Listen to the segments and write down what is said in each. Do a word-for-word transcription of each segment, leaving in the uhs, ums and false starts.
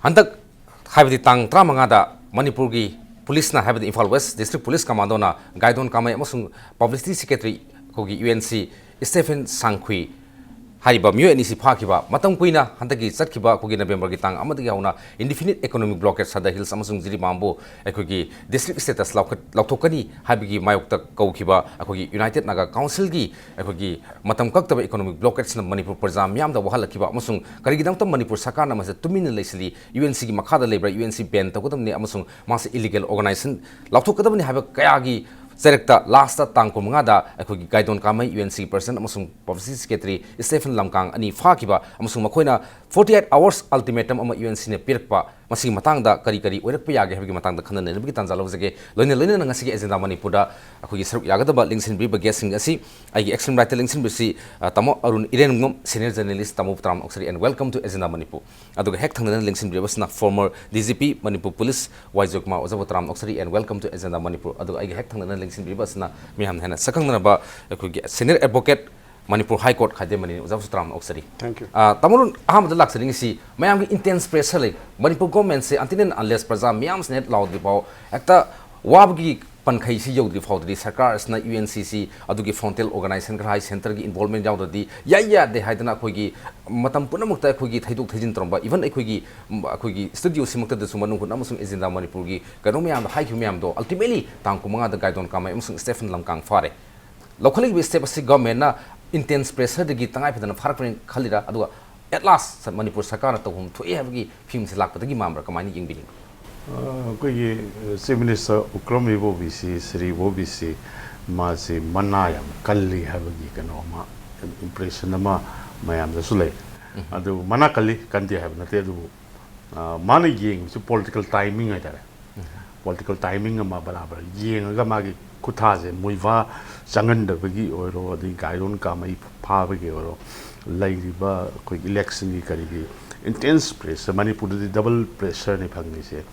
ꯍꯟꯗꯛ ꯍꯥꯏꯕꯗꯤ ꯇꯥꯡ ꯇꯔꯥꯃꯉꯥꯗ ꯃꯅꯤꯄꯨꯔꯒꯤ ꯄꯨꯂꯤꯁꯅ, ꯍꯥꯏꯕꯗꯤ ꯏꯝꯐꯥꯜ ꯋꯦꯁ ꯗꯤꯁꯇ꯭ꯔꯤꯛ ꯄꯨꯂꯤꯁ ꯀꯃꯥꯟꯗꯣꯅ ꯒꯥꯏꯗꯣꯟ ꯀꯥꯃꯩ ꯑꯃꯁꯨꯡ ꯄꯕ꯭ꯂꯤꯁꯤꯇꯤ ꯁꯦꯀ꯭ꯔꯦꯇꯔꯤ ꯑꯩꯈꯣꯏꯒꯤ ꯌꯨ ꯑꯦꯟ ꯁꯤ ꯁ꯭ꯇꯦꯐꯦꯟ ꯁꯥꯡꯈꯨꯏ ꯍꯥꯏꯔꯤꯕ ꯃꯤꯑꯣꯏ ꯑꯅꯤꯁꯤ ꯐꯥꯈꯤꯕ ꯃꯇꯝ ꯀꯨꯏꯅ, ꯍꯟꯗꯛꯀꯤ ꯆꯠꯈꯤꯕ ꯑꯩꯈꯣꯏꯒꯤ ꯅꯕꯦꯝꯕꯔꯒꯤ ꯇꯥꯡ ꯑꯃꯗꯒꯤ ꯍꯧꯅ indefinite economic blockade Sadar hills ꯑꯃꯁꯨꯡ ꯖꯤꯔꯤꯕꯥꯝꯕꯨ ꯑꯩꯈꯣꯏꯒꯤ ꯗꯤꯁꯇ꯭ꯔꯤꯛ ꯁ꯭ꯇꯦꯇꯁ ꯂꯧꯈꯠ-, ꯂꯧꯊꯣꯛꯀꯅꯤ ꯍꯥꯏꯕꯒꯤ ꯃꯥꯌꯣꯛꯇ ꯀꯧꯈꯤꯕ ꯑꯩꯈꯣꯏꯒꯤ ꯌꯨꯅꯥꯏꯇꯦꯗ ꯅꯥꯒꯥ ꯀꯥꯎꯟꯁꯤꯜꯒꯤ ꯑꯩꯈꯣꯏꯒꯤ ꯃꯇꯝ ꯀꯛꯇꯕ economic blockadeꯁꯤꯅ ꯃꯅꯤꯄꯨꯔ ꯄ꯭ꯔꯖꯥ ꯃꯤꯌꯥꯝꯗ ꯋꯥꯍꯜꯂꯛꯈꯤꯕ ꯑꯃꯁꯨꯡ ꯀꯔꯤꯒꯤꯗꯃꯛꯇ ꯃꯅꯤꯄꯨꯔ ꯁꯔꯀꯥꯔꯅ ꯃꯁꯤꯗ ꯇꯨꯃꯤꯟꯅ ꯂꯩꯁꯤꯜꯂꯤ, ꯌꯨ ꯑꯦꯟ ꯁꯤꯒꯤ ꯃꯈꯥꯗ ꯂꯩꯕ꯭ꯔꯥ, ꯌꯨ ꯑꯦꯟ ꯁꯤ ꯕꯦꯟ ꯇꯧꯒꯗꯕꯅꯤ ꯑꯃꯁꯨꯡ ꯃꯥꯁꯤ ꯏꯂꯤꯒꯦꯜ ꯑꯣꯔꯒꯅꯥꯏꯖꯦꯁꯟ ꯂꯥꯎꯊꯣꯛꯀꯗꯕꯅꯤ ꯍꯥꯏꯕ ꯀꯌꯥꯒꯤ ꯆꯩꯔꯛꯇ ꯂꯥꯁꯇ ꯇꯥꯡ ꯀꯨꯟꯃꯉꯥꯗ ꯑꯩꯈꯣꯏꯒꯤ ꯒꯥꯏꯗꯣꯟ ꯀꯥꯃꯩ ꯌꯨ ꯑꯦꯟ ꯁꯤꯒꯤ ꯄ꯭ꯔꯁꯤꯗꯦꯟꯠ ꯑꯃꯁꯨꯡ ꯄꯕ꯭ꯂꯤꯁꯤꯇꯤ ꯁꯦꯀ꯭ꯔꯦꯇꯔꯤ ꯁ꯭ꯇꯦꯐꯦꯟ ꯂꯝꯀꯥꯡ ꯑꯅꯤ ꯐꯥꯈꯤꯕ ꯑꯃꯁꯨꯡ ꯃꯈꯣꯏꯅ forty eight hours ultimatum ꯑꯃ ꯌꯨ ꯑꯦꯟ ꯁꯤꯅ ꯄꯤꯔꯛꯄ, ꯃꯁꯤꯒꯤ ꯃꯇꯥꯡꯗ ꯀꯔꯤ ꯀꯔꯤ ꯑꯣꯏꯔꯛꯄ ꯌꯥꯒꯦ ꯍꯥꯏꯕꯒꯤ ꯃꯇꯥꯡꯗ ꯈꯟꯅ ꯅꯩꯅꯕꯒꯤ ꯇꯥꯟꯖꯥ ꯂꯧꯖꯒꯦ꯫ ꯂꯣꯏꯅ ꯂꯣꯏꯅꯅ ꯉꯁꯤꯒꯤ ꯑꯦꯖꯦꯟꯗꯥ ꯃꯅꯤꯄꯨꯔꯗ ꯑꯩꯈꯣꯏꯒꯤ ꯁꯔꯨꯛ ꯌꯥꯒꯗꯕ ꯂꯦꯡꯁꯤꯟꯕꯤꯔꯤꯕ ꯒꯦꯁꯁꯤꯡ ꯑꯁꯤ ꯑꯩꯒꯤ ꯑꯦꯛꯁꯇ꯭ꯔꯤꯝ ꯔꯥꯏꯠꯇ ꯂꯦꯡꯁꯤꯟꯕꯤꯔꯤꯁꯤ, ꯑ, ꯇꯥꯃꯣ ꯑꯔꯨꯟ ꯏꯔꯦꯟꯉꯝ, ꯁꯦꯅꯤꯌꯔ ꯖꯔꯅꯦꯂꯤꯁ, ꯇꯥꯃꯣ ꯇꯔꯥꯝꯅ ꯑꯣꯛꯆꯔꯤ, and welcome to Agenda Manipur꯫ ꯑꯗꯨꯒ ꯍꯦꯛ ꯊꯪꯅꯅ ꯂꯦꯡꯁꯤꯟꯕꯤꯔꯤꯕꯁꯤꯅ former D G P Manipur police Y Joykumar ꯑꯣꯖꯥꯕꯨ ꯇꯔꯥꯝꯅ ꯑꯣꯛꯆꯔꯤ, and welcome to Agenda Manipur꯫ ꯑꯗꯨꯒ ꯑꯩꯒꯤ ꯍꯦꯛ ꯊꯪꯅꯅ ꯂꯦꯡꯁꯤꯟꯕꯤꯔꯤꯕ ꯑꯁꯤꯅ ꯃꯤꯌꯥꯝꯅ ꯍꯦꯟꯅ ꯁꯛꯈꯪꯅꯔꯕ ꯑꯩꯈꯣꯏꯒꯤ senior advocate, Manipur high court Khaidem ꯃꯅꯤꯅꯤ, ꯑꯣꯖꯥꯕꯨꯁꯨ ꯇꯔꯥꯝꯅ ꯑꯣꯛꯆꯔꯤ꯫ Thank you꯫ ꯑ, ꯇꯥꯃꯣ ꯑꯔꯨꯟ, ꯑꯍꯥꯟꯕꯗ ꯂꯥꯛꯆꯅꯤꯡꯉꯤꯁꯤ ꯃꯌꯥꯝꯒꯤ intense pressure ꯂꯩ꯫ ꯃꯅꯤꯄꯨꯔ ꯒꯣꯔꯃꯦꯟꯁꯦ until and unless ꯄ꯭ꯔꯖꯥ ꯃꯤꯌꯥꯝꯁꯤꯅ ꯍꯦꯛ ꯂꯥꯎꯗ꯭ꯔꯤ ꯐꯥꯎ ꯍꯦꯛꯇ ꯋꯥꯕꯒꯤ ꯄꯟꯈꯩꯁꯤ ꯌꯧꯗ꯭ꯔꯤ ꯐꯥꯎꯗꯗꯤ ꯁꯔꯀꯥꯔ ꯑꯁꯤꯅ ꯌꯨ ꯑꯦꯟ ꯁꯤ ꯁꯤ, ꯑꯗꯨꯒꯤ ꯐ꯭ꯔꯣꯟꯇꯦꯜ ꯑꯣꯔꯒꯅꯥꯏꯖꯦꯁꯟ ꯈꯔ ꯍꯥꯏ, ꯁꯦꯟꯇꯔꯒꯤ ꯏꯟꯚꯣꯜꯕꯃꯦꯟ ꯌꯥꯎꯗ꯭ꯔꯗꯤ ꯌꯥꯏ ꯌꯥꯗꯦ ꯍꯥꯏꯗꯅ ꯑꯩꯈꯣꯏꯒꯤ ꯃꯇꯝ ꯄꯨꯝꯅꯃꯛꯇ ꯑꯩꯈꯣꯏꯒꯤ ꯊꯩꯗꯣꯛ ꯊꯩꯖꯤꯟ ꯇꯧꯔꯝꯕ, even ꯑꯩꯈꯣꯏꯒꯤ, ꯎꯝ, ꯑꯩꯈꯣꯏꯒꯤ ꯁ꯭ꯇꯨꯗꯤꯑꯣꯁꯤꯃꯛꯇꯗꯁꯨ ꯃꯅꯨꯡ ꯍꯨꯠꯅ ꯑꯃꯁꯨꯡ ꯑꯦꯖꯦꯟꯗꯥ ꯃꯅꯤꯄꯨꯔꯒꯤ ꯀꯩꯅꯣ ꯃꯌꯥꯝꯗ ꯍꯥꯏꯈꯤꯕ ꯃꯌꯥꯝꯗꯣ, ultimately ꯇꯥꯡ ꯀꯨꯟꯃꯉꯥꯗ ꯒꯥꯏꯗꯣꯟ ꯀꯥꯃꯩ ꯑꯃꯁꯨꯡ ꯁ꯭ꯇꯦꯐꯦꯟ ꯂꯝꯀꯥꯡ ꯐꯥꯔꯦ꯫ ꯂꯧꯈꯠꯂꯛꯂꯤꯕ step ꯑꯁꯤ ꯒꯣꯔꯃꯦꯟꯅ intense pressureꯗꯒꯤ ꯇꯉꯥꯏ ꯐꯗꯅ ꯐꯥꯔꯛꯄꯅꯤ ꯈꯜꯂꯤꯔꯥ? ꯑꯗꯨꯒ at last ꯃꯅꯤꯄꯨꯔ ꯁꯔꯀꯥꯔꯅ ꯇꯧꯐꯝ ꯊꯣꯛꯑꯦ ꯍꯥꯏꯕꯒꯤ ꯐꯤꯕꯝꯁꯤ ꯂꯥꯛꯄꯗꯒꯤ ꯃꯥꯟꯕ꯭ꯔꯥ? ꯀꯃꯥꯏꯅ ꯌꯦꯡꯕꯤꯅꯤꯡꯏ? ꯑ, ꯑꯩꯈꯣꯏꯒꯤ, ꯑ, Chief Minister ꯎꯀ꯭ꯔꯝ ꯏꯕꯣꯕꯤ ꯁꯤ, ꯁ꯭ꯔꯤ ꯏꯕꯣꯕꯤ ꯁꯤ, ꯃꯥꯁꯤ ꯃꯅꯥ ꯌꯥꯝ ꯀꯜꯂꯤ ꯍꯥꯏꯕꯒꯤ ꯀꯩꯅꯣ ꯑꯃ, impression ꯑꯃ ꯃꯌꯥꯝꯗꯁꯨ ꯂꯩ꯫ ꯎꯝ꯫ ꯑꯗꯨ ꯃꯅꯥ ꯀꯜꯂꯤ, ꯀꯟꯗꯦ ꯍꯥꯏꯕ ꯅꯠꯇꯦ, ꯑꯗꯨꯕꯨ, ꯑ, ꯃꯥꯅ ꯌꯦꯡꯕꯁꯤ political timing ꯍꯥꯏꯇꯥꯔꯦ꯫ ꯎꯝ꯫ Political timing ꯑꯃ ꯕꯔꯥꯕꯔ ꯌꯦꯡꯉꯒ ꯃꯥꯒꯤ ꯈꯨꯠꯊꯥꯁꯦ ꯃꯣꯏꯚꯥ ꯆꯪꯍꯟꯗꯕꯒꯤ ꯑꯣꯏꯔꯣ, ꯑꯗꯩ ꯒꯥꯏꯗꯣꯟ ꯀꯥꯃꯩ ꯐꯥꯕꯒꯤ ꯑꯣꯏꯔꯣ, ꯂꯩꯔꯤꯕ ꯑꯩꯈꯣꯏꯒꯤ electionꯒꯤ ꯀꯔꯤꯒꯤ intense pressure, ꯃꯅꯤꯄꯨꯔꯗꯗꯤ double pressureꯅꯤ ꯐꯪꯉꯤꯁꯦ꯫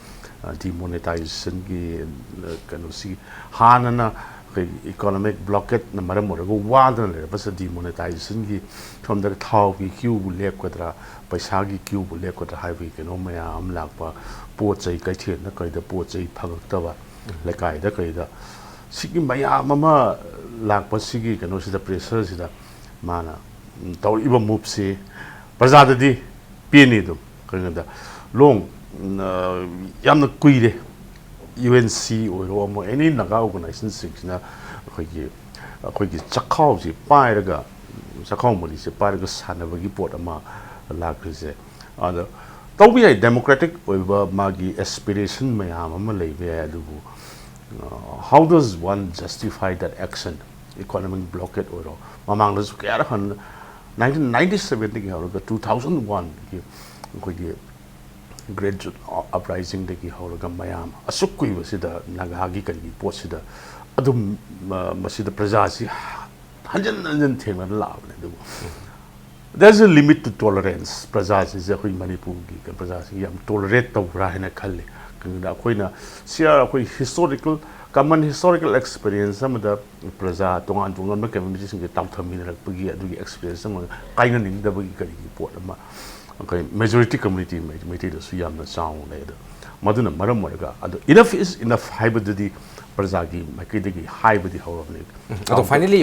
ꯑ, demonetizationꯒꯤ, ꯑ, ꯀꯩꯅꯣꯁꯤ ꯍꯥꯟꯅꯅ ꯑꯩꯈꯣꯏꯒꯤ ꯏꯀꯣꯅꯣꯃꯤꯛ ꯕ꯭ꯂꯣꯀꯦꯠꯅ ꯃꯔꯝ ꯑꯣꯏꯔꯒ ꯋꯥꯗꯅ ꯂꯩꯔꯕꯁꯤꯗ ꯗꯤꯃꯣꯅꯦꯇꯥꯏꯖꯦꯁꯟꯒꯤ ꯁꯣꯝꯗ ꯊꯥꯎꯒꯤ ꯀ꯭ꯌꯨꯕꯨ ꯂꯦꯞꯀꯗ꯭ꯔꯥ, ꯄꯩꯁꯥꯒꯤ ꯀ꯭ꯌꯨꯕꯨ ꯂꯦꯞꯀꯗ꯭ꯔꯥ ꯍꯥꯏꯕꯒꯤ ꯀꯩꯅꯣ ꯃꯌꯥꯝ ꯑꯃ ꯂꯥꯛꯄ, ꯄꯣꯠ ꯆꯩ ꯀꯩꯊꯦꯜꯗ ꯀꯩꯗ ꯄꯣꯠ ꯆꯩ ꯐꯪꯉꯛꯇꯕ, ꯂꯩꯀꯥꯏꯗ ꯀꯩꯗ ꯁꯤꯒꯤ ꯃꯌꯥꯝ ꯑꯃ ꯂꯥꯛꯄꯁꯤꯒꯤ ꯀꯩꯅꯣꯁꯤꯗ, ꯄ꯭ꯔꯦꯁꯔꯁꯤꯗ ꯃꯥꯅ, ꯎꯝ, ꯇꯧꯔꯛꯏꯕ ꯃꯨꯞꯁꯤ ꯄ꯭ꯔꯖꯥꯗꯗꯤ ꯄꯦꯟꯅꯤ꯫ ꯑꯗꯨꯝ ꯀꯩꯅꯣꯗ ꯂꯣꯡ, ꯎꯝ, ꯑ, ꯌꯥꯝꯅ ꯀꯨꯏꯔꯦ꯫ ꯌꯨ ꯑꯦꯟ ꯁꯤ ꯑꯣꯏꯔꯣ, ꯑꯃ ꯑꯦꯅꯤ ꯅꯥꯒꯥ ꯑꯣꯔꯒꯅꯥꯏꯖꯦꯁꯟꯁꯤꯡꯁꯤꯅ ꯑꯩꯈꯣꯏꯒꯤ, ꯑꯩꯈꯣꯏꯒꯤ ꯆꯥꯛꯈꯥꯎꯁꯤ ꯄꯥꯏꯔꯒ, ꯆꯥꯛꯈꯥꯎ ꯃꯔꯤꯁꯦ ꯄꯥꯏꯔꯒ ꯁꯥꯟꯅꯕꯒꯤ ꯄꯣꯠ ꯑꯃ ꯂꯥꯛꯈ꯭ꯔꯤꯁꯦ꯫ ꯑꯗ ꯇꯧꯕ ꯌꯥꯏ, ꯗꯦꯃꯣꯀ꯭ꯔꯦꯇꯤꯛ ꯑꯣꯏꯕ ꯃꯥꯒꯤ ꯑꯦꯁꯄꯤꯔꯦꯁꯟ ꯃꯌꯥꯝ ꯑꯃ ꯂꯩꯕ ꯌꯥꯏ, ꯑꯗꯨꯕꯨ, uh, how does one justify that action? Economic blockade ꯑꯣꯏꯔꯣ, ꯃꯃꯥꯡꯗꯁꯨ ꯀꯌꯥꯔꯛ ꯍꯟꯅ, ꯅꯥꯏꯟꯇꯤꯟ ꯅꯥꯏꯟꯇꯤ ꯁꯕꯦꯟꯗꯒꯤ ꯍꯧꯔꯒ ꯇꯨ ꯊꯥꯎꯖꯟ ꯋꯥꯟꯒꯤ ꯑꯩꯈꯣꯏꯒꯤ ꯒ꯭ꯔꯦꯠ ꯖꯨꯠ ꯑꯞꯔꯥꯏꯖꯤꯡꯗꯒꯤ ꯍꯧꯔꯒ ꯃꯌꯥꯝ ꯑꯁꯨꯛ ꯀꯨꯏꯕꯁꯤꯗ ꯅꯥꯒꯥꯒꯤ ꯀꯔꯤꯒꯤ ꯄꯣꯠꯁꯤꯗ ꯑꯗꯨꯝ, ꯃ-, ꯃꯁꯤꯗ ꯄ꯭ꯔꯖꯥꯁꯤ ꯍꯟꯖꯤꯟ ꯍꯟꯖꯤꯟ ꯊꯦꯡꯅꯅ ꯂꯥꯛꯑꯕꯅꯦ꯫ ꯑꯗꯨꯕꯨ there's a limit to tolerance꯫ ꯄ꯭ꯔꯖꯥꯁꯤꯡꯁꯦ, ꯑꯩꯈꯣꯏ ꯃꯅꯤꯄꯨꯔꯒꯤ ꯄ꯭ꯔꯖꯥꯁꯤꯡꯁꯦ ꯌꯥꯝ ꯇꯣꯂꯔꯦꯠ ꯇꯧꯕ꯭ꯔꯥ ꯍꯥꯏꯅ ꯈꯜꯂꯤ꯫ ꯀꯩꯒꯤꯅꯣꯗ ꯑꯩꯈꯣꯏꯅ ꯁꯤ ꯑꯥꯔ, ꯑꯩꯈꯣꯏ ꯍꯤꯁꯇꯣꯔꯤꯀꯦꯜ, ꯀꯃꯟ ꯍꯤꯁꯇꯣꯔꯤꯀꯦꯜ ꯑꯦꯛꯁꯄꯤꯔꯤꯌꯦꯟꯁ ꯑꯃꯗ ꯄ꯭ꯔꯖꯥ ꯇꯣꯉꯥꯟ ꯇꯣꯉꯥꯟꯕ ꯀꯝꯃ꯭ꯌꯨꯅꯤꯇꯤꯁꯤꯡꯁꯦ ꯇꯥꯎꯊꯃꯤꯟꯅꯔꯛꯄꯒꯤ ꯑꯗꯨꯒꯤ ꯑꯦꯛꯁꯄꯤꯔꯤꯌꯦꯟꯁ ꯑꯃ ꯀꯥꯏꯅꯅꯤꯡꯗꯕꯒꯤ ꯀꯔꯤꯒꯤ ꯄꯣꯠ ꯑꯃ ꯑꯩꯈꯣꯏ ꯃꯦꯖꯣꯔꯤꯇꯤ ꯀꯝꯃ꯭ꯌꯨꯅꯤꯇꯤ ꯃꯩ-, ꯃꯩꯇꯩꯗꯁꯨ ꯌꯥꯝꯅ ꯆꯥꯎꯅ ꯂꯩ꯫ ꯑꯗꯣ ꯃꯗꯨꯅ ꯃꯔꯝ ꯑꯣꯏꯔꯒ, ꯑꯗꯣ enough is enough ꯍꯥꯏꯕꯗꯨꯗꯤ ꯄ꯭ꯔꯖꯥꯒꯤ ꯃꯥꯏꯀꯩꯗꯒꯤ ꯍꯥꯏꯕꯗꯤ ꯍꯧꯔꯕꯅꯤ꯫ ꯑꯗꯣ ꯐꯥꯏꯅꯦꯂꯤ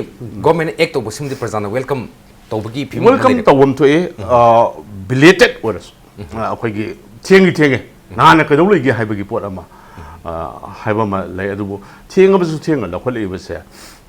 ꯒꯣꯔꯃꯦꯟꯅ ꯑꯦꯛ ꯇꯧꯕꯁꯤꯃꯗꯤ ꯄ꯭ꯔꯖꯥꯅ ꯋꯦꯜꯀꯝ ꯇꯧꯕꯒꯤ ꯐꯤꯕꯝ ꯑꯃ ꯋꯦꯜꯀꯝ ꯂꯩꯔꯦ꯫ ꯇꯧꯐꯝ ꯊꯣꯛꯑꯦ꯫ ꯕꯤꯂꯦꯇꯦꯠ ꯑꯣꯏꯔꯁꯨ, ꯑ, ꯑꯩꯈꯣꯏꯒꯤ ꯊꯦꯡꯗꯤ ꯊꯦꯡꯉꯦ, ꯅꯍꯥꯟꯅ ꯀꯩꯗꯧ ꯂꯩꯒꯦ ꯍꯥꯏꯕꯒꯤ ꯄꯣꯠ ꯑꯃ, ꯑ, ꯍꯥꯏꯕ ꯑꯃ ꯂꯩ꯫ ꯑꯗꯨꯕꯨ ꯊꯦꯡꯉꯕꯁꯨ ꯊꯦꯡꯅ ꯂꯧꯈꯠꯂꯛꯏꯕꯁꯦ,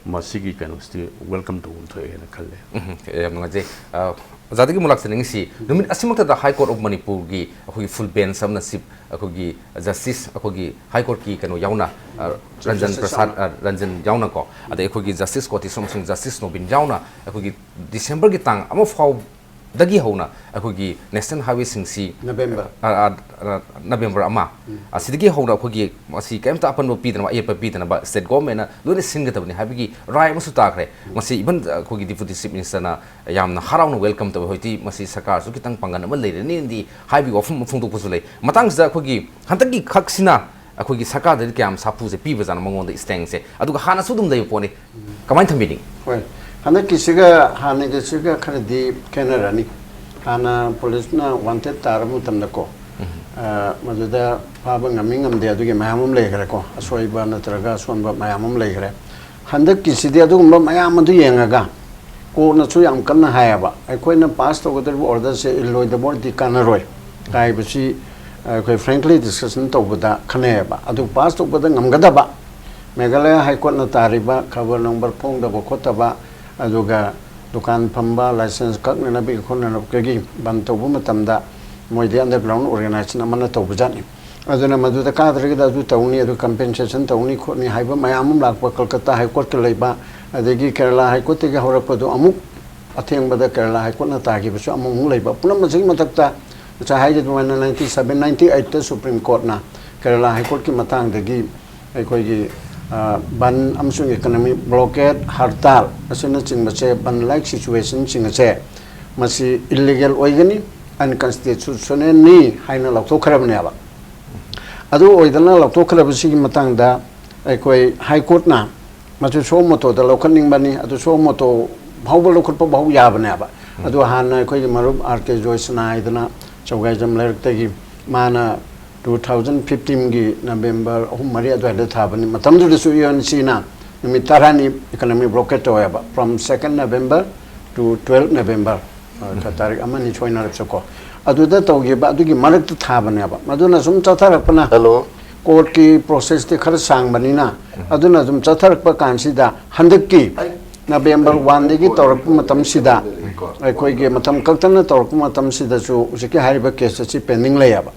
ꯃꯁꯤꯒꯤ ꯀꯩꯅꯣꯁꯤꯗꯤ ꯋꯦꯜꯀꯝ ꯇꯧꯐꯝ ꯊꯣꯛꯑꯦꯅ ꯈꯜꯂꯦ꯫ ꯎꯝ, ꯌꯥꯝ ꯅꯨꯡꯉꯥꯏꯖꯩ꯫ ꯑ, ꯑꯣꯖꯥꯗꯒꯤ ꯑꯃꯨꯛ ꯂꯥꯛꯆꯅꯤꯡꯉꯤꯁꯤ, ꯅꯨꯃꯤꯠ ꯑꯁꯤꯃꯛꯇꯗ ꯍꯥꯏ ꯀꯣꯔꯠ ꯑꯣꯐ ꯃꯅꯤꯄꯨꯔꯒꯤ ꯑꯩꯈꯣꯏꯒꯤ ꯐꯨꯜ ꯕꯦꯟꯁ ꯑꯃꯅ ꯆꯤꯞ ꯑꯩꯈꯣꯏꯒꯤ ꯖꯁꯇꯤꯁ, ꯑꯩꯈꯣꯏꯒꯤ ꯍꯥꯏ ꯀꯣꯔꯠꯀꯤ ꯀꯩꯅꯣ ꯌꯥꯎꯅ, ꯑ, ꯔꯟꯖꯟ ꯄ꯭ꯔꯁꯥꯗ, ꯑ, ꯔꯟꯖꯟ ꯌꯥꯎꯅꯀꯣ, ꯑꯗꯩ ꯑꯩꯈꯣꯏꯒꯤ ꯖꯁꯇꯤꯁ ꯀꯣꯇꯤꯁꯣꯝ ꯑꯃꯁꯨꯡ ꯖꯁꯇꯤꯁ ꯅꯣꯕꯤꯟ ꯌꯥꯎꯅ ꯑꯩꯈꯣꯏꯒꯤ ꯗꯤꯁꯦꯝꯕꯔꯒꯤ ꯇꯥꯡ ꯑꯃ ꯐꯥꯎꯕꯗꯒꯤ ꯍꯧꯅ ꯑꯩꯈꯣꯏꯒꯤ ꯅꯦꯁꯅꯦꯜ ꯍꯥꯏꯋꯦꯁꯤꯡꯁꯤ, ꯅꯕꯦꯝꯕꯔ꯫ ꯑ, ꯑ, ꯑ, ꯅꯕꯦꯝꯕꯔ ꯑꯃ, ꯑꯁꯤꯗꯒꯤ ꯍꯧꯅ ꯑꯩꯈꯣꯏꯒꯤ ꯃꯁꯤ ꯀꯔꯤꯝꯇ ꯑꯄꯟꯕ ꯄꯤꯗꯅꯕ, ꯑꯌꯦꯠꯄ ꯄꯤꯗꯅꯕ ꯁ꯭ꯇꯦꯠ ꯒꯣꯔꯃꯦꯟꯅ ꯂꯣꯏꯅ ꯁꯤꯟꯒꯗꯕꯅꯤ ꯍꯥꯏꯕꯒꯤ ꯔꯥꯏ ꯑꯃꯁꯨ ꯇꯥꯈ꯭ꯔꯦ꯫ ꯃꯁꯤ ꯏꯚꯟ ꯑꯩꯈꯣꯏꯒꯤ ꯗꯤꯄꯨꯇꯤ ꯆꯤꯐ ꯃꯤꯅꯤꯁꯇꯔꯅ ꯌꯥꯝꯅ ꯍꯔꯥꯎꯅ ꯋꯦꯜꯀꯝ ꯇꯧꯋꯤ꯫ ꯍꯧꯖꯤꯛꯇꯤ ꯃꯁꯤ ꯁꯔꯀꯥꯔꯁꯨ ꯈꯤꯇꯪ ꯄꯥꯡꯒꯜ ꯑꯃ ꯂꯩꯔꯅꯤꯅꯗꯤ ꯍꯥꯏꯕꯒꯤ ꯋꯥꯐꯝ ꯑꯃ ꯐꯣꯡꯗꯣꯛꯄꯁꯨ ꯂꯩ꯫ ꯃꯇꯥꯡꯁꯤꯗ ꯑꯩꯈꯣꯏꯒꯤ ꯍꯟꯗꯛꯀꯤ ꯈꯛꯁꯤꯅ ꯑꯩꯈꯣꯏꯒꯤ ꯁꯔꯀꯥꯔꯗꯗꯤ ꯀꯌꯥꯝ ꯁꯥꯐꯨꯁꯦ ꯄꯤꯕꯖꯥꯠꯅꯣ ꯃꯉꯣꯟꯗ, ꯏꯁꯇꯦꯡꯁꯦ? ꯑꯗꯨꯒ ꯍꯥꯟꯅꯁꯨ ꯑꯗꯨꯝ ꯂꯩꯕ ꯄꯣꯠꯅꯤ, ꯀꯃꯥꯏꯅ ꯊꯝꯕꯤꯅꯤꯡꯉꯤ? ꯍꯣꯏ, ꯍꯟꯗꯛꯀꯤꯁꯤꯒ ꯍꯥꯟꯅꯒꯤꯁꯤꯒ ꯈꯔꯗꯤ ꯈꯦꯠꯅꯔꯅꯤ꯫ ꯍꯥꯟꯅ ꯄꯨꯂꯤꯁꯅ ꯋꯥꯟꯇꯦꯠ ꯇꯥꯔꯕ ꯃꯇꯝꯗꯀꯣ, ꯑ, ꯃꯗꯨꯗ ꯐꯥꯕ ꯉꯝꯃꯤ ꯉꯝꯗꯦ ꯑꯗꯨꯒꯤ ꯃꯌꯥꯝ ꯑꯃ ꯂꯩꯈ꯭ꯔꯦꯀꯣ, ꯑꯁꯣꯏꯕ ꯅꯠꯇ꯭ꯔꯒ ꯑꯁꯣꯟꯕ ꯃꯌꯥꯝ ꯑꯃ ꯂꯩꯈ꯭ꯔꯦ꯫ ꯍꯟꯗꯛꯀꯤꯁꯤꯗꯤ ꯑꯗꯨꯒꯨꯝꯕ ꯃꯌꯥꯝ ꯑꯗꯨ ꯌꯦꯡꯉꯒ ꯀꯣꯔꯠꯅꯁꯨ ꯌꯥꯝ ꯀꯟꯅ ꯍꯥꯏꯌꯦꯕ, ꯑꯩꯈꯣꯏꯅ ꯄꯥꯁ ꯇꯧꯒꯗꯧꯔꯤꯕ ꯑꯣꯔꯗꯔꯁꯦ ꯏꯜꯂꯣꯏꯗꯕ ꯑꯣꯏꯔꯗꯤ ꯀꯥꯟꯅꯔꯣꯏ ꯍꯥꯏꯕꯁꯤ ꯑꯩꯈꯣꯏ frankly discussion ꯇꯧꯕꯗ ꯈꯟꯅꯩꯌꯦꯕ꯫ ꯑꯗꯨ ꯄꯥꯁ ꯇꯧꯕꯗ ꯉꯝꯒꯗꯕ, ꯃꯦꯘꯥꯂꯌꯥ ꯍꯥꯏ ꯀꯣꯔꯠꯅ ꯇꯥꯔꯤꯕ ꯈꯕꯔ ꯅꯝꯕꯔ ꯐꯣꯡꯗꯕ ꯈꯣꯠꯇꯕ, ꯑꯗꯨꯒ ꯗꯨꯀꯥꯟ ꯐꯝꯕ, ꯂꯥꯏꯁꯦꯟꯁ ꯀꯛꯅꯅꯕꯒꯤ ꯈꯣꯠꯅꯅꯕꯒꯤ ꯕꯟ ꯇꯧꯕ ꯃꯇꯝꯗ ꯃꯣꯏꯗꯤ underground organization ꯑꯃꯅ ꯇꯧꯕꯖꯥꯠꯅꯤ꯫ ꯑꯗꯨꯅ ꯃꯗꯨꯗ ꯀꯥꯗ꯭ꯔꯒꯗꯤ ꯑꯗꯨ ꯇꯧꯅꯤ, ꯑꯗꯨ compensation ꯇꯧꯅꯤ ꯈꯣꯠꯅꯤ ꯍꯥꯏꯕ ꯃꯌꯥꯝ ꯑꯃ ꯂꯥꯛꯄ, ꯀꯜꯀꯇꯥ ꯍꯥꯏ ꯀꯣꯔꯠꯇ ꯂꯩꯕ, ꯑꯗꯒꯤ ꯀꯦꯔꯂꯥ ꯍꯥꯏ ꯀꯣꯔꯠꯇꯒꯤ ꯍꯧꯔꯛꯄꯗꯨ ꯑꯃꯨꯛ ꯑꯊꯦꯡꯕꯗ ꯀꯦꯔꯂꯥ ꯍꯥꯏ ꯀꯣꯔꯠꯅ ꯇꯥꯈꯤꯕꯁꯨ ꯑꯃꯨꯛ ꯂꯩꯕ꯫ ꯄꯨꯝꯅꯃꯛꯁꯤꯒꯤ ꯃꯊꯛꯇ ꯉꯁꯥꯏ ꯍꯥꯏꯈꯤꯕ ꯑꯗꯨꯃꯥꯏꯅ ninety seven ninety eight ꯇ Supreme Court ꯅ ꯀꯦꯔꯂꯥ ꯍꯥꯏ ꯀꯣꯔꯠꯀꯤ ꯃꯇꯥꯡꯗꯒꯤ ꯑꯩꯈꯣꯏꯒꯤ, ꯑ, ꯕꯟ ꯑꯃꯁꯨꯡ economic blockade, ꯍꯔꯇꯥꯜ ꯑꯁꯤꯅꯆꯤꯡꯕꯁꯦ, ꯕꯟ like situation ꯁꯤꯡ ꯑꯁꯦ ꯃꯁꯤ illegal ꯑꯣꯏꯒꯅꯤ, unconstitutional ꯅꯤ ꯍꯥꯏꯅ ꯂꯧꯊꯣꯛꯈ꯭ꯔꯕꯅꯦꯕ꯫ ꯑꯗꯨ ꯑꯣꯏꯗꯅ ꯂꯧꯊꯣꯛꯈ꯭ꯔꯕꯁꯤꯒꯤ ꯃꯇꯥꯡꯗ ꯑꯩꯈꯣꯏ ꯍꯥꯏ ꯀꯣꯔꯠꯅ ꯃꯁꯤ suo moto ꯗ ꯂꯧꯈꯠꯅꯤꯡꯕꯅꯤ, ꯑꯗꯨ suo moto ꯐꯥꯎꯕ ꯂꯧꯈꯠꯄ ꯐꯥꯎ ꯌꯥꯕꯅꯦꯕ꯫ ꯑꯗꯨ ꯍꯥꯟꯅ ꯑꯩꯈꯣꯏꯒꯤ ꯃꯔꯨꯞ ꯑꯥꯔ ꯀꯦ ꯖꯣꯏꯁꯅꯥ ꯍꯥꯏꯗꯅ ꯆꯧꯒꯥꯏꯖꯝ ꯂꯩꯔꯛꯇꯒꯤ, ꯃꯥꯅ two thousand fifteen ꯒꯤ November ꯑꯍꯨꯝ ꯃꯔꯤ ꯑꯗꯨꯋꯥꯏꯗ ꯊꯥꯕꯅꯤ꯫ ꯃꯇꯝꯗꯨꯗꯁꯨ U N C ꯅ ꯅꯨꯃꯤꯠ ꯇꯔꯥꯅꯤ economic blockade ꯇꯧꯋꯦꯕ, from second November to twelve November, ꯑ, ꯈ-, ꯇꯥꯔꯤꯛ ꯑꯃꯅꯤ ꯁꯣꯏꯅꯔꯕꯁꯨꯀꯣ꯫ ꯑꯗꯨꯗ ꯇꯧꯈꯤꯕ ꯑꯗꯨꯒꯤ ꯃꯔꯛꯇ ꯊꯥꯕꯅꯦꯕ꯫ ꯃꯗꯨꯅ ꯁꯨꯝ ꯆꯠꯊꯔꯛꯄꯅ, hello, ꯀꯣꯔꯠꯀꯤ process ꯇꯤ ꯈꯔ ꯁꯥꯡꯕꯅꯤꯅ, ꯑꯗꯨꯅ ꯑꯗꯨꯝ ꯆꯠꯊꯔꯛꯄ ꯀꯥꯟꯁꯤꯗ ꯍꯟꯗꯛꯀꯤ November one ꯗꯒꯤ ꯇꯧꯔꯛꯄ ꯃꯇꯝꯁꯤꯗ, ꯑꯩꯈꯣꯏꯒꯤ ꯃꯇꯝ ꯀꯛꯇꯅ ꯇꯧꯔꯛꯄ ꯃꯇꯝꯁꯤꯗꯁꯨ ꯍꯧꯖꯤꯛꯀꯤ ꯍꯥꯏꯔꯤꯕ case ꯑꯁꯤ pending ꯂꯩꯌꯦꯕ꯫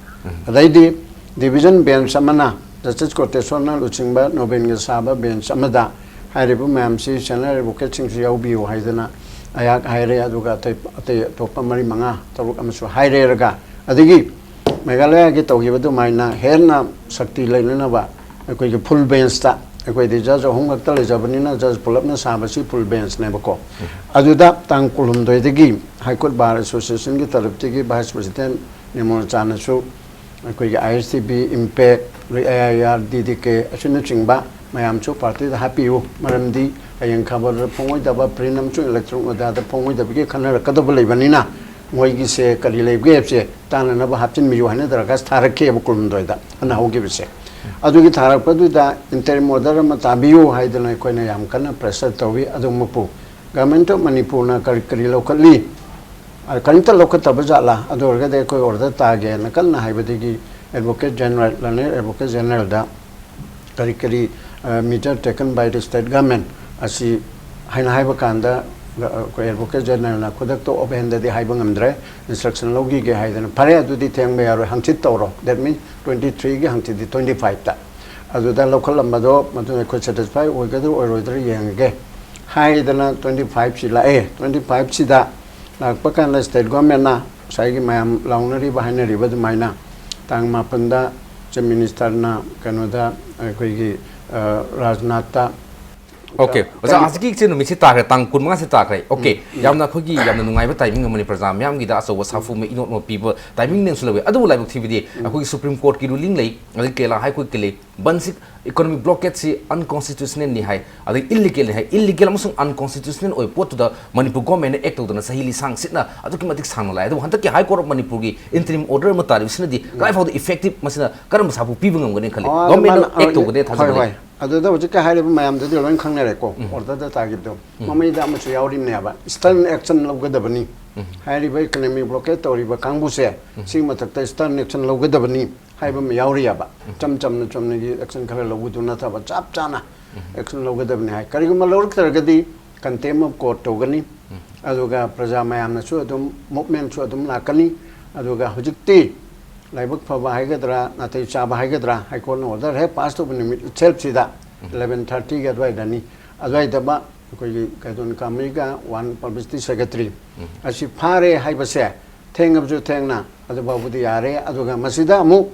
ꯑꯗꯩꯗꯤ division bench ꯑꯃꯅ, Justice ꯀꯣꯇꯦꯁꯣꯔꯅ ꯂꯨꯆꯤꯡꯕ ꯅꯣꯕꯦꯟꯒ ꯁꯥꯕ bench ꯑꯃꯗ ꯍꯥꯏꯔꯤꯕ ꯃꯌꯥꯝꯁꯤ senior advocate ꯁꯤꯡꯁꯨ ꯌꯥꯎꯕꯤꯌꯨ ꯍꯥꯏꯗꯅ ꯑꯩꯍꯥꯛ ꯍꯥꯏꯔꯦ, ꯑꯗꯨꯒ ꯑꯇꯩ, ꯑꯇꯩ ꯑꯇꯣꯞꯄ ꯃꯔꯤ ꯃꯉꯥ ꯇꯔꯨꯛ ꯑꯃꯁꯨ ꯍꯥꯏꯔꯦꯔꯒ, ꯑꯗꯒꯤ ꯃꯦꯘꯥꯂꯌꯥꯒꯤ ꯇꯧꯈꯤꯕ ꯑꯗꯨꯃꯥꯏꯅ ꯍꯦꯟꯅ ꯁꯛꯇꯤ ꯂꯩꯅꯅꯕ ꯑꯩꯈꯣꯏꯒꯤ full bench ꯇ, ꯑꯩꯈꯣꯏꯗꯤ judge ꯑꯍꯨꯝ ꯈꯛꯇ ꯂꯩꯖꯕꯅꯤꯅ judge ꯄꯨꯂꯞꯅ ꯁꯥꯕꯁꯤ full bench ꯅꯦꯕꯀꯣ꯫ ꯑꯗꯨꯗ ꯇꯥꯡ ꯀꯨꯟꯍꯨꯝꯗꯣꯏꯗꯒꯤ High Court Bar Association ꯒꯤ ꯇꯔꯞꯇꯒꯤ vice president ꯅꯤꯃꯣꯜ ꯆꯥꯅꯁꯨ ꯑꯩꯈꯣꯏꯒꯤ ꯑꯥꯏ ꯑꯦꯁ ꯇꯤ ꯕꯤ, ꯏꯝꯄꯦꯛ, ꯑꯥꯏ ꯑꯥꯏ ꯑꯥꯔ, ꯗꯤ ꯗꯤ ꯀꯦ ꯑꯁꯤꯅꯆꯤꯡꯕ ꯃꯌꯥꯝꯁꯨ ꯄꯥꯔꯇꯤꯗ ꯍꯥꯞꯄꯤꯌꯨ꯫ ꯃꯔꯝꯗꯤ ꯍꯌꯦꯡ ꯈꯕꯔꯗ ꯐꯣꯡꯉꯣꯏꯗꯕ, ꯄ꯭ꯔꯤꯟ ꯑꯃꯁꯨꯡ ꯏꯂꯦꯛꯇ꯭ꯔꯣꯅꯤꯛ ꯃꯦꯗꯤꯌꯥꯗ ꯐꯣꯡꯉꯣꯏꯗꯕꯒꯤ ꯈꯟꯅꯔꯛꯀꯗꯕ ꯂꯩꯕꯅꯤꯅ, ꯃꯣꯏꯒꯤꯁꯦ ꯀꯔꯤ ꯂꯩꯕꯒꯦ ꯍꯥꯏꯕꯁꯦ ꯇꯥꯟꯅꯅꯕ ꯍꯥꯞꯆꯤꯟꯕꯤꯌꯨ ꯍꯥꯏꯅ ꯗꯔꯈꯥꯁ ꯊꯥꯔꯛꯈꯤꯑꯕ ꯀꯨꯟꯍꯨꯝꯗꯣꯏꯗ, ꯑꯅ ꯍꯧꯈꯤꯕꯁꯦ꯫ ꯑꯗꯨꯒꯤ ꯊꯥꯔꯛꯄꯗꯨꯗ ꯏꯟꯇꯔꯤꯝ ꯑꯣꯔꯗꯔ ꯑꯃ ꯇꯥꯕꯤꯌꯨ ꯍꯥꯏꯗꯅ ꯑꯩꯈꯣꯏꯅ ꯌꯥꯝ ꯀꯟꯅ ꯄ꯭ꯔꯦꯁꯔ ꯇꯧꯏ꯫ ꯑꯗꯨꯃꯛꯄꯨ ꯒꯚꯔꯟꯃꯦꯟꯠ ꯑꯣꯐ ꯃꯅꯤꯄꯨꯔꯅ ꯀꯔꯤ ꯀꯔꯤ ꯂꯧꯈꯠꯂꯤ, ꯑ, ꯀꯔꯤꯝꯇ ꯂꯧꯈꯠꯇꯕ ꯖꯥꯠꯂꯥ? ꯑꯗꯨ ꯑꯣꯏꯔꯒꯗꯤ ꯑꯩꯈꯣꯏ ꯑꯣꯔꯗꯔ ꯇꯥꯒꯦꯅ ꯀꯟꯅ ꯍꯥꯏꯕꯗꯒꯤ ꯑꯦꯗꯚꯣꯀꯦꯠ ꯖꯦꯅꯔꯦꯜ, ꯂꯔꯅꯦꯗ ꯑꯦꯗꯚꯣꯀꯦꯠ ꯖꯦꯅꯔꯦꯜꯗ ꯀꯔꯤ ꯀꯔꯤ, ꯑ, measure taken by the state government ꯑꯁꯤ ꯍꯥꯏꯅ ꯍꯥꯏꯕ ꯀꯥꯟꯗ, ꯑ, ꯑꯩꯈꯣꯏ ꯑꯦꯗꯚꯣꯀꯦꯠ ꯖꯦꯅꯔꯦꯜꯅ ꯈꯨꯗꯛꯇ ꯑꯣꯐ ꯍꯦꯟꯗꯗꯤ ꯍꯥꯏꯕ ꯉꯝꯗ꯭ꯔꯦ, ꯏꯟꯁꯇ꯭ꯔꯛꯁꯟ ꯂꯧꯈꯤꯒꯦ ꯍꯥꯏꯗꯅ, "ꯐꯔꯦ, ꯑꯗꯨꯗꯤ ꯊꯦꯡꯕ ꯌꯥꯔꯣꯏ, ꯍꯪꯆꯤꯠ ꯇꯧꯔꯣ", that means twenty threeꯒꯤ ꯍꯪꯆꯤꯠꯇꯤ twenty fiveꯇ꯫ ꯑꯗꯨꯗ ꯂꯧꯈꯠꯂꯝꯕꯗꯣ ꯃꯗꯨ ꯑꯩꯈꯣꯏ ꯁꯦꯇꯤꯁꯐꯥꯏ ꯑꯣꯏꯒꯗ꯭ꯔꯥ ꯑꯣꯏꯔꯣꯏꯗ꯭ꯔꯥ ꯌꯦꯡꯉꯒꯦ ꯍꯥꯏꯗꯅ twenty fiveꯁꯤ ꯂꯥꯛꯑꯦ꯫ Twenty fiveꯁꯤꯗ ꯂꯥꯛꯄ ꯀꯥꯟꯗ ꯁ꯭ꯇꯦꯠ ꯒꯣꯔꯃꯦꯟꯅ ꯉꯁꯥꯏꯒꯤ ꯃꯌꯥꯝ ꯂꯥꯎꯅꯔꯤꯕ, ꯍꯥꯏꯅꯔꯤꯕ ꯑꯗꯨꯃꯥꯏꯅ ꯇꯥꯡ ꯃꯥꯄꯟꯗ ꯆꯤꯐ ꯃꯤꯅꯤꯁꯇꯔꯅ ꯀꯩꯅꯣꯗ, ꯑꯩꯈꯣꯏꯒꯤ, ꯑ, ꯔꯥꯖꯅꯥꯊꯇ ꯑꯣꯀꯦ, ꯑꯣꯖꯥ, ꯀꯔꯤ ꯍꯧꯖꯤꯛꯀꯤ ꯏꯆꯦ ꯅꯨꯃꯤꯠꯁꯤ ꯇꯥꯈ꯭ꯔꯦ, ꯇꯥꯡ ꯀꯨꯟꯃꯉꯥꯁꯤ ꯇꯥꯈ꯭ꯔꯦ꯫ ꯑꯣꯀꯦ, ꯎꯝ, ꯎꯝ꯫ ꯌꯥꯝꯅ ꯑꯩꯈꯣꯏꯒꯤ ꯌꯥꯝꯅ ꯅꯨꯡꯉꯥꯏꯕ ꯇꯥꯏꯃꯤꯡ ꯑꯃꯅꯤ, ꯄ꯭ꯔꯖꯥ ꯃꯤꯌꯥꯝꯒꯤꯗ ꯑꯆꯧꯕ ꯁꯥꯐꯨ ꯎꯝ꯫ ꯃꯩ ꯏꯅꯣꯠ ꯑꯃ ꯄꯤꯕ ꯇꯥꯏꯃꯤꯡꯅꯦꯁꯨ ꯂꯧꯋꯤ꯫ ꯑꯗꯨꯕꯨ ꯂꯥꯏꯕꯛ ꯊꯤꯕꯗꯤ ꯎꯝ꯫ ꯑꯩꯈꯣꯏꯒꯤ ꯁꯨꯄ꯭ꯔꯤꯝ ꯀꯣꯔꯠꯀꯤ ꯔꯨꯂꯤꯡ ꯂꯩ, ꯑꯗꯒꯤ ꯀꯦꯔꯂꯥ ꯍꯥꯏ ꯀꯣꯔꯠꯀꯤ ꯂꯩ, ꯕꯟꯁꯤ, ꯏꯀꯣꯅꯣꯃꯤꯛ ꯕ꯭ꯂꯣꯀꯦꯠꯁꯤ ꯑꯟꯀꯣꯟꯁꯇꯤꯇ꯭ꯌꯨꯁꯅꯦꯜꯅꯤ ꯍꯥꯏ, ꯑꯗꯒꯤ ꯏꯜꯂꯤꯒꯦꯜꯅꯤ ꯍꯥꯏ꯫ ꯏꯜꯂꯤꯒꯦꯜ ꯑꯃꯁꯨꯡ ꯑꯟꯀꯣꯟꯁꯇꯤꯇ꯭ꯌꯨꯁꯅꯦꯜ ꯑꯣꯏꯕ ꯄꯣꯠꯇꯨꯗ ꯃꯅꯤꯄꯨꯔ ꯒꯣꯔꯃꯦꯟꯅ ꯑꯦꯛ ꯇꯧꯗꯅ ꯆꯍꯤ ꯂꯤꯁꯥꯡ ꯁꯤꯠꯅ ꯑꯗꯨꯛꯀꯤ ꯃꯇꯤꯛ ꯁꯥꯡꯅ ꯂꯥꯛꯑꯦ꯫ ꯑꯗꯨꯕꯨ ꯍꯟꯗꯛꯀꯤ ꯍꯥꯏ ꯀꯣꯔꯠ ꯑꯣꯐ ꯃꯅꯤꯄꯨꯔꯒꯤ ꯏꯟꯇꯔꯤꯝ ꯑꯣꯔꯗꯔ ꯑꯃ ꯇꯥꯔꯤꯕꯁꯤꯅꯗꯤ ꯎꯝ꯫ ꯀꯗꯥꯏ ꯐꯥꯎꯗ ꯏꯐꯦꯛꯇꯤꯚ, ꯃꯁꯤꯅ ꯀꯔꯝꯕ ꯁꯥꯐꯨ ꯄꯤꯕ ꯉꯝꯒꯅꯤ ꯈꯜꯂꯤ? ꯑꯣ, ꯑꯗꯨ ꯒꯣꯔꯃꯦꯟꯅ ꯃꯥꯅ, ꯑꯦꯛ ꯇꯧꯒꯅꯤ ꯍꯣꯏ, ꯊꯥꯖꯕ ꯂꯩ? ꯍꯣꯏ꯫ ꯑꯗꯨꯗ ꯍꯧꯖꯤꯛꯀ ꯍꯥꯏꯔꯤꯕ ꯃꯌꯥꯝꯗꯨꯗꯤ ꯂꯣꯏ ꯈꯪꯅꯔꯦꯀꯣ, ꯎꯝ꯫ ꯑꯣꯔꯗꯔꯗ ꯇꯥꯈꯤꯕꯗꯣ꯫ ꯎꯝ꯫ ꯃꯃꯩꯗ ꯑꯃꯁꯨ ꯌꯥꯎꯔꯤꯕꯅꯦꯕ, ꯁ꯭ꯇꯔꯟ ꯑꯦꯛꯁꯟ ꯂꯧꯒꯗꯕꯅꯤ꯫ ꯎꯝ꯫ ꯍꯥꯏꯔꯤꯕ ꯏꯀꯣꯅꯣꯃꯤꯛ ꯕ꯭ꯂꯣꯀꯦꯠ ꯇꯧꯔꯤꯕ ꯀꯥꯡꯕꯨꯁꯦ, ꯎꯝ꯫ ꯁꯤꯒꯤ ꯃꯊꯛꯇ ꯁ꯭ꯇꯔꯟ ꯑꯦꯛꯁꯟ ꯂꯧꯒꯗꯕꯅꯤ ꯍꯥꯏꯕ ꯑꯃ ꯌꯥꯎꯔꯤꯑꯕ꯫ ꯎꯝ꯫ ꯏꯆꯝ ꯆꯝꯅ ꯆꯨꯝꯅꯒꯤ ꯑꯦꯛꯁꯟ ꯈꯔ ꯂꯧꯕꯗꯨ ꯅꯠꯇꯕ, ꯆꯞ ꯆꯥꯅ ꯎꯝ꯫ ꯑꯦꯛꯁꯟ ꯂꯧꯒꯗꯕꯅꯤ ꯍꯥꯏ꯫ ꯀꯔꯤꯒꯨꯝꯕ ꯂꯧꯔꯛꯇ꯭ꯔꯒꯗꯤ ꯀꯟꯇꯦꯝ ꯑꯣꯐ ꯀꯣꯔꯠ ꯇꯧꯒꯅꯤ꯫ ꯎꯝ꯫ ꯑꯗꯨꯒ ꯄ꯭ꯔꯖꯥ ꯃꯌꯥꯝꯅꯁꯨ ꯑꯗꯨꯝ, ꯃꯨꯚꯃꯦꯟꯠꯁꯨ ꯑꯗꯨꯝ ꯂꯥꯛꯀꯅꯤ꯫ ꯑꯗꯨꯒ ꯍꯧꯖꯤꯛꯇꯤ ꯂꯥꯏꯕꯛ ꯐꯕ ꯍꯥꯏꯒꯗ꯭ꯔꯥ, ꯅꯥꯇꯩ ꯆꯥꯕ ꯍꯥꯏꯒꯗ꯭ꯔꯥ, ꯍꯥꯏ ꯀꯣꯔꯠꯅ ꯑꯣꯔꯗꯔ ꯍꯦꯛ ꯄꯥꯁ ꯇꯧꯕ ꯅꯨꯃꯤꯠ ꯏꯠꯁꯦꯜꯐꯁꯤꯗ, ꯎꯝ꯫ Eleven thirtyꯒꯤ ꯑꯗꯨꯋꯥꯏꯗꯅꯤ, ꯑꯗꯨꯋꯥꯏꯗꯃꯛ ꯑꯩꯈꯣꯏꯒꯤ ꯀꯩꯗꯣꯟ ꯀꯥꯃꯩꯒ ꯋꯥꯟ ꯄꯕ꯭ꯂꯤꯁꯤꯇꯤ ꯁꯦꯀ꯭ꯔꯦꯇꯔꯤ ꯎꯝ꯫ ꯑꯁꯤ ꯐꯥꯔꯦ ꯍꯥꯏꯕꯁꯦ, ꯊꯦꯡꯉꯕꯁꯨ ꯊꯦꯡꯅ ꯑꯗꯨ ꯐꯥꯎꯕꯗꯤ ꯌꯥꯔꯦ꯫ ꯑꯗꯨꯒ ꯃꯁꯤꯗ ꯑꯃꯨꯛ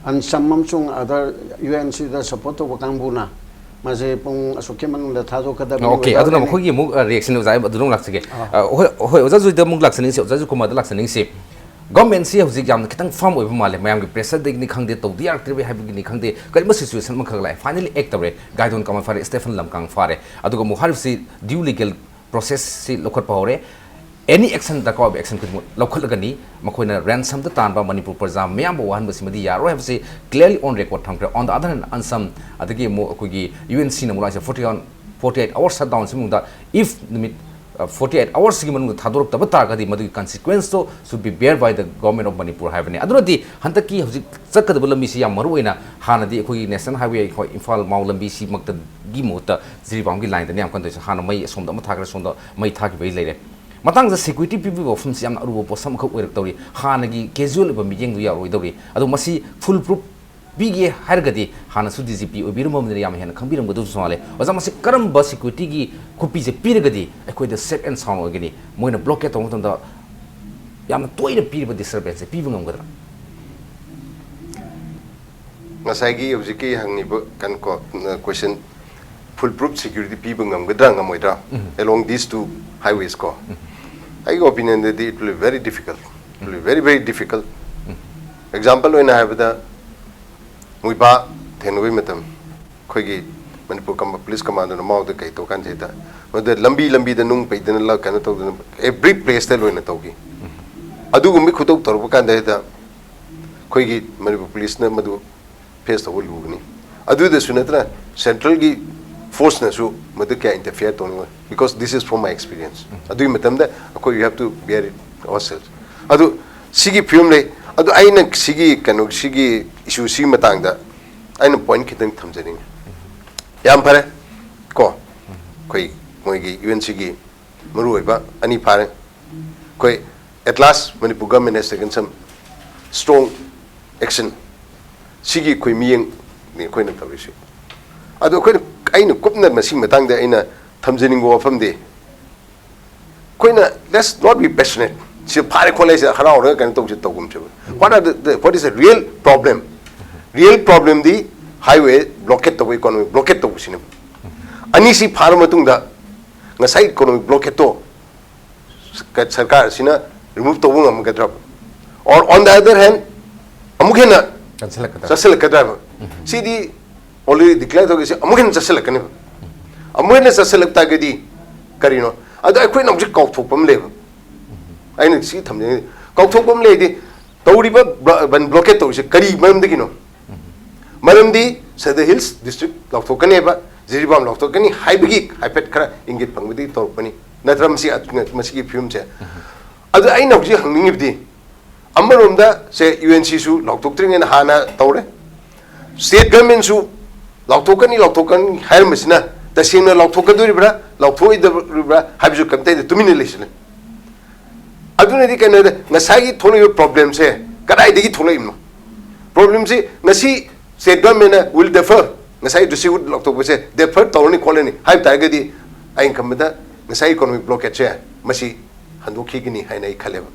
ꯑꯟꯁꯝ ꯑꯃꯁꯨꯡ ꯑꯗꯔ ꯌꯨ ꯑꯦꯟ ꯁꯤꯗ ꯁꯄꯣꯔꯠ ꯇꯧꯕ ꯀꯥꯡꯕꯨꯅ ꯃꯁꯤ ꯄꯨꯡ ꯑꯁꯨꯛꯀꯤ ꯃꯅꯨꯡꯗ ꯊꯥꯗꯣꯛꯀꯗꯕꯅꯤ, ꯑꯣꯀꯦ, ꯑꯣꯖꯥ ꯑꯗꯨꯅ ꯍꯣꯏꯅ ꯃꯈꯣꯏꯒꯤ ꯑꯃꯨꯛ, ꯑ, ꯔꯤꯌꯦꯛꯁꯟ ꯑꯣꯖꯥ ꯑꯗꯨꯗ ꯑꯃꯨꯛ ꯂꯥꯛꯆꯒꯦ꯫ ꯑꯥ꯫ ꯑ, ꯍꯣꯏ, ꯍꯣꯏ, ꯑꯣꯖꯥ ꯖꯣꯏꯗ ꯑꯃꯨꯛ ꯂꯥꯛꯆꯅꯤꯡꯁꯤ, ꯑꯣꯖꯥ ꯖꯣꯏꯀꯨꯃꯥꯔꯗ ꯂꯥꯛꯆꯅꯤꯡꯁꯤ꯫ ꯒꯣꯔꯃꯦꯟꯁꯤ ꯍꯧꯖꯤꯛ ꯌꯥꯝꯅ ꯈꯤꯇꯪ ꯐꯥꯔꯝ ꯑꯣꯏꯕ ꯃꯥꯜꯂꯦ꯫ ꯃꯌꯥꯝꯒꯤ ꯄ꯭ꯔꯦꯁꯔꯗꯒꯤꯅꯤ ꯈꯪꯗꯦ, ꯇꯧꯗ ꯌꯥꯔꯛꯇ꯭ꯔꯤꯕꯩ ꯍꯥꯏꯕꯒꯤꯅꯤ ꯈꯪꯗꯦ, ꯀꯔꯤꯒꯨꯝꯕ ꯁꯤꯆꯨꯋꯦꯁꯟ ꯑꯃꯈꯛ ꯂꯥꯛꯑꯦ, ꯐꯥꯏꯅꯦꯂꯤ ꯑꯦꯛ ꯇꯧꯔꯦ, ꯒꯥꯏꯗꯣꯟ ꯀꯃꯟ ꯐꯥꯔꯦ, ꯁ꯭ꯇꯦꯐꯟ ꯂꯝꯀꯥꯡ ꯐꯥꯔꯦ꯫ ꯑꯗꯨꯒ ꯑꯃꯨꯛ ꯍꯥꯏꯔꯤꯕꯁꯤ ꯗ꯭ꯌꯨ ꯂꯤꯒꯦꯜ ꯄ꯭ꯔꯣꯁꯦꯁꯁꯤ ꯂꯧꯈꯠꯄ ꯍꯧꯔꯦ꯫ ꯑꯦꯅꯤ ꯑꯦꯛꯁꯟ ꯗꯔꯀꯥꯔ ꯑꯣꯏꯕ ꯑꯦꯛꯁꯟ ꯈꯨꯗꯤꯡꯃꯛ ꯂꯧꯈꯠꯂꯒꯅꯤ꯫ ꯃꯈꯣꯏꯅ ꯔꯦꯟꯁꯝꯗ ꯇꯥꯟꯕ ꯃꯅꯤꯄꯨꯔ ꯄ꯭ꯔꯖꯥ ꯃꯌꯥꯝꯕꯨ ꯋꯥꯍꯟꯕꯁꯤꯃꯗꯤ ꯌꯥꯔꯣꯏ ꯍꯥꯏꯕꯁꯤ clearly on record ꯊꯝꯈ꯭ꯔꯦ꯫ On the other hand, ꯑꯟꯁꯝ ꯑꯗꯒꯤ ꯑꯃꯨꯛ ꯑꯩꯈꯣꯏꯒꯤ ꯌꯨ ꯑꯦꯟ ꯁꯤꯅ ꯑꯃꯨꯛ ꯂꯥꯛꯏꯁꯦ forty hour, forty eight hours shutdown ꯁꯤ ꯃꯅꯨꯡꯗ, if ꯅꯨꯃꯤꯠ ꯐꯣꯔꯇꯤ ꯑꯩꯠ ꯑꯋꯥꯔꯁꯤꯒꯤ ꯃꯅꯨꯡꯗ ꯊꯥꯗꯣꯔꯛꯇꯕ ꯇꯥꯔꯒꯗꯤ ꯃꯗꯨꯒꯤ ꯀꯟꯁꯤꯀ꯭ꯋꯦꯟꯁꯇꯣ should be bear by the government of Manipur ꯍꯥꯏꯕꯅꯤ꯫ ꯑꯗꯨꯅꯗꯤ ꯍꯟꯗꯛꯀꯤ ꯍꯧꯖꯤꯛ ꯆꯠꯀꯗꯕ ꯂꯝꯕꯤꯁꯤ ꯌꯥꯝ ꯃꯔꯨ ꯑꯣꯏꯅ, ꯍꯥꯟꯅꯗꯤ ꯑꯩꯈꯣꯏꯒꯤ ꯅꯦꯁꯅꯦꯜ ꯍꯥꯏꯋꯦ, ꯑꯩꯈꯣꯏ ꯏꯝꯐꯥꯜ ꯃꯥꯎ ꯂꯝꯕꯤꯁꯤꯃꯛꯇꯒꯤ ꯃꯍꯨꯠꯇ ꯖꯤꯔꯤꯕꯥꯝꯒꯤ ꯂꯥꯏꯟꯗꯅꯤ ꯌꯥꯝ ꯀꯟꯅ ꯇꯧꯔꯤꯁꯦ꯫ ꯍꯥꯟꯅ ꯃꯩ ꯑꯁꯣꯝꯗ ꯑꯃ ꯊꯥꯈ꯭ꯔꯦ, ꯁꯣꯝꯗ ꯃꯩ ꯊꯥꯈꯤꯕꯒꯤ ꯂꯩꯔꯦ꯫ ꯃꯇꯥꯡꯗ ꯁꯦꯀ꯭ꯌꯨꯔꯤꯇꯤ ꯄꯤꯕꯤꯕ ꯋꯥꯐꯝꯁꯤ ꯌꯥꯝꯅ ꯑꯔꯨꯕ ꯄꯣꯠꯁꯛ ꯑꯃꯈꯛ ꯑꯣꯏꯔꯛꯇꯧꯔꯤ꯫ ꯍꯥꯟꯅꯒꯤ ꯀꯦꯖꯨꯋꯦꯜ ꯑꯣꯏꯕ ꯃꯤꯠꯌꯦꯡꯗꯨ ꯌꯥꯔꯣꯏꯗꯧꯔꯤ꯫ ꯑꯗꯣ ꯃꯁꯤ ꯐꯨꯜ ꯄ꯭ꯔꯨꯐ ꯄꯤꯒꯦ ꯍꯥꯏꯔꯒꯗꯤ ꯍꯥꯟꯅꯁꯨ ꯗꯤ ꯖꯤ ꯄꯤ ꯑꯣꯏꯕꯤꯔꯝꯕꯅꯤꯅ ꯌꯥꯝ ꯍꯦꯟꯅ ꯈꯪꯕꯤꯔꯝꯒꯗꯕꯁꯨ ꯃꯥꯜꯂꯦ꯫ ꯑꯣꯖꯥ, ꯃꯁꯤ ꯀꯔꯝꯕ ꯁꯦꯀ꯭ꯌꯨꯔꯤꯇꯤꯒꯤ ꯈꯨꯄꯤꯁꯦ ꯄꯤꯔꯒꯗꯤ ꯑꯩꯈꯣꯏꯗ ꯁꯦꯐ ꯑꯦꯟ ꯁꯥꯎꯟ ꯑꯣꯏꯒꯅꯤ? ꯃꯣꯏꯅ ꯕ꯭ꯂꯣꯀꯦꯠ ꯇꯧꯕ ꯃꯇꯝꯗ ꯌꯥꯝꯅ ꯇꯣꯏꯅ ꯄꯤꯔꯤꯕ ꯗꯤꯁꯇꯔꯕꯦꯟꯁꯁꯦ ꯄꯤꯕ ꯉꯝꯒꯗ꯭ꯔꯥ? ꯉꯁꯥꯏꯒꯤ ꯍꯧꯖꯤꯛꯀꯤ ꯍꯪꯉꯤꯕ ꯀꯩꯅꯣ ꯀꯣ, ꯀꯣꯏꯁꯟ, ꯐꯨꯜ ꯄ꯭ꯔꯨꯐ ꯁꯦꯀ꯭ꯌꯨꯔꯤꯇꯤ ꯄꯤꯕ ꯉꯝꯒꯗ꯭ꯔꯥ ꯉꯝꯃꯣꯏꯗ꯭ꯔꯥ? Along these two highways ꯀꯣ, ꯑꯩꯒꯤ ꯑꯣꯄꯤꯅꯤꯌꯟꯗꯗꯤ it will be very difficult, it will be very very difficult꯫ Example ꯑꯣꯏꯅ ꯍꯥꯏꯕꯗ, ꯃꯨꯏꯕꯥ ꯊꯦꯡꯅꯕꯒꯤ ꯃꯇꯝ, ꯑꯩꯈꯣꯏꯒꯤ ꯃꯅꯤꯄꯨꯔ ꯀꯝ-, ꯄꯨꯂꯤꯁ ꯀꯃꯥꯟꯗꯣꯅ ꯃꯥꯎꯗ ꯀꯩ ꯇꯧ ꯀꯥꯟꯁꯤꯗ, ꯃꯗꯨꯗ ꯂꯝꯕꯤ ꯂꯝꯕꯤꯗ ꯅꯨꯡ ꯄꯩꯗꯅ ꯂ-, ꯀꯩꯅꯣ ꯇꯧꯗꯅ ꯑꯦꯕ꯭ꯔꯤ ꯄ꯭ꯂꯦꯁꯇ ꯂꯣꯏꯅ ꯇꯧꯈꯤ꯫ ꯑꯗꯨꯒꯨꯝꯕꯒꯤ ꯈꯨꯇꯧ ꯇꯧꯔꯛꯄ ꯀꯥꯟꯗ ꯍꯦꯛꯇ ꯑꯩꯈꯣꯏꯒꯤ ꯃꯅꯤꯄꯨꯔ ꯄꯨꯂꯤꯁꯅ ꯃꯗꯨ ꯐꯦꯁ ꯇꯧꯕ ꯂꯨꯒꯅꯤ꯫ ꯑꯗꯨꯗꯁꯨ ꯅꯠꯇꯅ ꯁꯦꯟꯇ꯭ꯔꯦꯜꯒꯤ ꯐꯣꯔꯁꯅꯁꯨ ꯃꯗꯨ ꯀꯌꯥ interfere ꯇꯧꯅꯤꯡꯉꯣꯏ, because this is from my experience꯫ ꯑꯗꯨꯒꯤ ꯃꯇꯝꯗ ꯑꯩꯈꯣꯏ we have to bear it ourselves꯫ ꯑꯗꯨ ꯁꯤꯒꯤ ꯐꯤꯕꯝ ꯂꯩ꯫ ꯑꯗꯨ ꯑꯩꯅ ꯁꯤꯒꯤ ꯀꯩꯅꯣ, ꯁꯤꯒꯤ ꯏꯁꯨꯁꯤꯒꯤ ꯃꯇꯥꯡꯗ ꯑꯩꯅ ꯄꯣꯏꯟ ꯈꯤꯇꯪ ꯊꯝꯖꯅꯤꯡꯉꯤ꯫ ꯌꯥꯝ ꯐꯔꯦ ꯀꯣ, ꯑꯩꯈꯣꯏ ꯃꯣꯏꯒꯤ ꯌꯨ ꯑꯦꯟ ꯁꯤꯒꯤ ꯃꯔꯨꯑꯣꯏꯕ ꯑꯅꯤ ꯐꯥꯔꯦ꯫ ꯑꯩꯈꯣꯏ at last Manipur government has taken some strong action꯫ ꯁꯤꯒꯤ ꯑꯩꯈꯣꯏ ꯃꯤꯠꯌꯦꯡꯅꯤ ꯑꯩꯈꯣꯏꯅ ꯇꯧꯔꯤꯁꯤ꯫ ꯑꯗꯣ ꯑꯩꯈꯣꯏꯅ, ꯑꯩꯅ ꯀꯨꯞꯅ ꯃꯁꯤꯒꯤ ꯃꯇꯥꯡꯗ ꯑꯩꯅ ꯊꯝꯖꯅꯤꯡꯕ ꯋꯥꯐꯝꯗꯤ, ꯑꯩꯈꯣꯏꯅ let's not be passionate꯫ ꯁꯤ ꯐꯥꯔꯦ ꯈꯣꯠꯂꯦ, ꯁꯤ ꯍꯔꯥꯎꯔꯒ ꯀꯩꯅꯣ ꯇꯧꯁꯤ, ꯇꯧꯒꯨꯝꯁꯦꯕ꯫ What are the, the, what is the real problem? Real problemꯗꯤ highway blockade ꯇꯧꯕ, economic blockade ꯇꯧꯕꯁꯤꯅꯦꯕ꯫ ꯑꯅꯤꯁꯤ ꯐꯥꯔ ꯃꯇꯨꯡꯗ ꯉꯁꯥꯏ economic blockadeꯇꯣ ꯁꯔꯀꯥꯔ ꯑꯁꯤꯅ remove ꯇꯧꯕ ꯉꯝꯒꯗ꯭ꯔꯕ? Or on the other hand, ꯑꯃꯨꯛ ꯍꯦꯟꯅ ꯆꯠꯁꯤꯜꯂꯛꯀꯗ꯭ꯔꯥ? ꯆꯠꯁꯤꯜꯂꯛꯀꯗ꯭ꯔꯥꯕ? ꯁꯤꯗꯤ already declare ꯇꯧꯈꯤꯁꯦ ꯑꯃꯨꯛ ꯍꯦꯟꯅ ꯆꯠꯁꯤꯜꯂꯛꯀꯅꯦꯕ꯫ ꯑꯃꯨꯛ ꯍꯦꯟꯅ ꯆꯠꯁꯤꯜꯂꯛ ꯇꯥꯔꯒꯗꯤ ꯀꯔꯤꯅꯣ? ꯑꯗꯣ ꯑꯩꯈꯣꯏꯅ ꯍꯧꯖꯤꯛ ꯀꯥꯎꯊꯣꯛꯄ ꯑꯃ ꯂꯩꯕ꯫ ꯑꯩꯅ ꯁꯤ ꯊꯝꯖꯅꯤꯡꯉꯤ, ꯀꯥꯎꯊꯣꯛꯄ ꯑꯃ ꯂꯩꯗꯤ, ꯇꯧꯔꯤꯕ ꯕꯟ blockade ꯇꯧꯔꯤꯁꯦ ꯀꯔꯤ ꯃꯔꯝꯗꯒꯤꯅꯣ? ꯃꯔꯝꯗꯤ Sadar Hills district ꯂꯥꯎꯊꯣꯛꯀꯅꯦꯕ, ꯖꯤꯔꯤꯕꯥꯝ ꯂꯥꯎꯊꯣꯛꯀꯅꯤ ꯍꯥꯏꯕꯒꯤ ꯍꯥꯏꯐꯦꯠ ꯈꯔ ꯏꯪꯒꯤꯠ ꯐꯪꯕꯗꯒꯤ ꯇꯧꯔꯛꯄꯅꯤ ꯅꯠꯇ꯭ꯔ ꯃꯁꯤ, ꯃꯁꯤꯒꯤ ꯐꯤꯕꯝꯁꯦ? ꯑꯗꯣ ꯑꯩꯅ ꯍꯧꯖꯤꯛ ꯍꯪꯅꯤꯡꯉꯤꯕꯗꯤ, ꯑꯃꯔꯣꯝꯗ ꯁꯦ UNCꯁꯨ ꯂꯥꯎꯊꯣꯛꯇ꯭ꯔꯤꯉꯩꯗ ꯍꯥꯟꯅ ꯇꯧꯔꯦ, state governmentꯁꯨ ꯂꯥꯎꯊꯣꯛꯀꯅꯤ ꯂꯥꯎꯊꯣꯛꯀꯅꯤ ꯍꯥꯏꯔꯝꯕꯁꯤꯅ ꯇꯁꯦꯡꯅ ꯂꯥꯎꯊꯣꯛꯀꯗꯣꯔꯤꯕ꯭ꯔꯥ ꯂꯥꯎꯊꯣꯛꯑꯣꯏꯗꯧꯔꯤꯕ꯭ꯔꯥ ꯍꯥꯏꯕꯁꯨ ꯀꯩꯝꯇ ꯇꯨꯃꯤꯟꯅ ꯂꯩꯁꯤꯜꯂꯦ꯫ ꯑꯗꯨꯅꯗꯤ ꯀꯩꯅꯣꯗ ꯉꯁꯥꯏꯒꯤ ꯊꯣꯛꯂꯛꯏꯕ problemꯁꯦ ꯀꯗꯥꯏꯗꯒꯤ ꯊꯣꯛꯂꯛꯏꯕꯅꯣ? Problemꯁꯤ ꯉꯁꯤ state governmentꯅ will defer, ꯉꯁꯥꯏ district ꯂꯥꯎꯊꯣꯛꯄꯁꯦ defer ꯇꯧꯔꯅꯤ ꯈꯣꯠꯂꯅꯤ ꯍꯥꯏꯕ ꯇꯥꯔꯒꯗꯤ, ꯑꯩꯅ ꯈꯟꯕꯗ ꯉꯁꯥꯏ economic blockadeꯁꯦ ꯃꯁꯤ ꯍꯟꯗꯣꯛꯈꯤꯒꯅꯤ ꯍꯥꯏꯅ ꯑꯩ ꯈꯜꯂꯦꯕ꯫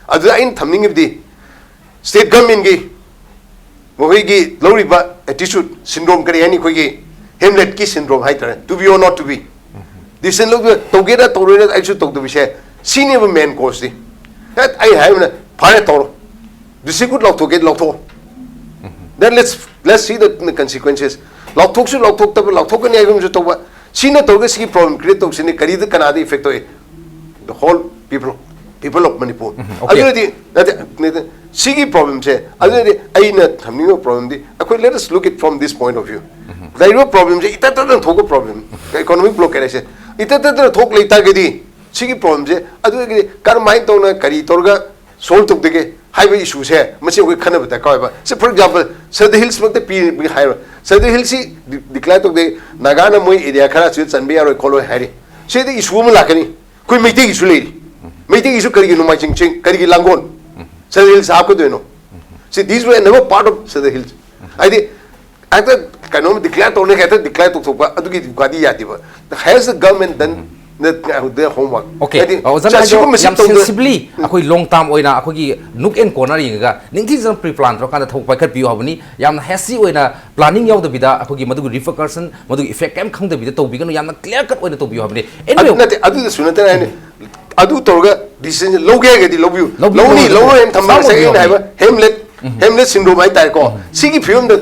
ꯑꯗꯨꯗ ꯑꯩꯅ ꯊꯝꯅꯤꯡꯉꯤꯕꯗꯤ, state governmentꯀꯤ ꯃꯈꯣꯏꯒꯤ ꯂꯧꯔꯤꯕ attitude, syndrome ꯀꯔꯤ ꯍꯥꯏꯅꯤ, ꯑꯩꯈꯣꯏꯒꯤ Hamletꯀꯤ syndrome ꯍꯥꯏꯇꯥꯔꯦ, to be or not to be, decision ꯂꯧꯕ ꯇꯧꯒꯦꯔꯥ ꯇꯧꯔꯣꯏꯔꯥ ꯑꯩꯁꯨ ꯇꯧꯗꯕꯤꯁꯦ, ꯁꯤꯅꯦꯕ main causeꯇꯤ꯫ ꯍꯦꯠ ꯑꯩ ꯍꯥꯏꯕꯅ, "ꯐꯔꯦ ꯇꯧꯔꯣ, district ꯂꯥꯎꯊꯣꯛꯀꯦ ꯂꯥꯎꯊꯣꯛꯑꯣ, then let's let's see the consequences." ꯂꯥꯎꯊꯣꯛꯁꯨ ꯂꯥꯎꯊꯣꯛꯇꯕ, ꯂꯥꯎꯊꯣꯛꯀꯅꯤ ꯍꯥꯏꯕ ꯑꯃꯁꯨ ꯇꯧꯕ, ꯁꯤꯅ ꯇꯧꯔꯒ ꯁꯤꯒꯤ problem create ꯇꯧꯁꯤꯅꯤ, ꯀꯔꯤꯗ ꯀꯅꯥꯗ effect ꯇꯧꯏ? The whole people, people of Manipur. Okay. ꯑꯗꯨꯅꯗꯤ ꯅꯠꯇꯦ, ꯅꯠꯇꯦ, ꯁꯤꯒꯤ problemꯁꯦ, ꯑꯗꯨꯅꯗꯤ ꯑꯩꯅ ꯊꯝꯅꯤꯡꯕ problemꯗꯤ, ꯑꯩꯈꯣꯏ let us look it from this point of view. ꯂꯩꯔꯤꯕ problemꯁꯦ ꯏꯇꯠ ꯇꯠꯇꯅ ꯊꯣꯛꯄ problem, economic blockade ꯍꯥꯏꯁꯦ ꯏꯇꯠ ꯇꯠꯇꯅ ꯊꯣꯛ ꯂꯩ ꯇꯥꯔꯒꯗꯤ, ꯁꯤꯒꯤ problemꯁꯦ ꯑꯗꯨꯗꯒꯤꯗꯤ ꯀꯔꯝꯍꯥꯏꯅ ꯇꯧꯅ ꯀꯔꯤ ꯇꯧꯔꯒ solve ꯇꯧꯗꯒꯦ ꯍꯥꯏꯕ issueꯁꯦ, ꯃꯁꯤ ꯑꯩꯈꯣꯏ ꯈꯟꯅꯕ ꯗꯔꯀꯥꯔ ꯑꯣꯏꯕ꯫ ꯁꯤ, for example, Sadar Hillsꯃꯛꯇ ꯄꯤꯕꯒꯤ ꯍꯥꯏꯔꯣ, Sadar Hillsꯁꯤ declare ꯇꯧꯗꯦ, ꯅꯥꯒꯥꯅ ꯃꯣꯏ area ꯈꯔ ꯑꯁꯤꯗ ꯆꯟꯕ ꯌꯥꯔꯣꯏ ꯈꯣꯠꯂꯣꯏ ꯍꯥꯏꯔꯤ, ꯁꯤꯗ issue ꯑꯃ ꯂꯥꯛꯀꯅꯤ꯫ ꯑꯩꯈꯣꯏ ꯃꯩꯇꯩꯒꯤꯁꯨ ꯂꯩꯔꯤ, ꯃꯩꯇꯩꯒꯤꯁꯨ ꯀꯔꯤꯒꯤ ꯅꯣꯡꯃꯥꯏꯖꯤꯡ ꯆꯤꯡ, ꯀꯔꯤꯒꯤ ꯂꯥꯡꯒꯣꯜ, Sadar Hillsꯇ ꯍꯥꯞꯀꯗꯣꯏꯅꯣ? See, these were never part of Sadar Hills. ꯍꯥꯏꯗꯤ ꯍꯦꯛꯇ ꯀꯩꯅꯣꯝ declare ꯇꯧꯔꯅꯤ, ꯍꯦꯛꯇ declare ꯇꯧꯊꯣꯛꯄ, ꯑꯗꯨꯒꯤ ꯋꯥꯗꯤ ꯌꯥꯗꯦꯕ꯫ Has the government done the, their homework? Okay, ꯍꯥꯏꯗꯤ, ꯑꯣꯖꯥꯅ ꯁꯤ-, ꯍꯥꯏꯗꯣ ꯁꯤꯒꯨꯝꯕꯁꯤ ꯌꯥꯝ ꯇꯧꯗ-, sensibly ꯑꯩꯈꯣꯏ long term ꯑꯣꯏꯅ ꯑꯩꯈꯣꯏꯒꯤ nook and corner ꯌꯦꯡꯉꯒ ꯅꯤꯡꯊꯤꯖꯅ pre plan ꯇꯧꯔꯀꯥꯟꯗ ꯊꯕꯛ ꯄꯥꯏꯈꯠꯄꯤꯌꯨ ꯍꯥꯏꯕꯅꯤ꯫ ꯌꯥꯝꯅ hasty ꯑꯣꯏꯅ planning ꯌꯥꯎꯗꯕꯤꯗ ꯑꯩꯈꯣꯏꯒꯤ ꯃꯗꯨꯒꯤ repercussion, ꯃꯗꯨꯒꯤ effect ꯀꯩꯝ ꯈꯪꯗꯕꯤꯗ ꯇꯧꯕꯤꯒꯅꯨ, ꯌꯥꯝꯅ clear cut ꯑꯣꯏꯅ ꯇꯧꯕꯤꯌꯨ ꯍꯥꯏꯕꯅꯤ꯫ ꯑꯗꯨ Anyway, ꯅꯠꯇꯦ, ꯑꯗꯨꯗꯁꯨ ꯅꯠꯇꯅ ꯑꯩꯅ ꯑꯗꯨ ꯇꯧꯔꯒ decision ꯂꯧꯒꯦ ꯍꯥꯏꯔꯒꯗꯤ ꯂꯧꯕꯤꯌꯨ, ꯂꯧꯕꯤꯌꯨ, ꯂꯧꯅꯤ, ꯂꯧꯕꯤꯌꯨ꯫ ꯂꯧꯔꯣꯏ ꯍꯥꯏꯅ ꯊꯝꯕ ꯁꯥꯎ ꯉꯁꯥꯏ ꯑꯩꯅ ꯂꯧꯕꯤꯌꯨ꯫ ꯍꯥꯏꯕ ꯍꯦꯝꯂꯦꯠ ꯍꯦꯝꯂꯦꯠ ꯁꯤꯟꯗ꯭ꯔꯣꯝ ꯍꯥꯏꯇꯥꯔꯦꯀꯣ꯫ ꯁꯤꯒꯤ ꯐꯤꯕꯝꯗ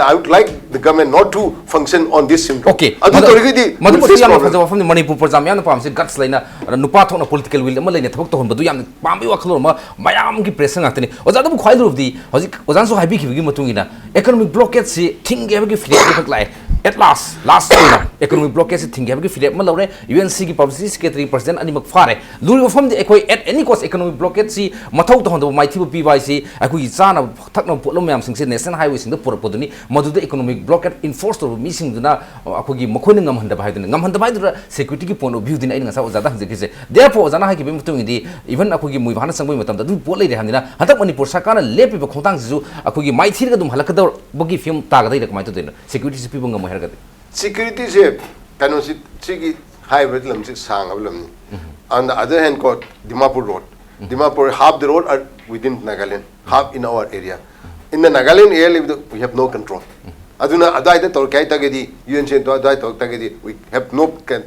I would like the government not to function on this syndrome. Okay. ꯑꯗꯨ ꯇꯧꯔꯒꯗꯤ ꯃꯗꯨ we'll face ꯌꯥꯝꯅ problem. ꯐꯖꯕ ꯋꯥꯐꯝꯅꯤ꯫ ꯃꯅꯤꯄꯨꯔ ꯄ꯭ꯔꯖꯥ ꯃꯌꯥꯝꯅ ꯄꯥꯝꯕꯁꯦ guts ꯂꯩꯅ, ꯑꯗ ꯅꯨꯄꯥ ꯊꯣꯛꯅ political will ꯑꯃ ꯂꯩꯅ ꯊꯕꯛ ꯇꯧꯍꯟꯕꯗꯨ ꯌꯥꯝꯅ ꯄꯥꯝꯕꯒꯤ ꯋꯥꯈꯜꯂꯣꯟ ꯑꯃ ꯃꯌꯥꯝꯒꯤ pressure ꯉꯥꯛꯇꯅꯤ꯫ ꯑꯣꯖꯥ, ꯑꯗꯨꯕꯨ ꯈ꯭ꯋꯥꯏ ꯂꯨꯔꯕꯗꯤ ꯍꯧꯖꯤꯛ ꯑꯣꯖꯥꯅꯁꯨ ꯍꯥꯏꯕꯤꯈꯤꯕꯒꯤ ꯃꯇꯨꯡ ꯏꯟꯅ economic blockade ꯁꯤ ꯊꯤꯡꯒꯦ ꯍꯥꯏꯕꯒꯤ ꯐꯤꯔꯦꯞ ꯑꯃꯈꯛ ꯂꯥꯛꯑꯦ꯫ At last, last ꯑꯣꯏꯅ economic blockade ꯁꯤ ꯊꯤꯡꯒꯦ ꯍꯥꯏꯕꯒꯤ ꯐꯤꯔꯦꯞ ꯑꯃ ꯂꯧꯔꯦ꯫ U N C ꯒꯤ publicity secretary, president ꯑꯅꯤꯃꯛ ꯐꯥꯔꯦ꯫ ꯂꯨꯔꯤꯕ ꯋꯥꯐꯝꯗꯤ ꯑꯩꯈꯣꯏ at any cost economic blockade ꯁꯤ ꯃꯊꯧ ꯇꯧꯍꯟꯗꯕ ꯃꯥꯏꯊꯤꯕ ꯄꯤꯕ ꯍꯥꯏꯁꯤ ꯑꯩꯈꯣꯏꯒꯤ ꯆꯥꯅꯕ ꯊꯛꯅꯕ ꯄꯣꯠꯂꯝ ꯃꯌꯥꯝꯁꯤꯡꯁꯦ national highway ꯁꯤꯡꯗ ꯄꯨꯔꯛꯄꯗꯨꯅꯤ꯫ ꯃꯗꯨꯗ economic blockade enforce ꯇꯧꯔꯕ ꯃꯤꯁꯤꯡꯗꯨꯅ, ꯑ, ꯑꯩꯈꯣꯏꯒꯤ ꯃꯈꯣꯏꯅ ꯉꯝꯍꯟꯗꯕ ꯍꯥꯏꯗꯨꯅꯤ꯫ ꯉꯝꯍꯟꯗꯕ ꯍꯥꯏꯗꯨꯅ security ꯒꯤ point of view ꯗꯨꯅꯤ ꯑꯩꯅ ꯉꯁꯥꯏ ꯑꯣꯖꯥꯗ ꯍꯪꯖꯈꯤꯁꯦ꯫ Therefore, ꯑꯣꯖꯥꯅ ꯍꯥꯏꯈꯤꯕꯒꯤ ꯃꯇꯨꯡ ꯏꯟꯅꯗꯤ, even ꯑꯩꯈꯣꯏꯒꯤ ꯃꯨꯏꯚꯥꯅ ꯆꯪꯕꯒꯤ ꯃꯇꯝꯗ ꯑꯗꯨꯒꯤ ꯄꯣꯠ ꯂꯩꯔꯦ ꯍꯥꯏꯕꯅꯤꯅ, ꯍꯟꯗꯛ ꯃꯅꯤꯄꯨꯔ ꯁꯔꯀꯥꯔꯅ ꯂꯦꯞꯄꯤꯕ ꯈꯣꯡꯊꯥꯡꯁꯤꯁꯨ ꯑꯩꯈꯣꯏꯒꯤ ꯃꯥꯏꯊꯤꯔꯒ ꯑꯗꯨꯝ ꯍꯜꯂꯛꯀꯗꯧꯕꯒꯤ ꯐꯤꯕꯝ ꯇꯥꯒꯗꯣꯏꯔꯥ, ꯀꯃꯥꯏꯅ ꯇꯧꯗꯣꯏꯅꯣ? Security ꯁꯤ ꯄꯤꯕ ꯉꯝꯃꯣꯏ ꯍꯥꯏꯔꯒꯗꯤ? Security ꯁꯦ ꯀꯩꯅꯣꯁꯤ, ꯁꯤꯒꯤ ꯍꯥꯏꯔꯤꯕ ꯂꯝꯁꯤ ꯁꯥꯡꯉꯕ ꯂꯝꯅꯤ꯫ On the other hand ꯀꯣ, Dimapur road, Dimapur, half the road are within Nagaland, half in our area. In the Nagaland area ꯂꯩꯕꯗ we have no control. ꯑꯗꯨꯅ ꯑꯗꯨꯋꯥꯏꯗ ꯇꯧꯔꯛꯀꯦ ꯍꯥꯏꯇꯥꯔꯒꯗꯤ, U N C ꯑꯗꯨꯋꯥꯏ ꯇꯧꯔꯛꯇꯥꯔꯒꯗꯤ we have no can-,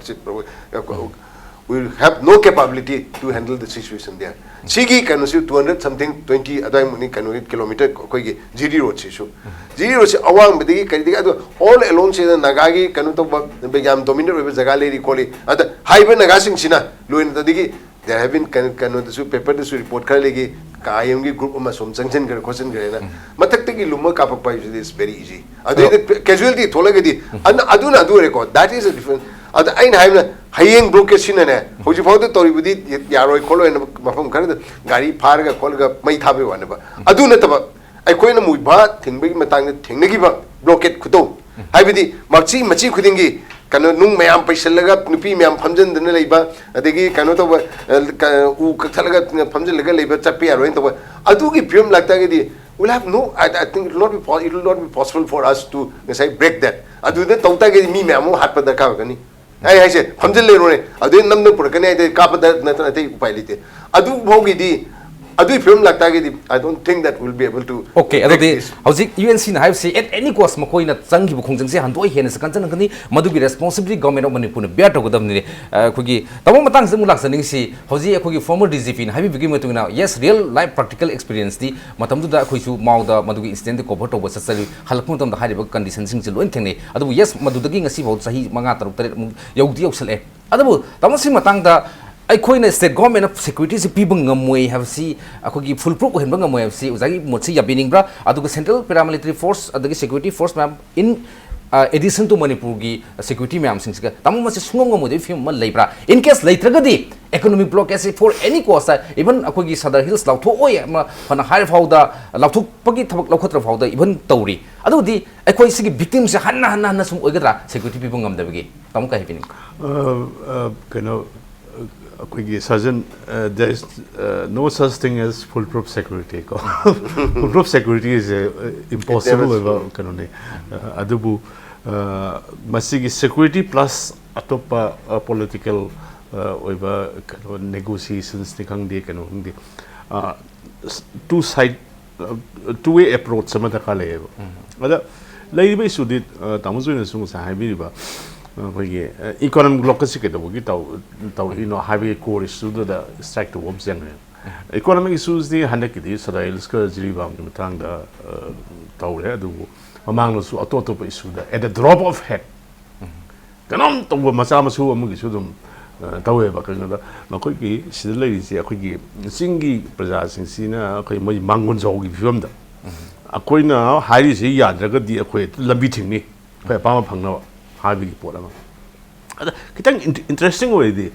we have no capability to handle the situation there. ꯁꯤꯒꯤ ꯀꯩꯅꯣꯁꯤ two hundred something, twenty ꯑꯗꯨꯋꯥꯏꯃꯨꯛꯅꯤ, ꯀꯩꯅꯣꯒꯤ kilometre ꯑꯩꯈꯣꯏꯒꯤ G D road ꯁꯤꯁꯨ꯫ G D road ꯁꯤ ꯑꯋꯥꯡꯕꯗꯒꯤ ꯀꯔꯤꯗꯒꯤ, ꯑꯗꯨ all along ꯁꯤꯗ ꯅꯥꯒꯥꯒꯤ ꯀꯩꯅꯣ ꯇꯧꯕ, ꯌꯥꯝ dominate ꯑꯣꯏꯕ ꯖꯒꯥ ꯂꯩꯔꯤ ꯈꯣꯠꯂꯤ꯫ ꯑꯗ ꯍꯥꯏꯔꯤꯕ ꯅꯥꯒꯥꯁꯤꯡꯁꯤꯅ ꯂꯣꯏꯅꯗꯒꯤ there have been ꯀꯩꯅꯣ, ꯀꯩꯅꯣꯗꯁꯨ, paper ꯗꯁꯨ report ꯈꯔ ꯂꯩꯈꯤ, ꯀꯥ ꯑꯦꯝꯒꯤ group ꯑꯃ ꯁꯨꯝ ꯆꯪꯁꯤꯟꯈ꯭ꯔꯦ ꯈꯣꯠꯆꯤꯟꯈ꯭ꯔꯦꯅ꯫ ꯃꯊꯛꯇꯒꯤ ꯂꯨꯝꯃ ꯀꯥꯞꯄꯛꯄ ꯍꯥꯏꯕꯁꯤꯗꯤ is very easy꯫ ꯑꯗꯨꯗꯩꯗ casualty ꯊꯣꯛꯂꯒꯗꯤ, ꯑꯗꯨꯅ, ꯑꯗꯨꯅ ꯑꯗꯨ ꯑꯣꯏꯔꯦꯀꯣ, that is a different꯫ ꯑꯗ ꯑꯩꯅ ꯍꯥꯏꯕꯅ, ꯍꯌꯦꯡ blockade ꯁꯤꯅꯅꯦ, ꯍꯧꯖꯤꯛ ꯐꯥꯎꯗ ꯇꯧꯔꯤꯕꯗꯤ ꯌꯥꯔꯣꯏ ꯈꯣꯠꯂꯣꯏꯅ ꯃꯐꯝ ꯈꯔꯗ ꯒꯥꯔꯤ ꯐꯥꯔꯒ ꯈꯣꯠꯂꯒ ꯃꯩ ꯊꯥꯕꯩ ꯋꯥꯅꯦꯕ꯫ ꯑꯗꯨ ꯅꯠꯇꯕ, ꯑꯩꯈꯣꯏꯅ ꯃꯨꯏꯚꯥ ꯊꯤꯡꯕꯒꯤ ꯃꯇꯥꯡꯗ ꯊꯦꯡꯅꯈꯤꯕ blockade ꯈꯨꯇꯧ, ꯍꯥꯏꯕꯗꯤ ꯃꯆꯤ ꯃꯆꯤ ꯈꯨꯗꯤꯡꯒꯤ ꯀꯩꯅꯣ, ꯅꯨꯡ ꯃꯌꯥꯝ ꯄꯩꯁꯜꯂꯒ, ꯅꯨꯄꯤ ꯃꯌꯥꯝ ꯐꯝꯖꯟꯗꯅ ꯂꯩꯕ, ꯑꯗꯒꯤ ꯀꯩꯅꯣ ꯇꯧꯕ, ꯑ, ꯀ-, ꯎ ꯀꯛꯊꯠꯂꯒ ꯐꯝꯖꯜꯂꯒ ꯂꯩꯕ, ꯆꯠꯄ ꯌꯥꯔꯣꯏꯅ ꯇꯧꯕ, ꯑꯗꯨꯒꯤ ꯐꯤꯕꯝ ꯂꯥꯛꯇꯥꯔꯒꯗꯤ, we'll have no, I, I think it will not be po-, it will not be possible for us to ꯉꯁꯥꯏ break that꯫ ꯑꯗꯨꯗ ꯇꯧ ꯇꯥꯔꯒꯗꯤ ꯃꯤ ꯃꯌꯥꯝ ꯑꯃ ꯍꯥꯠꯄ ꯗꯔꯀꯥꯔ ꯑꯣꯏꯔꯛꯀꯅꯤ꯫ ꯑꯩ ꯍꯥꯏꯁꯦ, ꯐꯝꯖꯤꯜ ꯂꯩꯔꯣꯅꯦ, ꯑꯗꯨꯗꯩ ꯅꯝꯅ ꯄꯨꯔꯛꯀꯅꯤ ꯍꯥꯏꯗꯤ ꯀꯥꯞꯄꯗ ꯅꯠꯇꯅ ꯑꯇꯩ ꯎꯄꯥꯏ ꯂꯩꯇꯦ꯫ ꯑꯗꯨ ꯐꯥꯎꯒꯤꯗꯤ ꯑꯗꯨꯒꯤ ꯐꯤꯕꯝ ꯂꯥꯛꯇꯥꯔꯒꯗꯤ, I don't think that we'll be able to Okay, break ꯑꯗꯨꯗꯤ this. ꯍꯧꯖꯤꯛ ꯌꯨ ꯑꯦꯟ ꯁꯤꯅ ꯍꯥꯏꯕꯁꯤ at any cost ꯃꯈꯣꯏꯅ ꯆꯪꯈꯤꯕ ꯈꯣꯡꯖꯪꯁꯦ ꯍꯟꯗꯣꯛꯑꯣꯏ, ꯍꯦꯟꯅꯁꯨ ꯀꯟꯖꯟꯒꯅꯤ꯫ ꯃꯗꯨꯒꯤ responsibility Government of Manipurꯅ bear ꯇꯧꯒꯗꯕꯅꯤ꯫ ꯑ, ꯑꯩꯈꯣꯏꯒꯤ ꯇꯥꯃꯣ, ꯃꯇꯥꯡꯁꯤꯗ ꯑꯃꯨꯛ ꯂꯥꯛꯆꯅꯤꯡꯁꯤ, ꯍꯧꯖꯤꯛ ꯑꯩꯈꯣꯏꯒꯤ former D G Pꯅ ꯍꯥꯏꯕꯤꯕꯒꯤ ꯃꯇꯨꯡ ꯏꯟꯅ, yes, real life practical experienceꯇꯤ ꯃꯇꯝꯗꯨꯗ ꯑꯩꯈꯣꯏꯁꯨ ꯃꯥꯎꯗ ꯃꯗꯨꯒꯤ incidentꯗ cover ꯇꯧꯕ ꯆꯠꯆꯔꯤ꯫ ꯍꯜꯂꯛꯄ ꯃꯇꯝꯗ ꯍꯥꯏꯔꯤꯕ conditionꯁꯤꯡꯁꯦ ꯂꯣꯏ ꯊꯦꯡꯅꯩ꯫ ꯑꯗꯨꯕꯨ yes, ꯃꯗꯨꯗꯒꯤ ꯉꯁꯤꯐꯥꯎ ꯆꯍꯤ ꯃꯉꯥ, ꯇꯔꯨꯛ, ꯇꯔꯦꯠ ꯑꯃꯨꯛ ꯌꯧꯗꯤ ꯌꯧꯁꯜꯂꯛꯑꯦ꯫ ꯑꯗꯨꯕꯨ ꯇꯥꯃꯣ, ꯁꯤ ꯃꯇꯥꯡꯗ ꯑꯩꯈꯣꯏꯅ state governmentꯅ securityꯁꯤ ꯄꯤꯕ ꯉꯝꯃꯣꯏ ꯍꯥꯏꯕꯁꯤ, ꯑꯩꯈꯣꯏꯒꯤ fool proof ꯑꯣꯏꯍꯟꯕ ꯉꯝꯃꯣꯏ ꯍꯥꯏꯕꯁꯤ ꯑꯣꯖꯥꯒꯤ ꯃꯣꯠꯁꯤ ꯌꯥꯕꯤꯅꯤꯡꯕ꯭ꯔꯥ? ꯑꯗꯨꯒ central paramilitary force ꯑꯗꯒꯤ security force ꯃꯌꯥꯝ in, ꯑ, addition to ꯃꯅꯤꯄꯨꯔꯒꯤ security ꯃꯌꯥꯝꯁꯤꯡꯁꯤꯒ ꯇꯥꯃꯣ, ꯃꯁꯤ ꯁꯨꯡꯉꯝ ꯉꯝꯃꯣꯏꯗꯕꯒꯤ ꯐꯤꯕꯝ ꯑꯃ ꯂꯩꯕ꯭ꯔꯥ? In case ꯂꯩꯇ꯭ꯔꯒꯗꯤ economic blockade ꯑꯁꯤ for any cost, even ꯑꯩꯈꯣꯏꯒꯤ ꯁꯗꯔ ꯍꯤꯜꯁ ꯂꯥꯎꯊꯣꯛꯑꯣꯏ ꯑꯃ ꯐꯅ ꯍꯥꯏꯔ ꯐꯥꯎꯗ, ꯂꯥꯎꯊꯣꯛꯄꯒꯤ ꯊꯕꯛ ꯂꯧꯈꯠꯇ꯭ꯔ ꯐꯥꯎꯗ even ꯇꯧꯔꯤ꯫ ꯑꯗꯨꯗꯤ ꯑꯩꯈꯣꯏ ꯁꯤꯒꯤ victimꯁꯦ ꯍꯟꯅ ꯍꯟꯅ ꯍꯟꯅ ꯁꯨꯝ ꯑꯣꯏꯒꯗ꯭ꯔꯥ, security ꯄꯤꯕ ꯉꯝꯗꯕꯒꯤ? ꯇꯥꯃꯣ, ꯀꯩ ꯍꯥꯏꯕꯤꯅꯤꯡ? ꯑ, ꯑ, ꯀꯩꯅꯣ, ꯑꯩꯈꯣꯏꯒꯤ ꯁꯥꯖꯟ, uh, there is, uh, no such thing as foolproof security ꯀꯣ꯫ Foolproof security is a, uh, impossible It never ꯑꯣꯏꯕ ꯀꯩꯅꯣꯅꯤ꯫ ꯑ, ꯑꯗꯨꯕꯨ, ꯑ, ꯃꯁꯤꯒꯤ security plus ꯑꯇꯣꯞꯄ, ꯑ, political, ꯑ, ꯑꯣꯏꯕ ꯀꯩꯅꯣ, negotiationsꯅꯤ ꯈꯪꯗꯦ, ꯀꯩꯅꯣ ꯈꯪꯗꯦ, ꯑ, two side, ꯑ, two way approach ꯑꯃ ꯗꯔꯀꯥꯔ ꯂꯩꯌꯦꯕ꯫ ꯑꯗ ꯂꯩꯔꯤꯕ issueꯗꯤ, ꯑ, ꯇꯥꯃꯣ ꯖꯣꯏꯅꯁꯨ ꯉꯁꯥꯏ ꯍꯥꯏꯕꯤꯔꯤꯕ, ꯑ, ꯑꯩꯈꯣꯏꯒꯤ, ꯑ, economic blockade ꯁꯤ ꯀꯩꯗꯧꯕꯒꯤ ꯇꯧ-, ꯇꯧꯔꯛꯏꯅꯣ ꯍꯥꯏꯕꯒꯤ core issueꯗꯨꯗ strike ꯇꯧꯕ ꯑꯃ ꯆꯪꯉꯦ꯫ Economic issuesꯇꯤ ꯍꯟꯗꯛꯀꯤꯗꯤ ꯁꯗꯥꯏꯜꯁꯀ ꯖꯤꯔꯤꯕꯥꯝꯒꯤ ꯃꯇꯥꯡꯗ, ꯑ, ꯇꯧꯔꯦ, ꯑꯗꯨꯕꯨ ꯃꯃꯥꯡꯗꯁꯨ ꯑꯇꯣꯞ ꯑꯇꯣꯞꯄ issueꯗ at the drop of hat ꯀꯩꯅꯣꯝ ꯇꯧꯕ ꯃꯆꯥ ꯃꯁꯨ ꯑꯃꯒꯤꯁꯨ ꯑꯗꯨꯝ, ꯑ, ꯇꯧꯋꯦꯕ꯫ ꯀꯩꯅꯣꯗ ꯃꯈꯣꯏꯒꯤ ꯁꯤꯗ ꯂꯩꯔꯤꯁꯦ, ꯑꯩꯈꯣꯏꯒꯤ ꯆꯤꯡꯒꯤ ꯄ꯭ꯔꯖꯥꯁꯤꯡꯁꯤꯅ ꯑꯩꯈꯣꯏ ꯃꯣꯏ ꯃꯥꯡꯒꯣꯟꯖꯥꯎꯒꯤ ꯐꯤꯕꯝꯗ ꯑꯩꯈꯣꯏꯅ ꯍꯥꯏꯔꯤꯁꯦ ꯌꯥꯗ꯭ꯔꯒꯗꯤ ꯑꯩꯈꯣꯏ ꯂꯝꯕꯤ ꯊꯤꯡꯅꯤ, ꯑꯩꯈꯣꯏ ꯑꯄꯥꯝꯕ ꯐꯪꯅꯕ ꯍꯥꯏꯕꯒꯤ ꯄꯣꯠ ꯑꯃ꯫ ꯑꯗ ꯈꯤꯇꯪ ꯏꯟ-, interesting ꯑꯣꯏꯔꯤꯗꯤ,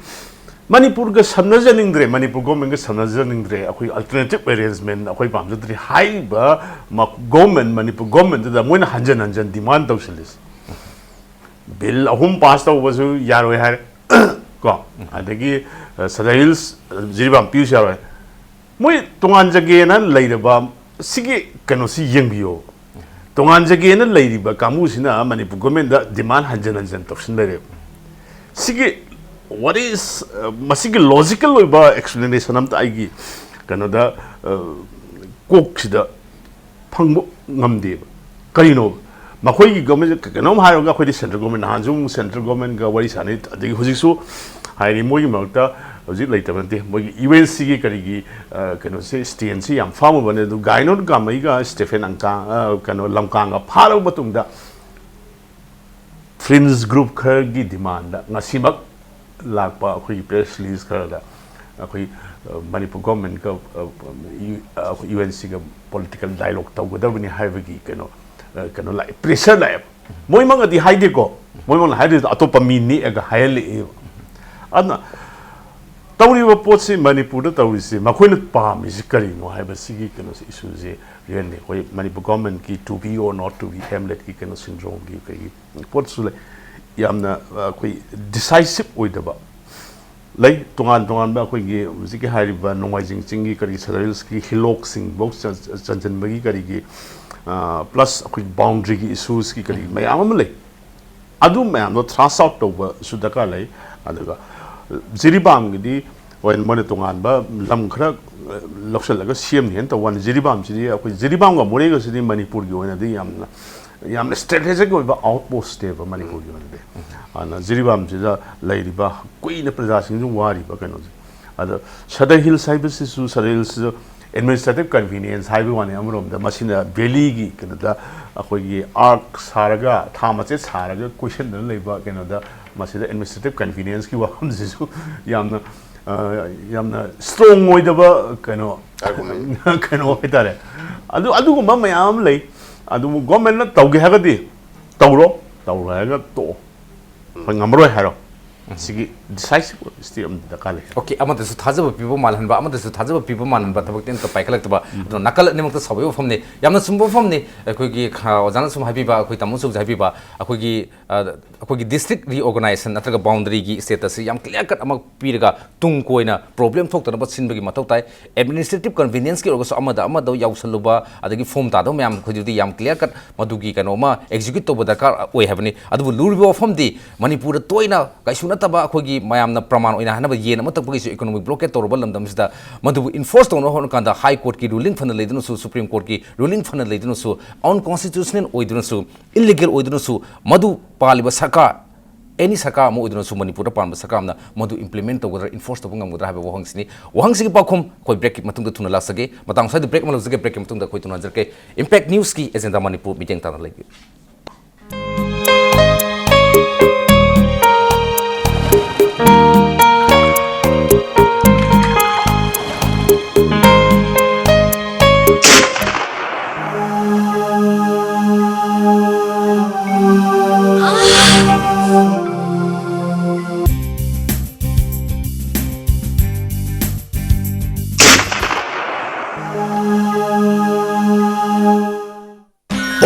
ꯃꯅꯤꯄꯨꯔꯒ ꯁꯝꯅꯖꯅꯤꯡꯗ꯭ꯔꯦ, ꯃꯅꯤꯄꯨꯔ governmentꯒ ꯁꯝꯅꯖꯅꯤꯡꯗ꯭ꯔꯦ, ꯑꯩꯈꯣꯏ alternative arrangement ꯑꯩꯈꯣꯏ ꯄꯥꯝꯖꯗ꯭ꯔꯦ ꯍꯥꯏꯔꯤꯕ ꯃ-, government, ꯃꯅꯤꯄꯨꯔ governmentꯇꯨꯗ ꯃꯣꯏꯅ ꯍꯟꯖꯟ ꯍꯟꯖꯟ demand ꯇꯧꯁꯤꯜꯂꯤꯁꯦ꯫ Bill ꯑꯍꯨꯝ pass ꯇꯧꯕꯁꯨ ꯌꯥꯔꯣꯏ ꯍꯥꯏꯔꯦ꯫ ꯀꯣ, ꯑꯗꯒꯤ, ꯑ, ꯁꯗꯥ ꯍꯤꯜꯁ, ꯑ, ꯖꯤꯔꯤꯕꯥꯝ ꯄꯤꯌꯨꯁꯨ ꯌꯥꯔꯣꯏ꯫ ꯃꯣꯏ ꯇꯣꯉꯥꯟꯖꯒꯦꯅ ꯂꯩꯔꯕ ꯁꯤꯒꯤ ꯀꯩꯅꯣꯁꯤ ꯌꯦꯡꯕꯤꯌꯣ꯫ ꯇꯣꯉꯥꯟꯖꯒꯦꯅ ꯂꯩꯔꯤꯕ ꯀꯥꯡꯕꯨꯁꯤꯅ ꯃꯅꯤꯄꯨꯔ governmentꯗ demand ꯍꯟꯖꯟ ꯍꯟꯖꯟ ꯇꯧꯁꯤꯟ ꯂꯩꯔꯦꯕ꯫ ꯁꯤꯒꯤ what is, ꯑ, ꯃꯁꯤꯒꯤ logical ꯑꯣꯏꯕ explanation ꯑꯝꯇ ꯑꯩꯒꯤ ꯀꯩꯅꯣꯗ, ꯑ, ꯀꯣꯛꯁꯤꯗ ꯐꯪꯕ ꯉꯝꯗꯦꯕ꯫ ꯀꯔꯤꯅꯣ? ꯃꯈꯣꯏꯒꯤ ꯒꯣꯔꯃꯦꯟ ꯀꯩꯅꯣꯝ ꯍꯥꯏꯔꯒ, ꯑꯩꯈꯣꯏꯗꯤ ꯁꯦꯟꯇ꯭ꯔꯦꯜ ꯒꯣꯔꯃꯦꯟ, ꯅꯍꯥꯟꯁꯨ ꯑꯃꯨꯛ ꯁꯦꯟꯇ꯭ꯔꯦꯜ ꯒꯣꯔꯃꯦꯟꯒ ꯋꯥꯔꯤ ꯁꯥꯟꯅꯩ, ꯑꯗꯒꯤ ꯍꯧꯖꯤꯛꯁꯨ ꯍꯥꯏꯔꯤ, ꯃꯣꯏꯒꯤ ꯃꯔꯛꯇ ꯍꯧꯖꯤꯛ ꯂꯩꯇꯕ ꯅꯠꯇꯦ꯫ ꯃꯣꯏꯒꯤ ꯌꯨ ꯑꯦꯟ ꯁꯤꯒꯤ ꯀꯔꯤꯒꯤ, ꯑ, ꯀꯩꯅꯣꯁꯦ, ꯁ꯭ꯇꯦꯟꯁꯤ ꯌꯥꯝ ꯐꯥꯝꯃꯕꯅꯦ꯫ ꯑꯗꯨ ꯒꯥꯏꯅꯣꯟ ꯀꯥꯃꯩꯒ ꯁ꯭ꯇꯦꯐꯦꯟ ꯑꯪꯀꯥꯡ, ꯑ, ꯀꯩꯅꯣ, ꯂꯝꯀꯥꯡꯒ ꯐꯥꯔꯕ ꯃꯇꯨꯡꯗ, ꯐ꯭ꯔꯤꯟꯖ ꯒ꯭ꯔꯨꯞ ꯈꯔꯒꯤ ꯗꯤꯃꯥꯟꯗ ꯉꯁꯤꯃꯛ ꯂꯥꯛꯄ ꯑꯩꯈꯣꯏꯒꯤ ꯄ꯭ꯔꯦꯁ ꯔꯤꯂꯤꯖ ꯈꯔꯗ ꯑꯩꯈꯣꯏ, ꯑ, ꯃꯅꯤꯄꯨꯔ ꯒꯣꯔꯃꯦꯟꯒ, ꯑ, ꯌꯨ-, ꯑ, ꯑꯩꯈꯣꯏ ꯌꯨ ꯑꯦꯟ ꯁꯤꯒ ꯄꯣꯂꯤꯇꯤꯀꯦꯜ ꯗꯥꯏꯂꯣꯒ ꯇꯧꯒꯗꯕꯅꯤ ꯍꯥꯏꯕꯒꯤ ꯀꯩꯅꯣ, ꯑ, ꯀꯩꯅꯣ ꯂꯥꯛꯑꯦ, ꯄ꯭ꯔꯦꯁꯔ ꯂꯥꯛꯑꯦꯕ꯫ ꯃꯣꯏꯃꯛꯅꯗꯤ ꯍꯥꯏꯗꯦꯀꯣ, ꯃꯣꯏꯃꯛꯅ ꯍꯥꯏꯗꯣꯏꯗꯣ ꯑꯇꯣꯞꯄ ꯃꯤ ꯅꯦꯛꯑꯒ ꯍꯥꯏꯍꯜꯂꯛꯑꯦꯕ꯫ ꯑꯗꯨꯅ ꯇꯧꯔꯤꯕ ꯄꯣꯠꯁꯤ, ꯃꯅꯤꯄꯨꯔꯗ ꯇꯧꯔꯤꯁꯤ, ꯃꯈꯣꯏꯅ ꯄꯥꯝꯃꯤꯁꯤ ꯀꯔꯤꯅꯣ ꯍꯥꯏꯕꯁꯤꯒꯤ ꯀꯩꯅꯣꯁꯤ, ꯏꯁꯨꯁꯤ ꯔꯤꯌꯦꯜꯂꯤ ꯑꯩꯈꯣꯏ ꯃꯅꯤꯄꯨꯔ ꯒꯣꯔꯃꯦꯟꯒꯤ to be or not to be ꯍꯦꯝꯂꯦꯠꯀꯤ ꯀꯩꯅꯣ ꯁꯤꯟꯗ꯭ꯔꯣꯝꯒꯤ ꯀꯩꯒꯤ ꯄꯣꯠꯁꯨ ꯂꯩ꯫ ꯌꯥꯝꯅ, ꯑ, ꯑꯩꯈꯣꯏ ꯗꯤꯁꯥꯏꯁꯤꯞ ꯑꯣꯏꯗꯕ ꯂꯩ꯫ ꯇꯣꯉꯥꯟ ꯇꯣꯉꯥꯟꯕ ꯑꯩꯈꯣꯏꯒꯤ ꯍꯧꯖꯤꯛꯀꯤ ꯍꯥꯏꯔꯤꯕ ꯅꯣꯡꯃꯥꯏꯖꯤꯡ ꯆꯤꯡꯒꯤ ꯀꯔꯤ ꯁꯗ ꯍꯤꯜꯁꯀꯤ ꯍꯤꯂꯣꯛꯁꯤꯡꯐꯧ ꯆ-, ꯆ-, ꯆꯟꯁꯤꯟꯕꯒꯤ ꯀꯔꯤꯒꯤ, ꯑ, ꯄ꯭ꯂꯁ ꯑꯩꯈꯣꯏ ꯕꯥꯎꯟꯗ꯭ꯔꯤꯒꯤ ꯏꯁꯨꯁꯀꯤ ꯀꯔꯤ ꯃꯌꯥꯝ ꯑꯃ ꯂꯩ꯫ ꯑꯗꯨ ꯃꯌꯥꯝꯗꯣ ꯊ꯭ꯔꯥꯁ ꯑꯥꯎꯠ ꯇꯧꯕꯁꯨ ꯗꯔꯀꯥꯔ ꯂꯩ꯫ ꯑꯗꯨꯒ ꯖꯤꯔꯤꯕꯥꯝꯒꯤꯗꯤ ꯍꯣꯏ, ꯃꯣꯏꯅ ꯇꯣꯉꯥꯟꯕ ꯂꯝ ꯈꯔ, ꯑ, ꯂꯧꯁꯤꯜꯂꯒ ꯁꯦꯝꯅꯤ ꯍꯥꯏꯅ ꯇꯧꯕ ꯋꯥꯅꯤ꯫ ꯖꯤꯔꯤꯕꯥꯝꯁꯤꯗꯤ, ꯑꯩꯈꯣꯏ ꯖꯤꯔꯤꯕꯥꯝꯒ ꯃꯣꯔꯦꯒꯁꯤꯗꯤ ꯃꯅꯤꯄꯨꯔꯒꯤ ꯑꯣꯏꯅꯗꯤ ꯌꯥꯝꯅ, ꯌꯥꯝꯅ ꯏꯁꯇ꯭ꯔꯦꯇꯦꯖꯤꯛ ꯑꯣꯏꯕ ꯑꯥꯎꯠꯄꯣꯁꯅꯦꯕ ꯃꯅꯤꯄꯨꯔꯒꯤ ꯑꯣꯏꯅꯗꯤ꯫ ꯑꯗꯨꯅ ꯖꯤꯔꯤꯕꯥꯝꯁꯤꯗ ꯂꯩꯔꯤꯕ ꯀꯨꯏꯅ ꯄ꯭ꯔꯖꯥꯁꯤꯡꯁꯨ ꯋꯥꯔꯤꯕ ꯀꯩꯅꯣꯁꯦ꯫ ꯑꯗ ꯁꯗ ꯍꯤꯜꯁ ꯍꯥꯏꯕꯁꯤꯁꯨ, ꯁꯗ ꯍꯤꯜꯁꯁꯤꯁꯨ ꯑꯦꯗꯃꯤꯅꯤꯁꯇ꯭ꯔꯦꯇꯤꯚ ꯀꯟꯚꯤꯅꯤꯌꯦꯟꯁ ꯍꯥꯏꯕꯒꯤ ꯋꯥꯅꯤ꯫ ꯑꯃꯔꯣꯝꯗ ꯃꯁꯤꯅ ꯚꯦꯂꯤꯒꯤ ꯀꯩꯅꯣꯗ ꯑꯩꯈꯣꯏꯒꯤ ꯑꯥꯔꯛ ꯁꯥꯔꯒ, ꯊꯥ ꯃꯆꯦꯠ ꯁꯥꯔꯒ ꯀꯣꯏꯁꯟꯗꯅ ꯂꯩꯕ ꯀꯩꯅꯣꯗ, ꯃꯁꯤꯗ ꯑꯦꯗꯃꯤꯅꯤꯁꯇ꯭ꯔꯦꯇꯤꯚ ꯀꯟꯚꯤꯅꯤꯌꯦꯟꯁꯀꯤ ꯋꯥꯐꯝꯁꯤꯁꯨ ꯌꯥꯝꯅ, ꯑ, ꯌꯥꯝꯅ ꯏꯁꯇ꯭ꯔꯣꯡ ꯑꯣꯏꯗꯕ ꯀꯩꯅꯣ, ꯀꯩꯅꯣ ꯍꯥꯏꯇꯥꯔꯦ꯫ ꯑꯗꯨ, ꯑꯗꯨꯒꯨꯝꯕ ꯃꯌꯥꯝ ꯑꯃ ꯂꯩ꯫ ꯑꯗꯨꯕꯨ ꯒꯣꯔꯃꯦꯟꯅ ꯇꯧꯒꯦ ꯍꯥꯏꯔꯒꯗꯤ ꯇꯧꯔꯣ, ꯇꯧꯔꯣꯏ ꯍꯥꯏꯔꯒ ꯇꯣꯛꯑꯣ, ꯑꯩꯈꯣꯏ ꯉꯝꯃꯔꯣꯏ ꯍꯥꯏꯔꯣ꯫ ꯁꯤꯒꯤ ꯗꯤꯁꯥꯏꯁꯤꯚ ꯑꯣꯏꯕ ꯁ꯭ꯇꯦꯞ ꯑꯃꯗꯤ ꯗꯔꯀꯥꯔ ꯂꯩ꯫ ꯑꯣꯀꯦ, ꯑꯃꯗꯁꯨ ꯊꯥꯖꯕ ꯄꯤꯕ ꯃꯥꯜꯍꯟꯕ, ꯑꯃꯗꯁꯨ ꯊꯥꯖꯕ ꯄꯤꯕ ꯃꯥꯜꯍꯟꯕ ꯊꯕꯛꯇꯤ ꯑꯝꯇ ꯄꯥꯏꯈꯠꯂꯛꯇꯕ꯫ ꯑꯗꯣ ꯅꯥꯀꯜ ꯑꯅꯤꯃꯛꯇ ꯁꯥꯎꯕꯒꯤ ꯋꯥꯐꯝꯅꯤ꯫ ꯌꯥꯝꯅ ꯆꯨꯝꯕ ꯋꯥꯐꯝꯅꯤ꯫ ꯑꯩꯈꯣꯏꯒꯤ, ꯑ, ꯑꯣꯖꯥꯅ ꯁꯨꯝ ꯍꯥꯏꯕꯤꯕ, ꯑꯩꯈꯣꯏ ꯇꯥꯃꯣ ꯁꯨꯝ ꯍꯥꯏꯕꯤꯕ, ꯑꯩꯈꯣꯏꯒꯤ, ꯑ, ꯑꯩꯈꯣꯏꯒꯤ ꯗꯤꯁꯇ꯭ꯔꯤꯛ ꯔꯤꯑꯣꯔꯒꯅꯥꯏꯖꯦꯁꯟ ꯅꯠꯇ꯭ꯔꯒ ꯕꯥꯎꯟꯗꯔꯤꯒꯤ ꯁ꯭ꯇꯦꯇꯁꯁꯤ ꯌꯥꯝ ꯀ꯭ꯂꯤꯌꯥꯔ ꯀꯠ ꯑꯃ ꯄꯤꯔꯒ, ꯇꯨꯡ ꯀꯣꯏꯅ ꯄ꯭ꯔꯣꯕ꯭ꯂꯦꯝ ꯊꯣꯛꯇꯅꯕ ꯁꯤꯟꯕꯒꯤ ꯃꯊꯧ ꯇꯥꯏ꯫ ꯑꯦꯗꯃꯤꯅꯤꯁꯇ꯭ꯔꯦꯇꯤꯚ ꯀꯟꯚꯤꯅꯤꯌꯦꯟꯁꯀꯤ ꯑꯣꯏꯔꯒꯁꯨ, ꯑꯃꯗ ꯑꯃꯗ ꯌꯥꯎꯁꯜꯂꯨꯕ, ꯑꯗꯒꯤ ꯐꯣꯝ ꯇꯥꯗꯕ ꯃꯌꯥꯝ ꯑꯩꯈꯣꯏꯗꯨꯗꯤ ꯌꯥꯝ ꯀ꯭ꯂꯤꯌꯥꯔ ꯀꯠ ꯃꯗꯨꯒꯤ ꯀꯩꯅꯣ ꯑꯃ ꯑꯦꯛꯖꯤꯀ꯭ꯌꯨꯠ ꯇꯧꯕ ꯗꯔꯀꯥꯔ ꯑꯣꯏ ꯍꯥꯏꯕꯅꯤ꯫ ꯑꯗꯨꯕꯨ ꯂꯨꯔꯤꯕ ꯋꯥꯐꯝꯗꯤ ꯃꯅꯤꯄꯨꯔꯗ ꯇꯣꯏꯅ ꯀꯩꯁꯨ ꯅꯠꯇꯕ ꯑꯩꯈꯣꯏꯒꯤ ꯃꯌꯥꯝꯅ ꯄ꯭ꯔꯃꯥꯟ ꯑꯣꯏꯅ ꯍꯥꯏꯅꯕ ꯌꯦꯟ ꯑꯃꯠꯇ ꯄꯨꯈ꯭ꯔꯤꯁꯨ economic blockade ꯇꯧꯔꯕ ꯂꯝꯗꯝꯁꯤꯗ ꯃꯗꯨꯕꯨ enforce ꯇꯧꯅꯕ ꯍꯣꯠꯅ ꯀꯥꯟꯗ High Courtꯀꯤ ruling ꯐꯅ ꯂꯩꯗꯨꯅꯁꯨ, Supreme Courtꯀꯤ ruling ꯐꯅ ꯂꯩꯗꯨꯅꯁꯨ, unconstitutional ꯑꯣꯏꯗꯨꯅꯁꯨ, illegal ꯑꯣꯏꯗꯨꯅꯁꯨ, ꯃꯗꯨ ꯄꯥꯜꯂꯤꯕ ꯁꯔꯀꯥꯔ, any ꯁꯔꯀꯥꯔ ꯑꯃ ꯑꯣꯏꯗꯨꯅꯁꯨ ꯃꯅꯤꯄꯨꯔꯗ ꯄꯥꯟꯕ ꯁꯔꯀꯥꯔ ꯑꯃꯅ ꯃꯗꯨ implement ꯇꯧꯒꯗ꯭ꯔꯥ, enforce ꯇꯧꯕ ꯉꯝꯒꯗ꯭ꯔꯥ ꯍꯥꯏꯕ ꯋꯥꯍꯪꯁꯤꯅꯤ꯫ ꯋꯥꯍꯪꯁꯤꯒꯤ ꯄꯥꯎꯈꯨꯝ ꯑꯩꯈꯣꯏ breakꯀꯤ ꯃꯇꯨꯡꯗ ꯊꯨꯅ ꯂꯥꯛꯆꯒꯦ꯫ ꯃꯇꯥꯡ ꯁ꯭ꯋꯥꯏꯗ break ꯑꯃ ꯂꯧꯖꯒꯦ꯫ Breakꯀꯤ ꯃꯇꯨꯡꯗ ꯑꯩꯈꯣꯏ ꯊꯨꯅ ꯍꯟꯖꯔꯛꯀꯦ꯫ Impact Newsꯀꯤ agenda ꯃꯅꯤꯄꯨꯔ ꯃꯤꯠꯌꯦꯡ ꯇꯥꯅ ꯂꯩꯕꯤꯌꯨ꯫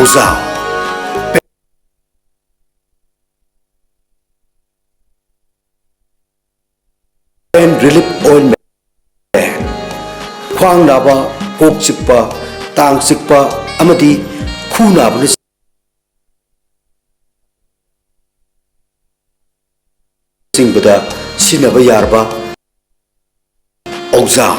ꯑꯣꯖꯥ꯫ Pain relief ointment꯫ ꯈ꯭ꯋꯥꯡ ꯅꯥꯕ, ꯀꯣꯛ ꯆꯤꯛꯄ, ꯇꯥꯡ ꯆꯤꯛꯄ ꯑꯃꯗꯤ ꯈꯨ ꯅꯥꯕꯅ ꯆꯤꯡꯕꯗ ꯁꯤꯖꯤꯟꯅꯕ ꯌꯥꯔꯕ ꯑꯣꯖꯥ꯫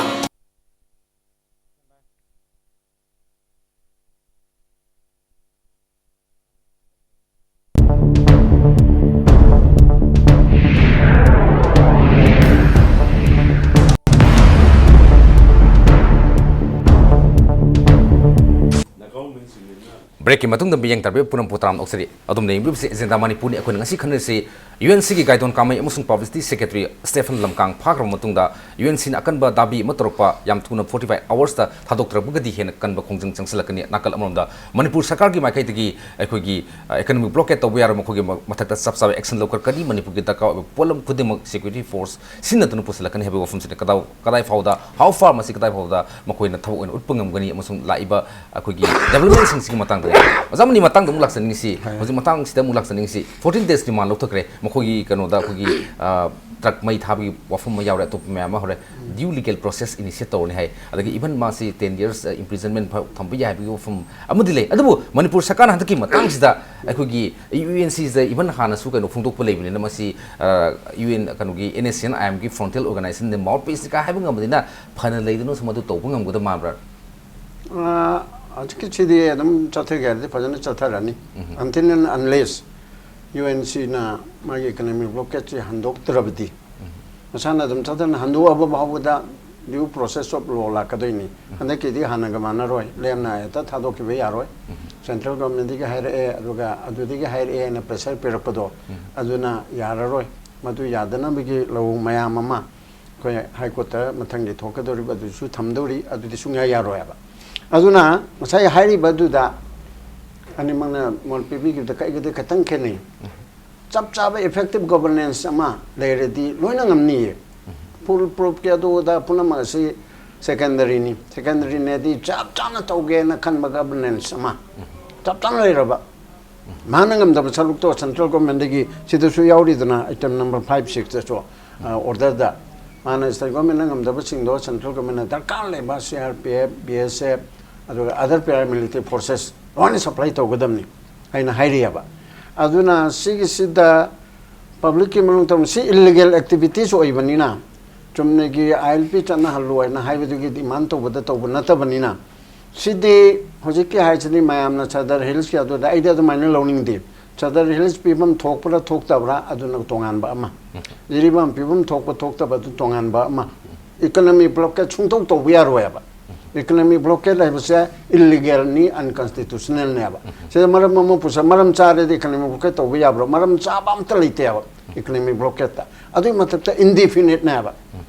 Breakꯀꯤ ꯃꯇꯨꯡꯗ ꯃꯤꯠꯌꯦꯡ ꯇꯥꯕꯤꯕ ꯄꯨꯝꯅꯃꯛꯄꯨ ꯇꯔꯥꯝꯅ ꯑꯣꯛꯆꯔꯤ꯫ ꯑꯗꯣꯝꯅ ꯌꯦꯡꯕꯤꯕꯁꯤ Agenda ꯃꯅꯤꯄꯨꯔꯅꯤ꯫ ꯑꯩꯈꯣꯏꯅ ꯉꯁꯤ ꯈꯟꯅꯔꯤꯁꯤ UNCꯒꯤ ꯒꯥꯏꯗꯣꯟ ꯀꯥꯃꯩ ꯑꯃꯁꯨꯡ Publicity Secretary Stephen Lamkang ꯐꯥꯈ꯭ꯔꯕ ꯃꯇꯨꯡꯗ UNCꯅ ꯑꯀꯟꯕ ꯗꯥꯕꯤ ꯑꯃ ꯇꯧꯔꯛꯄ, ꯌꯥꯝ ꯊꯨꯅ forty five hoursꯇ ꯊꯥꯗꯣꯛꯇ꯭ꯔꯕꯒꯗꯤ ꯍꯦꯟꯅ ꯀꯟꯕ ꯈꯣꯡꯖꯪ ꯆꯪꯁꯤꯜꯂꯛꯀꯅꯤ꯫ ꯅꯥꯀꯜ ꯑꯃꯔꯣꯝꯗ ꯃꯅꯤꯄꯨꯔ ꯁꯔꯀꯥꯔꯒꯤ ꯃꯥꯏꯀꯩꯗꯒꯤ ꯑꯩꯈꯣꯏꯒꯤ, ꯑ, economic blockade ꯇꯧꯕ ꯌꯥꯔꯣꯏ, ꯃꯈꯣꯏꯒꯤ ꯃ-, ꯃꯊꯛꯇ ꯆꯞ ꯆꯥꯕ action ꯂꯧꯈꯠꯀꯅꯤ, ꯃꯅꯤꯄꯨꯔꯒꯤ ꯗꯔꯀꯥꯔ ꯑꯣꯏꯕ ꯄꯣꯠꯂꯝ ꯈꯨꯗꯤꯡꯃꯛ security force ꯁꯤꯖꯤꯟꯅꯗꯨꯅ ꯄꯨꯁꯤꯜꯂꯛꯀꯅꯤ ꯍꯥꯏꯕꯒꯤ ꯋꯥꯐꯝꯁꯤꯅ ꯀꯗꯥꯏ, ꯀꯗꯥꯏ ꯐꯥꯎꯗ, how far ꯃꯁꯤ ꯀꯗꯥꯏ ꯐꯥꯎꯗ ꯃꯈꯣꯏꯅ ꯊꯕꯛ ꯑꯣꯏꯅ ꯎꯠꯄ ꯉꯝꯒꯅꯤ ꯑꯃꯁꯨꯡ ꯂꯥꯛꯏꯕ ꯑꯩꯈꯣꯏꯒꯤ developmentꯁꯤꯡꯁꯤꯒꯤ ꯃꯇꯥꯡꯗ ꯑꯣꯖꯥ ꯃꯅꯤ ꯃꯇꯥꯡꯗ ꯑꯃꯨꯛ ꯂꯥꯛꯆꯅꯤꯡꯉꯤꯁꯤ, ꯍꯣꯏ꯫ ꯍꯧꯖꯤꯛ ꯃꯇꯥꯡꯁꯤꯗ ꯑꯃꯨꯛ ꯂꯥꯛꯆꯅꯤꯡꯉꯤꯁꯤ, ꯐꯣꯔꯇꯤꯟ ꯗꯦꯖ ꯔꯤꯃꯥꯟ ꯂꯧꯊꯈ꯭ꯔꯦ꯫ ꯃꯈꯣꯏꯒꯤ ꯀꯩꯅꯣꯗ ꯑꯩꯈꯣꯏꯒꯤ, ꯑ, ꯇ꯭ꯔꯛ ꯃꯩ ꯊꯥꯕꯒꯤ ꯋꯥꯐꯝ ꯑꯃ ꯌꯥꯎꯔꯦ, ꯑꯇꯣꯞꯄ ꯃꯌꯥꯝ ꯑꯃ ꯍꯧꯔꯦ꯫ ꯗ꯭ꯌꯨ ꯂꯤꯒꯦꯜ ꯄ꯭ꯔꯣꯁꯦꯁ ꯏꯅꯤꯁꯤꯌꯦꯠ ꯇꯧꯔꯅꯤ ꯍꯥꯏ꯫ ꯑꯗꯒꯤ ꯏꯚꯟ ꯃꯥꯁꯤ ꯇꯦꯟ ꯌꯔꯁ, ꯑ, ꯏꯝꯄ꯭ꯔꯤꯖꯟꯃꯦꯟ ꯐꯥꯎ ꯊꯝꯕ ꯌꯥꯏ ꯍꯥꯏꯕꯒꯤ ꯋꯥꯐꯝ ꯑꯃꯗꯤ ꯂꯩ꯫ ꯑꯗꯨꯕꯨ ꯃꯅꯤꯄꯨꯔ ꯁꯔꯀꯥꯔꯅ ꯍꯟꯗꯛꯀꯤ ꯃꯇꯥꯡꯁꯤꯗ ꯑꯩꯈꯣꯏꯒꯤ ꯌꯨ ꯑꯦꯟ ꯁꯤꯁꯤꯗ ꯏꯚꯟ ꯍꯥꯟꯅꯁꯨ ꯀꯩꯅꯣ ꯐꯣꯡꯗꯣꯛꯄ ꯂꯩꯕꯅꯤꯅ, ꯃꯁꯤ, ꯑ, ꯌꯨ ꯑꯦꯟ, ꯀꯩꯅꯣꯒꯤ ꯑꯦꯟ ꯑꯦꯁ ꯁꯤ ꯑꯦꯟ ꯑꯥꯏ ꯑꯦꯝꯒꯤ ꯐ꯭ꯔꯣꯟꯇꯦꯜ ꯑꯣꯔꯒꯅꯥꯏꯖꯦꯁꯟ ꯃꯥꯎꯠ ꯄꯤꯁꯅꯤ ꯀꯥꯏ ꯍꯥꯏꯕ ꯉꯝꯕꯅꯤꯅ, ꯐꯅ ꯂꯩꯗꯨꯅꯁꯨ ꯃꯗꯨ ꯇꯧꯕ ꯉꯝꯒꯗꯕ ꯃꯥꯟꯕ꯭ꯔꯥ? ꯑ, ꯍꯧꯖꯤꯛꯀꯤꯁꯤꯗꯤ ꯑꯗꯨꯝ ꯆꯠꯊꯒꯦ ꯍꯥꯏꯔꯗꯤ ꯐꯖꯅ ꯆꯠꯊꯔꯅꯤ꯫ Um. Until and unless U N ꯁꯤꯅ ꯃꯥꯒꯤ ꯏꯀꯣꯅꯣꯃꯤꯛ ꯕ꯭ꯂꯣꯀꯦꯠꯁꯤ ꯍꯟꯗꯣꯛꯇ꯭ꯔꯕꯗꯤ, ꯎꯝ꯫ ꯃꯁꯥꯅ ꯑꯗꯨꯝ ꯆꯠꯊꯅ ꯍꯟꯗꯣꯛꯑꯕ ꯐꯥꯎꯕꯗ due process of law ꯂꯥꯛꯀꯗꯣꯏꯅꯤ꯫ ꯎꯝ꯫ ꯍꯟꯗꯛꯀꯤꯗꯤ ꯍꯥꯟꯅꯒ ꯃꯥꯟꯅꯔꯣꯏ, ꯂꯦꯝꯅ ꯍꯦꯛꯇ ꯊꯥꯗꯣꯛꯈꯤꯕ ꯌꯥꯔꯣꯏ꯫ ꯎꯝ꯫ ꯁꯦꯟꯇ꯭ꯔꯦꯜ ꯒꯣꯔꯃꯦꯟꯗꯒꯤ ꯍꯥꯏꯔꯛꯑꯦ, ꯑꯗꯨꯒ ꯑꯗꯨꯗꯒꯤ ꯍꯥꯏꯔꯛꯑꯦꯅ ꯄ꯭ꯔꯦꯁꯔ ꯄꯤꯔꯛꯄꯗꯣ, ꯎꯝ꯫ ꯑꯗꯨꯅ ꯌꯥꯔꯔꯣꯏ꯫ ꯃꯗꯨ ꯌꯥꯗꯅꯕꯒꯤ ꯂꯧ ꯃꯌꯥꯝ ꯑꯃ ꯑꯩꯈꯣꯏ ꯍꯥꯏ ꯀꯣꯔꯠꯇ ꯃꯊꯪꯒꯤ ꯊꯣꯛꯀꯗꯧꯔꯤꯕ ꯑꯗꯨꯁꯨ ꯊꯝꯗꯧꯔꯤ, ꯑꯗꯨꯗꯤ ꯁꯨꯡꯌꯥ ꯌꯥꯔꯣꯏ ꯍꯥꯏꯕ꯫ ꯑꯗꯨꯅ ꯉꯁꯥꯏ ꯍꯥꯏꯔꯤꯕ ꯑꯗꯨꯗ ꯑꯅꯤꯃꯛꯅ ꯃꯣꯜ ꯄꯤꯕꯤꯈꯤꯕꯗ ꯀꯩꯒꯗꯤ ꯈꯤꯇꯪ ꯈꯦꯠꯅꯩ꯫ ꯆꯞ ꯆꯥꯕ effective governance ꯑꯃ ꯂꯩꯔꯗꯤ ꯂꯣꯏꯅ ꯉꯝꯅꯤꯌꯦ꯫ ꯐꯨꯜ ꯄ꯭ꯔꯨꯐꯀꯤ ꯑꯗꯨ ꯑꯗꯥ ꯄꯨꯝꯅꯃꯛ ꯑꯁꯤ ꯁꯦꯀꯦꯟꯗꯔꯤꯅꯤ꯫ ꯁꯦꯀꯦꯟꯗꯔꯤꯅꯦꯗꯤ ꯆꯞ ꯆꯥꯅ ꯇꯧꯒꯦꯅ ꯈꯟꯕ ꯒꯕꯔꯅꯦꯟꯁ ꯑꯃ ꯆꯞ ꯆꯥꯅ ꯂꯩꯔꯕ, ꯃꯥꯅ ꯉꯝꯗꯕ ꯁꯔꯨꯛꯇꯣ ꯁꯦꯟꯇ꯭ꯔꯦꯜ ꯒꯣꯔꯃꯦꯟꯗꯒꯤ ꯁꯤꯗꯁꯨ ꯌꯥꯎꯔꯤꯗꯅ, item number five sixꯇꯁꯨ, ꯑ, orderꯗ ꯃꯥꯅ ꯁ꯭ꯇꯦꯠ ꯒꯣꯔꯃꯦꯟꯅ ꯉꯝꯗꯕꯁꯤꯡꯗꯣ ꯁꯦꯟꯇ꯭ꯔꯦꯜ ꯒꯣꯔꯃꯦꯟꯅ ꯗꯔꯀꯥꯔ ꯂꯩꯕ C R P F, B S F, ꯑꯗꯨꯒ other paramilitary forces ꯂꯣꯏꯅ supply ꯇꯧꯒꯗꯕꯅꯤ ꯍꯥꯏꯅ ꯍꯥꯏꯔꯤꯑꯕ꯫ ꯑꯗꯨꯅ ꯁꯤꯒꯤꯁꯤꯗ ꯄꯕ꯭ꯂꯤꯛꯀꯤ ꯃꯅꯨꯡꯗ ꯁꯤ ꯏꯜꯂꯤꯒꯦꯜ ꯑꯦꯛꯇꯤꯚꯤꯇꯤꯁ ꯑꯣꯏꯕꯅꯤꯅ, ꯆꯨꯝꯅꯒꯤ I L P ꯆꯠꯅꯍꯜꯂꯣ ꯍꯥꯏꯅ ꯍꯥꯏꯕꯗꯨꯒꯤ ꯗꯤꯃꯥꯟ ꯇꯧꯕꯗ ꯇꯧꯕ ꯅꯠꯇꯕꯅꯤꯅ, ꯁꯤꯗꯤ ꯍꯧꯖꯤꯛꯀꯤ ꯍꯥꯏꯁꯤꯗꯤ ꯃꯌꯥꯝꯅ ꯁꯗꯔ ꯍꯤꯜꯁꯀꯤ ꯑꯗꯨꯗ ꯑꯩꯗꯤ ꯑꯗꯨꯃꯥꯏꯅ ꯂꯧꯅꯤꯡꯗꯦ꯫ ꯁꯗꯔ ꯍꯤꯜꯁ ꯄꯤꯐꯝ ꯊꯣꯛꯄ꯭ꯔꯥ ꯊꯣꯛꯇꯕ꯭ꯔꯥ ꯑꯗꯨꯅ ꯇꯣꯉꯥꯟꯕ ꯑꯃ, ꯖꯤꯔꯤꯕꯥꯝ ꯄꯤꯐꯝ ꯊꯣꯛꯄ ꯊꯣꯛꯇꯕ ꯑꯗꯨ ꯇꯣꯉꯥꯟꯕ ꯑꯃ꯫ ꯏꯀꯣꯅꯣꯃꯤ ꯕ꯭ꯂꯣꯀꯦꯠ ꯁꯨꯡꯇꯧ ꯇꯧꯕ ꯌꯥꯔꯣꯏ ꯍꯥꯏꯕ꯫ ꯏꯀꯣꯅꯣꯃꯤ ꯕ꯭ꯂꯣꯀꯦꯠ ꯍꯥꯏꯕꯁꯦ ꯏꯜꯂꯤꯒꯦꯜꯅꯤ, ꯑꯟꯀꯟꯁꯇꯤꯇ꯭ꯌꯨꯁꯅꯦꯜꯅꯦꯕ꯫ ꯁꯤꯗ ꯃꯔꯝ ꯑꯃ ꯄꯨꯁ-, ꯃꯔꯝ ꯆꯥꯔꯗꯤ ꯏꯀꯣꯅꯣꯃꯤ ꯕ꯭ꯂꯣꯀꯦꯠ ꯇꯧꯕ ꯌꯥꯕ꯭ꯔꯣ? ꯃꯔꯝ ꯆꯥꯕ ꯑꯝꯇ ꯂꯩꯇꯦꯕ ꯏꯀꯣꯅꯣꯃꯤ ꯕ꯭ꯂꯣꯀꯦꯠꯇ꯫ ꯑꯗꯨꯒꯤ ꯃꯊꯛꯇ ꯏꯟꯗꯤꯐꯤꯅꯤꯠꯅꯦꯕ꯫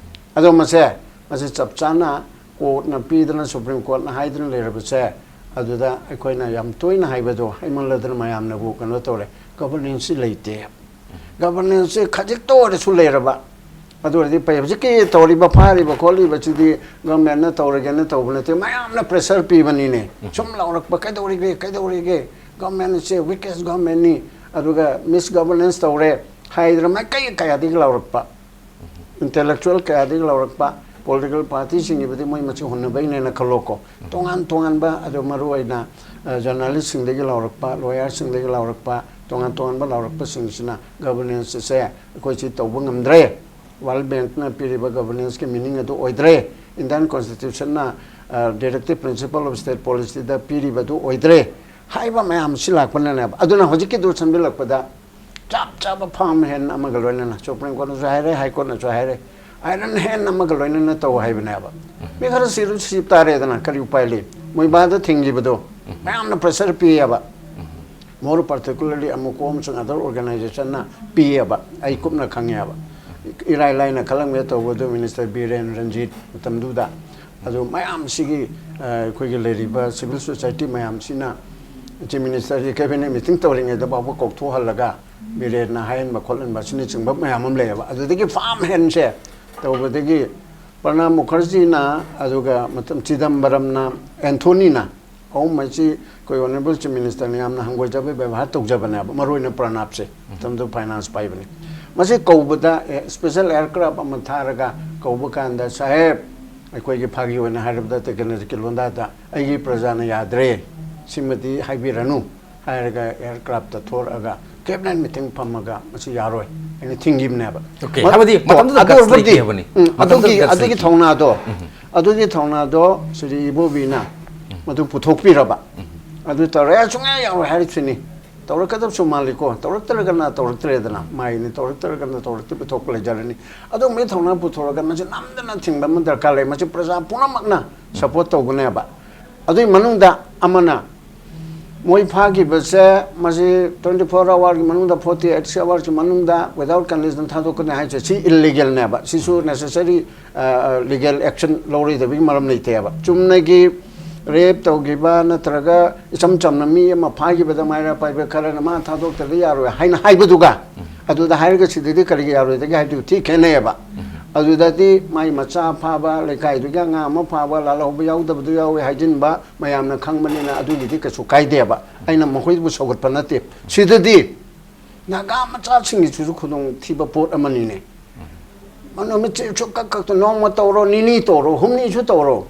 ꯑꯗꯣ ꯃꯁꯦ, ꯃꯁꯤ ꯆꯞ ꯆꯥꯅ ꯀꯣꯔꯠꯅ ꯄꯤꯗꯅ, ꯁꯨꯄ꯭ꯔꯤꯝ ꯀꯣꯔꯠꯅ ꯍꯥꯏꯗꯅ ꯂꯩꯔꯕꯁꯦ, ꯑꯗꯨꯗ ꯑꯩꯈꯣꯏꯅ ꯌꯥꯝ ꯇꯣꯏꯅ ꯍꯥꯏꯕꯗꯣ ꯍꯥꯏꯃꯜꯂꯗꯅ ꯃꯌꯥꯝꯅꯕꯨ ꯀꯩꯅꯣ ꯇꯧꯔꯦ, ꯒꯕꯔꯅꯦꯟꯁꯁꯤ ꯂꯩꯇꯦ꯫ ꯒꯕꯔꯅꯦꯟꯁꯁꯤ ꯈꯖꯤꯛꯇ ꯑꯣꯏꯔꯁꯨ ꯂꯩꯔꯕ, ꯑꯗꯨ ꯑꯣꯏꯔꯗꯤ ꯐꯩ꯫ ꯍꯧꯖꯤꯛꯀꯤ ꯇꯧꯔꯤꯕ, ꯐꯥꯔꯤꯕ ꯈꯣꯠꯂꯤꯕꯁꯤꯗꯤ ꯒꯚꯔꯟꯃꯦꯟꯠꯅ ꯇꯧꯔꯒꯦꯅ ꯇꯧꯕ ꯅꯠꯇꯦ, ꯃꯌꯥꯝꯅ ꯄ꯭ꯔꯦꯁꯔ ꯄꯤꯕꯅꯤꯅꯦ꯫ ꯁꯨꯝ ꯂꯥꯎꯔꯛꯄ, "ꯀꯩꯗꯧꯔꯤꯒꯦ, ꯀꯩꯗꯧꯔꯤꯒꯦ? ꯒꯚꯔꯟꯃꯦꯟꯠꯁꯦ ꯋꯤꯀꯦꯁ ꯒꯚꯔꯟꯃꯦꯟꯠꯅꯤ, ꯑꯗꯨꯒ ꯃꯤꯁ ꯒꯚꯔꯅꯦꯟꯁ ꯇꯧꯔꯦ" ꯍꯥꯏꯗꯅ ꯃꯥꯏꯀꯩ ꯀꯌꯥꯗꯒꯤ ꯂꯥꯎꯔꯛꯄ, ꯏꯟꯇꯦꯂꯦꯛꯆꯨꯋꯦꯜ ꯀꯌꯥꯗꯒꯤ ꯂꯥꯎꯔꯛꯄ, ꯄꯣꯂꯤꯇꯤꯀꯦꯜ ꯄꯥꯔꯇꯤꯁꯤꯡꯒꯤꯕꯨꯗꯤ ꯃꯣꯏ ꯃꯁꯤ ꯍꯨꯟꯅꯕꯩꯅꯦꯅ ꯈꯜꯂꯣꯀꯣ꯫ ꯇꯣꯉꯥꯟ ꯇꯣꯉꯥꯟꯕ, ꯑꯗꯨ ꯃꯔꯨ ꯑꯣꯏꯅ, ꯑ, ꯖꯔꯅꯦꯂꯤꯁꯁꯤꯡꯗꯒꯤ ꯂꯥꯎꯔꯛꯄ, ꯂꯣꯌꯔꯁꯤꯡꯗꯒꯤ ꯂꯥꯎꯔꯛꯄ, ꯇꯣꯉꯥꯟ ꯇꯣꯉꯥꯟꯕ ꯂꯥꯎꯔꯛꯄꯁꯤꯡꯁꯤꯅ ꯒꯚꯔꯅꯦꯟꯁ ꯑꯁꯦ ꯑꯩꯈꯣꯏ ꯁꯤ ꯇꯧꯕ ꯉꯝꯗ꯭ꯔꯦ, ꯋꯥꯔꯜ ꯕꯦꯡꯛꯅ ꯄꯤꯔꯤꯕ ꯒꯚꯔꯅꯦꯟꯁꯀꯤ ꯃꯤꯅꯤꯡ ꯑꯗꯨ ꯑꯣꯏꯗ꯭ꯔꯦ, ꯏꯟꯗꯤꯌꯟ ꯀꯣꯟꯁꯇꯤꯇ꯭ꯌꯨꯁꯟꯅ, ꯑ, ꯗꯤꯔꯦꯛꯇꯤꯚ ꯄ꯭ꯔꯤꯟꯁꯤꯄꯜ ꯑꯣꯐ ꯁ꯭ꯇꯦꯠ ꯄꯣꯂꯤꯁꯤꯗ ꯄꯤꯔꯤꯕ ꯑꯗꯨ ꯑꯣꯏꯗ꯭ꯔꯦ ꯍꯥꯏꯕ ꯃꯌꯥꯝꯁꯤ ꯂꯥꯛꯄꯅꯅꯦꯕ꯫ ꯑꯗꯨꯅ ꯍꯧꯖꯤꯛꯀꯤꯗꯨ ꯁꯝꯖꯤꯜꯂꯛꯄꯗ ꯆꯞ ꯆꯥꯕ ꯐꯥꯔꯝ ꯍꯦꯟ ꯑꯃꯒ ꯂꯣꯏꯅꯅ ꯁꯨꯄ꯭ꯔꯤꯝ ꯀꯣꯔꯠꯅꯁꯨ ꯍꯥꯏꯔꯦ, ꯍꯥꯏ ꯀꯣꯔꯠꯅꯁꯨ ꯍꯥꯏꯔꯦ, ꯑꯥꯏꯔꯟ ꯍꯦꯟ ꯑꯃꯒ ꯂꯣꯏꯅꯅ ꯇꯧ ꯍꯥꯏꯕꯅꯦꯕ꯫ ꯃꯤ ꯈꯔ ꯁꯤꯔꯁꯨ ꯁꯤ ꯇꯥꯔꯦꯗꯅ, ꯀꯔꯤ ꯎꯄꯥꯏ ꯂꯩ? ꯃꯣꯏꯕꯥꯗ ꯊꯤꯡꯈꯤꯕꯗꯣ ꯃꯌꯥꯝꯅ ꯄ꯭ꯔꯦꯁꯔ ꯄꯤꯌꯦꯕ꯫ ꯃꯣꯔ ꯄꯥꯔꯇꯤꯀꯨꯂꯔꯂꯤ ꯑꯃꯨꯛꯀꯣ ꯑꯃꯁꯨꯡ ꯑꯗꯔ ꯑꯣꯔꯒꯅꯥꯏꯖꯦꯁꯟꯅ ꯄꯤꯌꯦꯕ, ꯑꯩ ꯀꯨꯞꯅ ꯈꯪꯉꯦꯕ꯫ ꯏꯔꯥꯏ ꯂꯥꯏꯅ ꯈꯜꯂꯝꯒꯦ ꯇꯧꯕꯗꯨ ꯃꯤꯅꯤꯁꯇꯔ ꯕꯤꯔꯦꯟ ꯔꯟꯖꯤꯠ ꯃꯇꯝꯗꯨꯗ꯫ ꯑꯗꯨ ꯃꯌꯥꯝꯁꯤꯒꯤ, ꯑ, ꯑꯩꯈꯣꯏꯒꯤ ꯂꯩꯔꯤꯕ ꯁꯤꯚꯤꯜ ꯁꯣꯁꯥꯏꯇꯤ ꯃꯌꯥꯝꯁꯤꯅ ꯆꯤꯐ ꯃꯤꯅꯤꯁꯇꯔꯒꯤ ꯀꯦꯕꯤꯅꯦꯠ ꯃꯤꯇꯤꯡ ꯇꯧꯔꯤꯉꯩꯗ ꯐꯥꯎꯕ ꯀꯧꯊꯣꯛꯍꯜꯂꯒ ꯕꯤꯔꯦꯟꯅ ꯍꯥꯏꯍꯟꯕ ꯈꯣꯠꯍꯟꯕ ꯑꯁꯤꯅꯆꯤꯡꯕ ꯃꯌꯥꯝ ꯑꯃ ꯂꯩꯌꯦꯕ꯫ ꯑꯗꯨꯗꯒꯤ ꯐꯥꯔꯝ ꯍꯦꯟꯁꯦ ꯇꯧꯕꯗꯒꯤ ꯄ꯭ꯔꯅꯥꯕ ꯃꯨꯈꯔꯖꯤꯅ, ꯑꯗꯨꯒ ꯃꯇꯝ ꯆꯤꯗꯝꯕꯔꯝꯅ, ꯑꯦꯟꯊꯣꯅꯤꯅ, ꯑꯍꯨꯝ ꯑꯁꯤ ꯑꯩꯈꯣꯏ ꯑꯣꯅꯔꯦꯕꯜ ꯆꯤꯐ ꯃꯤꯅꯤꯁꯇꯔꯅ ꯌꯥꯝꯅ ꯍꯪꯒꯣꯏꯖꯕ ꯕꯦꯕꯥꯔ ꯇꯧꯖꯕꯅꯦꯕ, ꯃꯔꯨꯑꯣꯏꯅ ꯄ꯭ꯔꯅꯥꯕꯁꯦ꯫ ꯃꯇꯝꯗꯨ ꯐꯥꯏꯅꯥꯟꯁ ꯄꯥꯏꯕꯅꯤ꯫ ꯃꯁꯤ ꯀꯧꯕꯗ, ꯑꯦ, ꯁ꯭ꯄꯦꯁꯦꯜ ꯑꯦꯌꯔꯀ꯭ꯔꯥꯐ ꯑꯃ ꯊꯥꯔꯒ ꯀꯧꯕ ꯀꯥꯟꯗ, "ꯁꯥꯍꯦꯕ, ꯑꯩꯈꯣꯏꯒꯤ ꯐꯥꯒꯤ ꯑꯣꯏꯅ ꯍꯥꯏꯔꯕꯗ ꯇꯦꯛꯅꯣꯂꯣꯖꯤꯀꯤ ꯂꯣꯟꯗꯥꯗ ꯑꯩꯒꯤ ꯄ꯭ꯔꯖꯥꯅ ꯌꯥꯗ꯭ꯔꯦ, ꯁꯤꯃꯗꯤ ꯍꯥꯏꯕꯤꯔꯅꯨ" ꯍꯥꯏꯔꯒ ꯑꯦꯌꯔꯀ꯭ꯔꯥꯐꯇ ꯊꯣꯔꯛꯑꯒ ꯀꯦꯕꯤꯅꯦꯠ ꯃꯤꯇꯤꯡ ꯐꯝꯃꯒ "ꯃꯁꯤ ꯌꯥꯔꯣꯏ" ꯍꯥꯏꯅ ꯊꯤꯡꯈꯤꯕꯅꯦꯕ꯫ ꯑꯣꯀꯦ, ꯃ-, ꯍꯥꯏꯕꯗꯤ ꯇꯣ-, ꯃꯇꯝꯗꯨꯗ ꯑꯗꯨ guts ꯑꯣꯏꯔꯕꯗꯤ, ꯂꯩꯇꯦ ꯍꯥꯏꯕꯅꯤ꯫ ꯎꯝ, ꯃꯇꯝꯗꯨꯗ ꯑꯗꯨꯒꯤ, guts ꯑꯗꯨꯒꯤ ꯂꯩꯇꯦ꯫ ꯊꯧꯅꯥꯗꯣ, ꯎꯝ꯫ ꯑꯗꯨꯒꯤ ꯊꯧꯅꯥꯗꯣ ꯁ꯭ꯔꯤ ꯏꯕꯣꯕꯤꯅ ꯃꯗꯨ ꯄꯨꯊꯣꯛꯄꯤꯔꯕ꯫ ꯑꯗꯨ ꯇꯧꯔꯦ, "ꯑꯦ, ꯁꯨꯡꯌꯥ ꯌꯥꯔꯣꯏ" ꯍꯥꯏꯔꯤꯁꯤꯅꯤ꯫ ꯇꯧꯔꯛꯀꯗꯕꯁꯨ ꯃꯥꯜꯂꯤꯀꯣ, ꯇꯧꯔꯛꯇ꯭ꯔꯒꯅ ꯇꯧꯔꯛꯇ꯭ꯔꯦꯗꯅ, ꯃꯥꯏꯅꯤ, ꯇꯧꯔꯛꯇ꯭ꯔꯒꯅ ꯇꯧꯔꯛꯇꯕ ꯊꯣꯛꯄ ꯂꯩꯖꯔꯅꯤ꯫ ꯑꯗꯨꯒꯨꯝꯕꯒꯤ ꯊꯧꯅꯥ ꯄꯨꯊꯣꯔꯒ ꯃꯁꯤ ꯅꯝꯗꯅ ꯊꯤꯡꯕ ꯑꯃ ꯗꯔꯀꯥꯔ ꯂꯩ꯫ ꯃꯁꯤ ꯄ꯭ꯔꯖꯥ ꯄꯨꯝꯅꯃꯛꯅ ꯁꯄꯣꯔꯠ ꯇꯧꯒꯅꯦꯕ꯫ ꯑꯗꯨꯒꯤ ꯃꯅꯨꯡꯗ ꯑꯃꯅ ꯃꯣꯏ ꯐꯥꯈꯤꯕꯁꯦ, ꯃꯁꯤ twenty four hourꯒꯤ ꯃꯅꯨꯡꯗ, forty eight hourꯁꯀꯤ ꯃꯅꯨꯡꯗ without condition ꯊꯥꯗꯣꯛꯀꯅꯤ ꯍꯥꯏꯁꯦ, ꯁꯤ ꯏꯜꯂꯤꯒꯦꯜꯅꯦꯕ꯫ ꯁꯤꯁꯨ ꯅꯦꯁꯦꯁꯔꯤ ꯂꯤꯒꯦꯜ ꯑꯦꯛꯁꯟ ꯂꯧꯔꯣꯏꯗꯕꯒꯤ ꯃꯔꯝ ꯂꯩꯇꯦꯕ꯫ ꯆꯨꯝꯅꯒꯤ ꯔꯦꯞ ꯇꯧꯈꯤꯕ ꯅꯠꯇ꯭ꯔꯒ ꯏꯆꯝ ꯆꯝꯅ ꯃꯤ ꯑꯃ ꯐꯥꯈꯤꯕꯗ ꯃꯥꯏꯔꯥ ꯄꯥꯏꯕ ꯈꯔꯅ "ꯃꯥ ꯊꯥꯗꯣꯛꯇ꯭ꯔꯗꯤ ꯌꯥꯔꯣꯏ" ꯍꯥꯏꯅ ꯍꯥꯏꯕꯗꯨꯒ, ꯑꯗꯨꯗ ꯍꯥꯏꯔꯒ ꯁꯤꯗꯗꯤ ꯀꯔꯤꯒꯤ ꯌꯥꯔꯣꯏꯗꯒꯦ ꯍꯥꯏꯕꯗꯨ ꯊꯤ ꯈꯦꯠꯅꯩꯌꯦꯕ꯫ ꯑꯗꯨꯗꯗꯤ ꯃꯥꯏ ꯃꯆꯥ ꯐꯥꯕ, ꯂꯩꯀꯥꯏꯗꯨꯒꯤ ꯑꯉꯥꯡ ꯑꯃ ꯐꯥꯕ, ꯂꯥꯜꯍꯧꯕ ꯌꯥꯎꯗꯕꯗꯨ ꯌꯥꯎꯋꯦ ꯍꯥꯏꯖꯤꯟꯕ ꯃꯌꯥꯝꯅ ꯈꯪꯕꯅꯤꯅ ꯑꯗꯨꯒꯤꯗꯤ ꯀꯩꯁꯨ ꯀꯥꯏꯗꯦꯕ꯫ ꯑꯩꯅ ꯃꯈꯣꯏꯕꯨ ꯁꯧꯒꯠꯄ ꯅꯠꯇꯦ꯫ ꯁꯤꯗꯗꯤ ꯅꯥꯒꯥ ꯃꯆꯥꯁꯤꯡꯒꯤꯁꯤꯁꯨ ꯈꯨꯗꯣꯡꯊꯤꯕ ꯄꯣꯠ ꯑꯃꯅꯤꯅꯦ꯫ ꯅꯨꯃꯤꯠꯁꯦ ꯁꯨꯛꯀꯛ ꯀꯛꯇ ꯅꯣꯡꯃ ꯇꯧꯔꯣ, ꯅꯤꯅꯤ ꯇꯧꯔꯣ, ꯍꯨꯝꯅꯤꯁꯨ ꯇꯧꯔꯣ,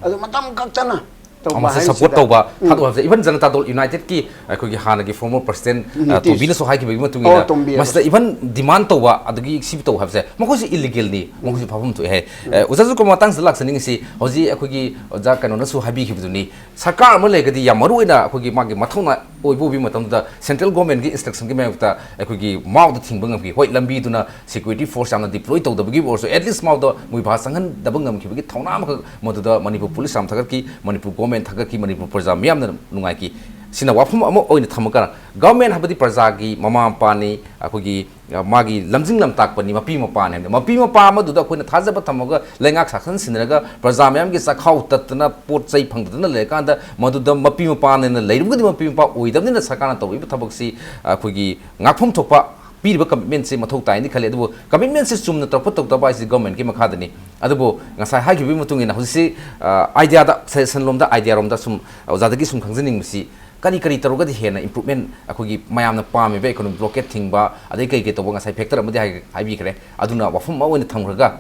ꯑꯗꯨ ꯃꯇꯝ ꯀꯛꯇꯅ ꯇꯧꯕ ꯑꯃꯁꯨ ꯁꯄꯣꯔꯠ ꯍꯥꯏꯁꯤꯗ꯫ ꯇꯧꯕ ꯎꯝ꯫ ꯊꯥꯗꯣꯛ ꯍꯥꯏꯕꯁꯦ, ꯏꯚꯟ ꯖꯅꯇꯥ ꯗꯜ ꯌꯨꯅꯥꯏꯇꯦꯗꯀꯤ ꯑꯩꯈꯣꯏꯒꯤ ꯍꯥꯟꯅꯒꯤ ꯐꯣꯔꯃꯔ ꯄ꯭ꯔꯁꯤꯗꯦꯟ, ꯑ, ꯅꯤꯇꯤꯁ꯫ ꯇꯣꯝꯕꯤꯅꯁꯨ ꯍꯥꯏꯈꯤꯕꯒꯤ ꯃꯇꯨꯡ ꯑꯣ, ꯏꯟꯅ, ꯇꯣꯝꯕꯤ ꯍꯥꯏꯕ꯫ ꯃꯁꯤꯗ ꯏꯚꯟ ꯗꯤꯃꯥꯟ ꯇꯧꯕ, ꯑꯗꯒꯤ ꯁꯤ ꯇꯧ ꯍꯥꯏꯕꯁꯦ, ꯃꯈꯣꯏꯁꯨ ꯏꯂꯤꯒꯦꯜꯅꯤ, ꯃꯈꯣꯏꯁꯨ ꯐꯥꯐꯝ ꯊꯣꯛꯑꯦ ꯍꯥꯏ꯫ ꯎꯝ꯫ ꯑ, ꯑꯣꯖꯥ ꯖꯨꯀꯣ, ꯃꯇꯥꯡꯁꯤꯗ ꯂꯥꯛꯆꯅꯤꯡꯉꯤꯁꯤ, ꯍꯧꯖꯤꯛ ꯑꯩꯈꯣꯏꯒꯤ ꯑꯣꯖꯥ ꯀꯩꯅꯣꯅꯁꯨ ꯍꯥꯏꯕꯤꯈꯤꯕꯗꯨꯅꯤ, ꯁꯔꯀꯥꯔ ꯑꯃ ꯂꯩꯔꯒꯗꯤ ꯌꯥꯝ ꯃꯔꯨ ꯑꯣꯏꯅ ꯑꯩꯈꯣꯏꯒꯤ ꯃꯥꯒꯤ ꯃꯊꯧꯅꯥ ꯑꯣꯏꯕ ꯑꯣꯏꯕ ꯃꯇꯝꯗ ꯁꯦꯟꯇ꯭ꯔꯦꯜ ꯒꯣꯔꯃꯦꯟꯒꯤ ꯏꯟꯁꯇ꯭ꯔꯛꯁꯟꯒꯤ ꯃꯥꯌꯣꯛꯇ ꯑꯩꯈꯣꯏꯒꯤ ꯃꯥꯎꯗ ꯊꯤꯡꯕ ꯉꯝꯈꯤ꯫ ꯍꯣꯏ, ꯂꯝꯕꯤꯗꯨꯅ ꯁꯦꯀ꯭ꯌꯨꯔꯤꯇꯤ ꯐꯣꯔꯁ ꯌꯥꯝꯅ ꯗꯤꯄ꯭ꯂꯣꯏ ꯇꯧꯗꯕꯒꯤ ꯑꯣꯏꯔꯁꯨ, ꯑꯦꯠꯂꯤꯁ ꯃꯥꯎꯗ ꯃꯣꯏ ꯚꯥ ꯆꯪꯍꯟꯗꯕ ꯉꯝꯈꯤꯕꯒꯤ ꯊꯧꯅꯥ ꯑꯃꯈꯛ ꯃꯗꯨꯗ ꯃꯅꯤꯄꯨꯔ ꯄꯨꯂꯤꯁ ꯌꯥꯝ ꯊꯥꯒꯠꯈꯤ, ꯃꯅꯤꯄꯨꯔ ꯒꯣꯔꯃꯦꯟ ꯊꯥꯒꯠꯈꯤ, ꯃꯅꯤꯄꯨꯔ ꯄ꯭ꯔꯖꯥ ꯃꯤꯌꯥꯝꯅ ꯅꯨꯡꯉꯥꯏꯈꯤ꯫ ꯁꯤꯅ ꯋꯥꯐꯝ ꯑꯃ ꯑꯣꯏꯅ ꯊꯝꯃꯀꯥꯟꯗ, ꯒꯣꯔꯃꯦꯟ ꯍꯥꯏꯕꯗꯤ ꯄ꯭ꯔꯖꯥꯒꯤ ꯃꯃꯥ ꯃꯄꯥꯅꯤ, ꯑꯩꯈꯣꯏꯒꯤ, ꯑ, ꯃꯥꯒꯤ ꯂꯝꯖꯤꯡ ꯂꯝꯇꯥꯛꯄꯅꯤ, ꯃꯄꯤ ꯃꯄꯥꯅꯤ ꯍꯥꯏꯕꯅꯤ꯫ ꯃꯄꯤ ꯃꯄꯥ ꯑꯃꯗꯨꯗ ꯑꯩꯈꯣꯏꯅ ꯊꯥꯖꯕ ꯊꯝꯃꯒ ꯂꯩꯉꯥꯛ ꯁꯥꯁꯟ ꯁꯤꯟꯅꯔꯒ ꯄ꯭ꯔꯖꯥ ꯃꯌꯥꯝꯒꯤ ꯆꯥꯛꯈꯥꯎ ꯇꯠꯇꯅ ꯄꯣꯠ ꯆꯩ ꯐꯪꯗꯗꯅ ꯂꯩꯔꯀꯥꯟꯗ, ꯃꯗꯨꯗ ꯃꯄꯤ ꯃꯄꯥꯅꯦꯅ ꯂꯩꯔꯨꯕꯒꯗꯤ ꯃꯄꯤ ꯃꯄꯥ ꯑꯣꯏꯗꯕꯅꯤꯅ ꯁꯔꯀꯥꯔꯅ ꯇꯧꯔꯤꯕ ꯊꯕꯛꯁꯤ ꯑꯩꯈꯣꯏꯒꯤ ꯉꯥꯛꯐꯝ ꯊꯣꯛꯄ ꯄꯤꯔꯤꯕ ꯀꯃꯤꯠꯃꯦꯟꯁꯤ ꯃꯊꯧ ꯇꯥꯏꯅ ꯈꯜꯂꯤ꯫ ꯑꯗꯨꯕꯨ ꯀꯃꯤꯠꯃꯦꯟꯁꯤ ꯆꯨꯝꯅ ꯇꯧꯔꯛꯄ ꯇꯧꯗꯕ ꯍꯥꯏꯁꯤ ꯒꯣꯔꯃꯦꯟꯒꯤ ꯃꯈꯥꯗꯅꯤ꯫ ꯑꯗꯨꯕꯨ ꯉꯁꯥꯏ ꯍꯥꯏꯈꯤꯕꯒꯤ ꯃꯇꯨꯡ ꯏꯟꯅ ꯍꯧꯖꯤꯛꯁꯤ, ꯑ, ꯑꯥꯏꯗꯤꯌꯥꯗ, ꯁꯖꯦꯁꯟ ꯂꯣꯝꯗ, ꯑꯥꯏꯗꯤꯌꯥꯔꯣꯝꯗ ꯁꯨꯝ ꯑꯣꯖꯥꯗꯒꯤ ꯁꯨꯝ ꯈꯪꯖꯅꯤꯡꯕꯁꯤ, ꯀꯔꯤ ꯀꯔꯤ ꯇꯧꯔꯒꯗꯤ ꯍꯦꯟꯅ ꯏꯝꯄ꯭ꯔꯨꯚꯃꯦꯟ, ꯑꯩꯈꯣꯏꯒꯤ ꯃꯌꯥꯝꯅ ꯄꯥꯝꯃꯤꯕ ꯏꯀꯣꯅꯣꯃꯤꯛ ꯕ꯭ꯂꯣꯀꯦꯠ ꯊꯤꯡꯕ, ꯑꯗꯩ ꯀꯩ ꯀꯩ ꯇꯧꯕ, ꯉꯁꯥꯏ ꯐꯦꯛꯇꯔ ꯑꯃꯗꯤ ꯍꯥꯏ-, ꯍꯥꯏꯕꯤꯈ꯭ꯔꯦ, ꯑꯗꯨꯅ ꯋꯥꯐꯝ ꯑꯃ ꯑꯣꯏꯅ ꯊꯝꯈ꯭ꯔꯒ,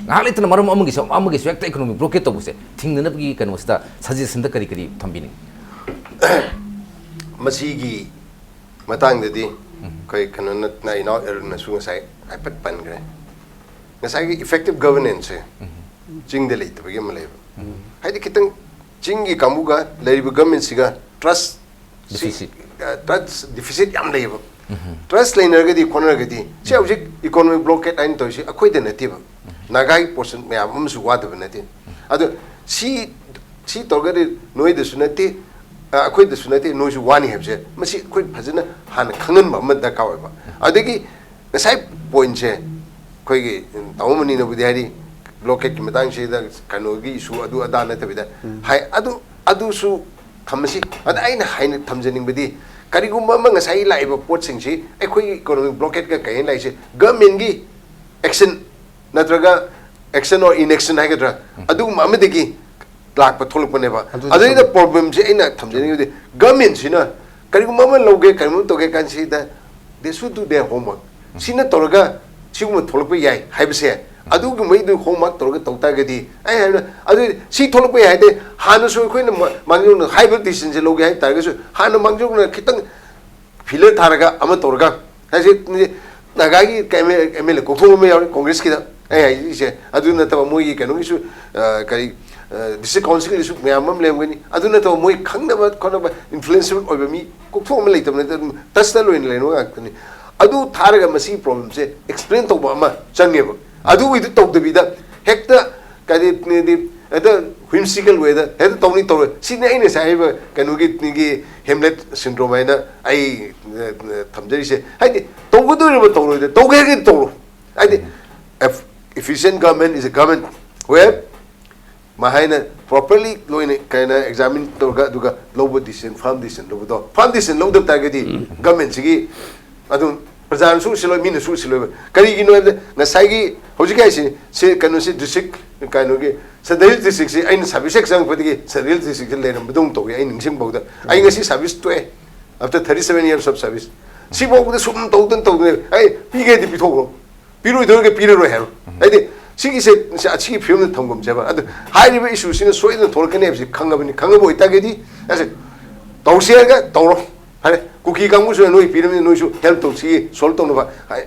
ꯉꯥꯏꯍꯥꯛ ꯂꯩꯇꯅ ꯃꯔꯝ ꯑꯃꯒꯤꯁꯨ ꯑꯃꯒꯤꯁꯨ ꯍꯦꯛꯇ ꯏꯀꯣꯅꯣꯃꯤꯛ ꯕ꯭ꯂꯣꯀꯦꯠ ꯇꯧꯕꯁꯦ ꯊꯤꯡꯅꯅꯕꯒꯤ ꯀꯩꯅꯣꯁꯤꯗ ꯁꯖꯦꯁꯟꯗ ꯀꯔꯤ ꯀꯔꯤ ꯊꯝꯕꯤꯅꯤꯡꯉꯤ? ꯃꯁꯤꯒꯤ ꯃꯇꯥꯡꯗꯗꯤ ꯑꯩꯈꯣꯏ ꯀꯩꯅꯣꯅ, ꯏꯅꯥꯎ ꯑꯦꯔꯨꯟꯅꯁꯨ ꯉꯁꯥꯏ ꯍꯥꯏꯐꯦꯠ ꯄꯟꯈ꯭ꯔꯦ꯫ ꯉꯁꯥꯏꯒꯤ ꯏꯐꯦꯛꯇꯤꯞ ꯒꯕꯔꯅꯦꯟꯁꯁꯦ ꯆꯤꯡꯗ ꯂꯩꯇꯕꯒꯤ ꯑꯃ ꯂꯩꯕ꯫ ꯍꯥꯏꯗꯤ ꯈꯤꯇꯪ ꯆꯤꯡꯒꯤ ꯀꯥꯡꯕꯨꯒ ꯂꯩꯔꯤꯕ ꯒꯕꯔꯃꯦꯟꯁꯤꯒ ꯇ꯭ꯔꯁ, Deficit. ꯇ꯭ꯔꯁ ꯗꯤꯐꯤꯁꯤꯠ ꯌꯥꯝ ꯂꯩꯌꯦꯕ꯫ ꯇ꯭ꯔꯁ ꯂꯩꯅꯔꯒꯗꯤ ꯈꯣꯠꯅꯔꯒꯗꯤ ꯁꯤ ꯍꯧꯖꯤꯛ ꯏꯀꯣꯅꯣꯃꯤꯛ ꯕ꯭ꯂꯣꯀꯦꯠ ꯍꯥꯏꯅ ꯇꯧꯔꯤꯁꯤ ꯑꯩꯈꯣꯏꯗ ꯅꯠꯇꯦꯕ, ꯅꯥꯒꯥꯒꯤ ꯄꯣꯔꯁꯟ ꯃꯌꯥꯝ ꯑꯃꯁꯨ ꯋꯥꯗꯕ ꯅꯠꯇꯦ꯫ ꯑꯗꯣ ꯁꯤ, ꯁꯤ ꯇꯧꯔꯒꯗꯤ ꯅꯣꯏꯗꯁꯨ ꯅꯠꯇꯦ, ꯑ, ꯑꯩꯈꯣꯏꯗꯁꯨ ꯅꯠꯇꯦ, ꯅꯣꯏꯁꯨ ꯋꯥꯅꯤ ꯍꯥꯏꯕꯁꯦ ꯃꯁꯤ ꯑꯩꯈꯣꯏ ꯐꯖꯅ ꯍꯥꯟꯅ ꯈꯪꯍꯟꯕ ꯑꯃ ꯗꯔꯀꯥꯔ ꯑꯣꯏꯕ꯫ ꯑꯗꯒꯤ ꯉꯁꯥꯏ ꯄꯣꯏꯟꯁꯦ ꯑꯩꯈꯣꯏꯒꯤ ꯇꯥꯃꯣ ꯃꯅꯤꯅꯕꯨꯗꯤ ꯍꯥꯏꯔꯤ, ꯕ꯭ꯂꯣꯀꯦꯠꯀꯤ ꯃꯇꯥꯡꯁꯤꯗ ꯀꯩꯅꯣꯒꯤ ꯏꯁꯨ ꯑꯗꯨ ꯑꯗꯥ ꯅꯠꯇꯕꯤꯗ ꯍꯥꯏ, ꯑꯗꯨ, ꯑꯗꯨꯁꯨ ꯊꯝꯃꯁꯤ꯫ ꯑꯗ ꯑꯩꯅ ꯍꯥꯏꯅ ꯊꯝꯖꯅꯤꯡꯕꯗꯤ ꯀꯔꯤꯒꯨꯝꯕ ꯑꯃ ꯉꯁꯥꯏ ꯂꯥꯛꯏꯕ ꯄꯣꯠꯁꯤꯡꯁꯤ ꯑꯩꯈꯣꯏꯒꯤ ꯏꯀꯣꯅꯣꯃꯤꯛ ꯕ꯭ꯂꯣꯀꯦꯠꯀ ꯀꯩ ꯍꯥꯏꯅ ꯂꯥꯛꯏꯁꯦ ꯒꯃꯦꯟꯒꯤ ꯑꯦꯛꯁꯟ ꯅꯠꯇ꯭ꯔꯒ action or inaction ꯍꯥꯏꯒꯗ꯭ꯔꯥ, ꯑꯗꯨꯒꯨꯝꯕ ꯑꯃꯗꯒꯤ ꯂꯥꯛꯄ ꯊꯣꯛꯂꯛꯄꯅꯦꯕ꯫ ꯑꯗꯨꯗꯤ ꯑꯗꯨꯗꯩꯗ ꯆꯨꯝꯃꯤ꯫ ꯄ꯭ꯔꯣꯕ꯭ꯂꯦꯝꯁꯦ ꯑꯩꯅ ꯊꯝꯖꯅꯤꯡꯉꯤꯗꯤ ꯒꯃꯦꯟꯁꯤꯅ ꯀꯔꯤꯒꯨꯝꯕ ꯑꯃ ꯂꯧꯒꯦ, ꯀꯔꯤꯒꯨꯝꯕ ꯑꯃ ꯇꯧꯒꯦ ꯀꯥꯟꯁꯤꯗ they should do their homework꯫ ꯁꯤꯅ ꯇꯧꯔꯒ ꯁꯤꯒꯨꯝꯕ ꯊꯣꯛꯂꯛꯄ ꯌꯥꯏ ꯍꯥꯏꯕꯁꯦ, ꯑꯗꯨꯒꯨꯝꯕꯩꯗꯨ ꯍꯣꯝꯋꯥꯔꯛ ꯇꯧꯔꯒ ꯇꯧ ꯇꯥꯔꯒꯗꯤ, ꯑꯩ ꯍꯥꯏꯕꯅ ꯑꯗꯨ ꯁꯤ ꯊꯣꯛꯂꯛꯄ ꯌꯥꯏ ꯍꯥꯏꯗꯤ ꯍꯥꯟꯅꯁꯨ ꯑꯩꯈꯣꯏꯅ ꯃ-, ꯃꯥꯡꯖꯧꯅ ꯍꯥꯏꯕ ꯗꯤꯁꯤꯖꯟꯁꯦ ꯂꯧꯒꯦ ꯍꯥꯏ ꯇꯥꯔꯒꯁꯨ ꯍꯥꯟꯅ ꯃꯥꯡꯖꯧꯅ ꯈꯤꯇꯪ ꯐꯤꯂꯔ ꯊꯥꯔꯒ ꯑꯃ ꯇꯧꯔꯒ ꯍꯥꯏꯁꯦ ꯅꯥꯒꯥꯒꯤ ꯑꯦꯝ ꯑꯦꯜ ꯑꯦ ꯀꯣꯛꯊꯣꯛ ꯑꯃ ꯌꯥꯎꯔꯤ ꯀꯣꯡꯒ꯭ꯔꯦꯁꯀꯤꯗ꯫ ꯑꯩ ꯍꯥꯏꯁꯦ ꯑꯗꯨ ꯅꯠꯇꯕ ꯃꯣꯏꯒꯤ ꯀꯩꯅꯣꯒꯤꯁꯨ, ꯑ, ꯀꯔꯤ, ꯗꯤꯁꯇ꯭ꯔꯤꯛ ꯀꯥꯎꯟꯁꯤꯜꯒꯤꯁꯨ ꯃꯌꯥꯝ ꯑꯃ ꯂꯩꯔꯝꯒꯅꯤ꯫ ꯑꯗꯨ ꯅꯠꯇꯕ ꯃꯣꯏ ꯈꯪꯅꯕ ꯈꯣꯠꯅꯕ ꯏꯟꯐ꯭ꯂꯨꯌꯦꯟꯁꯤꯌꯦꯕꯜ ꯑꯣꯏꯕ ꯃꯤ ꯀꯣꯛꯊꯣꯛ ꯑꯃ ꯂꯩꯇꯕ ꯅꯠꯇꯦ, ꯑꯗꯨꯝ ꯇꯁꯇ ꯂꯣꯏꯅ ꯂꯩꯅꯕ ꯉꯥꯛꯇꯅꯤ꯫ ꯑꯗꯨ ꯊꯥꯔꯒ ꯃꯁꯤꯒꯤ ꯄ꯭ꯔꯣꯕ꯭ꯂꯦꯝꯁꯦ ꯑꯦꯛꯁꯄ꯭ꯂꯦꯟ ꯇꯧꯕ ꯑꯃ ꯆꯪꯉꯦꯕ꯫ ꯑꯗꯨꯒꯤꯗꯨ ꯇꯧꯗꯕꯤꯗ ꯍꯦꯛꯇ ꯀꯔꯤ, ꯍꯦꯛꯇ whimsical way ꯗ ꯍꯦꯛꯇ ꯇꯧꯅꯤ ꯇꯧꯔꯣꯏ꯫ ꯁꯤꯅꯤ ꯑꯩꯅ ꯉꯁꯥꯏ ꯍꯥꯏꯔꯤꯕ ꯀꯩꯅꯣꯒꯤ, ꯅꯤꯒꯤ ꯍꯦꯝꯂꯦꯠ ꯁꯤꯟꯗ꯭ꯔꯣꯝ ꯍꯥꯏꯅ ꯑꯩ, ꯑ, ꯊꯝꯖꯔꯤꯁꯦ꯫ ꯍꯥꯏꯗꯤ ꯇꯧꯒꯗꯣꯏꯔꯤꯕ ꯇꯧꯔꯣꯏꯗ, ꯇꯧꯒꯦ ꯍꯥꯏꯔꯒꯗꯤ ꯇꯧꯔꯣ꯫ ꯍꯥꯏꯗꯤ efficient government is a government where ꯃꯥ ꯍꯥꯏꯅ ꯄ꯭ꯔꯣꯄꯔꯂꯤ ꯂꯣꯏꯅ ꯀꯩꯅ ꯑꯦꯛꯖꯥꯃꯤꯟ ꯇꯧꯔꯒ ꯑꯗꯨꯒ ꯂꯧꯕ ꯗꯤꯁꯤꯖꯟ, ꯐꯥꯔꯝ ꯗꯤꯁꯤꯖꯟ ꯂꯧꯕꯗꯣ, ꯐꯥꯔꯝ ꯗꯤꯁꯤꯖꯟ ꯂꯧꯗꯕ ꯇꯥꯔꯒꯗꯤ ꯒꯃꯦꯟꯁꯤꯒꯤ ꯑꯗꯨꯝ ꯄ꯭ꯔꯖꯥꯅꯁꯨ ꯎꯁꯤꯜꯂꯣꯏ, ꯃꯤꯅꯁꯨ ꯎꯁꯤꯜꯂꯣꯏꯕ꯫ ꯀꯔꯤꯒꯤꯅꯣ ꯍꯥꯏꯕꯗ ꯉꯁꯥꯏꯒꯤ ꯍꯧꯖꯤꯛ ꯍꯥꯏꯁꯤ ꯁꯤ ꯀꯩꯅꯣꯁꯤ ꯗꯤꯁꯇ꯭ꯔꯤꯛ ꯀꯩꯅꯣꯒꯤ ꯁꯦꯟꯇ꯭ꯔꯦꯜ ꯗꯤꯁꯇ꯭ꯔꯤꯛꯁꯤ ꯑꯩꯅ ꯁꯥꯔꯚꯤꯁ ꯍꯦꯛ ꯆꯪꯉꯛꯄꯗꯒꯤ ꯁꯦꯟꯇ꯭ꯔꯦꯜ ꯗꯤꯁꯇ꯭ꯔꯤꯛꯁꯤ ꯂꯩꯔꯝꯕꯗꯧꯅ ꯇꯧꯏ꯫ ꯑꯩ ꯅꯤꯡꯁꯤꯡꯐꯥꯎꯗ ꯑꯩ ꯉꯁꯤ ꯁꯥꯔꯚꯤꯁ ꯇꯣꯛꯑꯦ, after thirty seven years of service꯫ ꯁꯤꯐꯥꯎꯕꯗ ꯁꯨꯝ ꯇꯧꯗꯅ ꯇꯧꯗꯅ ꯑꯩ ꯄꯤꯒꯦꯗꯤ ꯄꯤꯊꯣꯛꯈ꯭ꯔꯣ, ꯄꯤꯔꯣꯏꯗꯧꯔꯒ ꯄꯤꯔꯔꯣꯏ ꯍꯥꯏꯕ꯫ ꯍꯥꯏꯗꯤ ꯁꯤꯒꯤꯁꯦ, ꯁꯤ, ꯑꯁꯤꯒꯤ ꯐꯤꯕꯝꯗ ꯊꯝꯒꯨꯝꯁꯦꯕ꯫ ꯑꯗꯨ ꯍꯥꯏꯔꯤꯕ ꯏꯁꯨꯁꯤꯅ ꯁꯣꯏꯗꯅ ꯊꯣꯛꯂꯛꯀꯅꯤ ꯍꯥꯏꯕꯁꯤ ꯈꯪꯉꯕꯅꯤ꯫ ꯈꯪꯉꯕ ꯑꯣꯏꯇꯥꯔꯒꯗꯤ ꯑꯁ ꯇꯧꯁꯦ ꯍꯥꯏꯔꯒ ꯇꯧꯔꯣ꯫ ꯐꯔꯦ, ꯀꯨꯀꯤ ꯀꯥꯡꯕꯨꯁꯨ ꯅꯣꯏ ꯄꯤꯔꯕꯅꯤ, ꯅꯣꯏꯁꯨ ꯍꯦꯜꯞ ꯇꯧꯁꯤ, ꯁꯣꯜꯕ ꯇꯧꯅꯕ ꯍꯥꯏ-,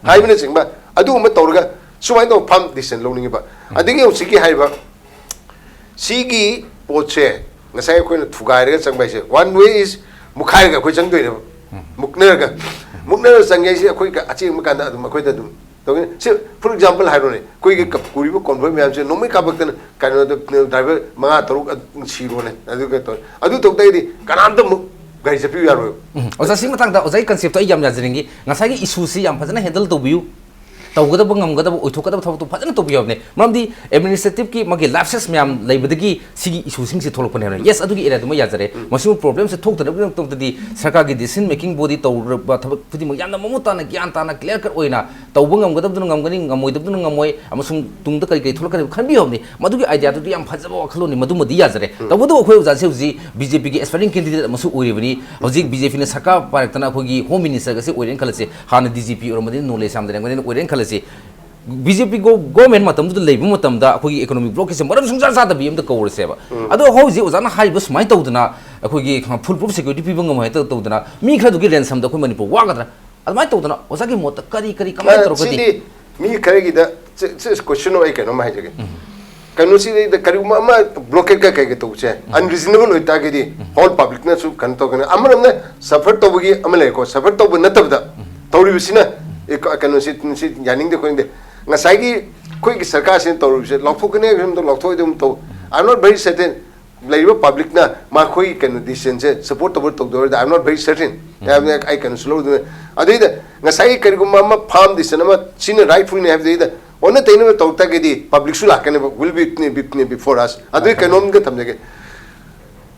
ꯍꯥꯏꯕꯅꯆꯤꯡꯕ ꯑꯗꯨꯒꯨꯝꯕ ꯇꯧꯔꯒ ꯁꯨꯃꯥꯏꯅ ꯇꯧꯕ ꯐꯥꯔꯝ ꯗꯤꯁꯤꯖꯟ ꯂꯧꯅꯤꯡꯉꯤꯕ꯫ ꯑꯗꯒꯤ ꯍꯧꯖꯤꯛꯀꯤ ꯍꯥꯏꯔꯤꯕ ꯁꯤꯒꯤ ꯄꯣꯠꯁꯦ ꯉꯁꯥꯏ ꯑꯩꯈꯣꯏꯅ ꯊꯨꯒꯥꯏꯔꯒ ꯆꯪꯕ ꯍꯥꯏꯁꯦ, one way is ꯃꯨꯛꯈꯥꯏꯔꯒ ꯑꯩꯈꯣꯏ ꯆꯪꯗꯣꯏꯅꯦꯕ꯫ ꯃꯨꯛꯅꯔꯒ, ꯃꯨꯛꯅꯔꯒ ꯆꯪꯒꯦ ꯍꯥꯏꯁꯦ ꯑꯩꯈꯣꯏ ꯑꯆꯦꯟꯕ ꯀꯥꯟꯗ ꯑꯗꯨꯝ ꯑꯩꯈꯣꯏꯗ ꯑꯗꯨꯝ ꯇꯧꯒꯅꯤ꯫ ꯁꯤ, for example ꯍꯥꯏꯔꯣꯅꯦ, ꯑꯩꯈꯣꯏꯒꯤ ꯀ-, ꯄꯨꯔꯤꯕ ꯀꯣꯟꯚꯣꯏ ꯃꯌꯥꯝꯁꯦ ꯅꯣꯡꯃꯩ ꯀꯥꯞꯄꯛꯇꯅ ꯀꯩꯅꯣꯗ ꯗ꯭ꯔꯥꯏꯚꯔ ꯃꯉꯥ ꯇꯔꯨꯛ ꯑꯗꯨꯝ ꯁꯤꯔꯣꯅꯦ꯫ ꯑꯗꯨꯒ ꯇꯧ-, ꯑꯗꯨ ꯇꯧ ꯇꯥꯔꯒꯗꯤ ꯀꯅꯥꯝꯇ ꯑꯃꯨꯛ ꯒꯥꯔꯤ ꯆꯠꯄꯤꯌꯨ ꯌꯥꯔꯣꯏꯕ꯫ ꯎꯝ꯫ ꯑꯣꯖꯥ, ꯁꯤ ꯃꯇꯥꯡꯗ ꯑꯣꯖꯥꯒꯤ ꯀꯟꯁꯦꯞꯇꯣ ꯑꯩ ꯌꯥꯝ ꯌꯥꯖꯅꯤꯡꯉꯤ꯫ ꯉꯁꯥꯏꯒꯤ ꯏꯁꯨꯁꯤ ꯌꯥꯝ ꯐꯖꯅ ꯍꯦꯟꯗꯜ ꯇꯧꯕꯤꯌꯨ꯫ ꯇꯧꯒꯗꯕ ꯉꯝꯒꯗꯕ ꯑꯣꯏꯊꯣꯛꯀꯗꯕ ꯊꯕꯛꯇꯣ ꯐꯖꯅ ꯇꯧꯕꯤꯌꯣ ꯍꯥꯏꯕꯅꯦ꯫ ꯃꯔꯝꯗꯤ administrative ꯀꯤ ꯃꯥꯒꯤ lapses ꯃꯌꯥꯝ ꯂꯩꯕꯗꯒꯤ ꯁꯤꯒꯤ issue ꯁꯤꯡꯁꯦ ꯊꯣꯛꯂꯛꯄꯅꯦ ꯍꯥꯏꯕꯅꯦ꯫ Yes, ꯑꯗꯨꯒꯤ area ꯗꯨꯃ ꯌꯥꯖꯔꯦ꯫ ꯃꯁꯤꯒꯨꯝꯕ problem ꯁꯦ ꯊꯣꯛꯇꯅꯕꯒꯤꯗꯃꯛꯇꯗꯤ ꯁꯔꯀꯥꯔꯒꯤ decision making body ꯇꯧꯔꯕ ꯊꯕꯛ ꯈꯨꯗꯤꯡꯃꯛ ꯌꯥꯝꯅ ꯃꯃꯨꯠ ꯇꯥꯅ, ꯒ꯭ꯌꯥꯟ ꯇꯥꯅ, clear cut ꯑꯣꯏꯅ ꯇꯧꯕ ꯉꯝꯒꯗꯕꯗꯨꯅ ꯉꯝꯒꯅꯤ, ꯉꯝꯃꯣꯏꯗꯕꯗꯨꯅ ꯉꯝꯃꯣꯏ, ꯑꯃꯁꯨꯡ ꯇꯨꯡꯗ ꯀꯔꯤ ꯀꯔꯤ ꯊꯣꯛꯂꯛꯀꯗꯕ ꯈꯟꯕꯤꯌꯣ ꯍꯥꯏꯕꯅꯤ꯫ ꯃꯗꯨꯒꯤ idea ꯗꯨꯗꯤ ꯌꯥꯝ ꯐꯖꯕ ꯋꯥꯈꯜꯂꯣꯟꯅꯤ, ꯃꯗꯨꯃꯗꯤ ꯌꯥꯖꯔꯦ꯫ ꯇꯧꯕꯇꯕꯨ ꯑꯩꯈꯣꯏ ꯑꯣꯖꯥꯁꯦ ꯍꯧꯖꯤꯛ BJP ꯒꯤ aspiring candidate ꯑꯃꯁꯨ ꯑꯣꯏꯔꯤꯕꯅꯤ꯫ ꯍꯧꯖꯤꯛ BJP ꯅ ꯁꯔꯀꯥꯔ ꯄꯥꯏꯔꯛꯇꯅ ꯑꯩꯈꯣꯏꯒꯤ Home Minister ꯒꯁꯦ ꯑꯣꯏꯔꯦꯅ ꯈꯜꯂꯁꯦ, ꯍꯥꯟꯅ DGP ꯑꯣꯏꯔꯝꯕꯅꯤꯅ knowledge ꯌꯥꯝ ꯂꯩꯔꯝꯒꯅꯤꯅ ꯑꯣꯏꯔꯦꯅ ꯈꯜꯂꯁꯦ꯫ BJP ꯒꯣ-, government ꯃꯇꯝꯗꯨꯗ ꯂꯩꯕ ꯃꯇꯝꯗ ꯑꯩꯈꯣꯏꯒꯤ economic blockade ꯁꯦ ꯃꯔꯝ ꯁꯨꯡꯆꯥ ꯆꯥꯗꯕꯤ ꯑꯃꯗ ꯀꯧꯔꯁꯦꯕ꯫ ꯑꯗꯣ ꯍꯧꯖꯤꯛ ꯑꯣꯖꯥꯅ ꯍꯥꯏꯔꯤꯕ ꯁꯨꯃꯥꯏꯅ ꯇꯧꯗꯅ ꯑꯩꯈꯣꯏꯒꯤ full proof security ꯄꯤꯕ ꯉꯝꯃꯣꯏ ꯍꯥꯏꯅ ꯇꯧꯗꯅ ꯃꯤ ꯈꯔꯗꯨꯒꯤ ransom ꯗ ꯑꯩꯈꯣꯏ ꯃꯅꯤꯄꯨꯔ ꯋꯥꯒꯗ꯭ꯔꯥ? ꯑꯗꯨꯃꯥꯏꯅ ꯇꯧꯗꯅ ꯑꯣꯖꯥꯒꯤ ꯃꯣꯠꯇ ꯀꯔꯤ, ꯀꯔꯤ comment ꯇꯧꯔꯒꯗꯤ? ꯁꯤꯗꯤ ꯃꯤ ꯈꯔꯒꯤꯗ ꯁꯤ-, ꯁꯤ question ꯑꯩ ꯀꯩꯅꯣꯝ ꯍꯥꯏꯖꯒꯦ꯫ ꯀꯩꯅꯣꯁꯤꯗꯩꯗ ꯀꯔꯤꯒꯨꯝꯕ ꯑꯃ blockade ꯀ ꯀꯩꯒ ꯇꯧꯕꯁꯦ unreasonable ꯑꯣꯏꯇꯥꯔꯒꯗꯤ whole public ꯅꯁꯨ ꯀꯩꯅꯣ ꯇꯧꯒꯅꯤ꯫ ꯑꯃꯔꯣꯝꯗ suffer ꯇꯧꯕꯒꯤ ꯑꯃ ꯂꯩꯔꯦꯀꯣ, suffer ꯇꯧꯕ ꯅꯠꯇꯕꯗ ꯇꯧꯔꯤꯕꯁꯤꯅ ꯑꯦ, ꯀ-, ꯀꯩꯅꯣꯁꯤ ꯁꯤ ꯌꯥꯅꯤꯡꯗꯦ ꯈꯣꯠꯅꯤꯡꯗꯦ꯫ ꯉꯁꯥꯏꯒꯤ ꯑꯩꯈꯣꯏꯒꯤ ꯁꯔꯀꯥꯔꯁꯤꯅ ꯇꯧꯔꯤꯕꯁꯦ ꯂꯥꯎꯊꯣꯛꯀꯅꯤ ꯍꯥꯏꯕ ꯂꯥꯎꯊꯣꯛꯑꯣꯏꯗꯕ ꯇꯧ꯫ I am not very certain꯫ ꯂꯩꯔꯤꯕ public ꯅ ꯃꯈꯣꯏ ꯀꯩꯅꯣ decision ꯁꯦ support ꯇꯧꯕ ꯇꯧꯗꯕꯗ I am not very certain꯫ ꯍꯥꯏꯕꯗꯤ ꯑꯩ ꯀꯩꯅꯣꯁꯨ ꯂꯧꯗꯣꯏꯅꯦ꯫ ꯑꯗꯩꯗ ꯉꯁꯥꯏꯒꯤ ꯀꯔꯤꯒꯨꯝꯕ ꯑꯃ firm decision ꯑꯃ ꯁꯤꯅ rightful ꯅꯤ ꯍꯥꯏꯕꯗꯩꯗ ꯑꯣꯟꯅ ꯇꯩꯅꯕ ꯇꯧ ꯇꯥꯔꯒꯗꯤ public ꯁꯨ ꯂꯥꯛꯀꯅꯦꯕ, will be, be, be before us꯫ ꯑꯗꯨꯒꯤ ꯀꯩꯅꯣꯝꯒ ꯊꯝꯖꯒꯦ꯫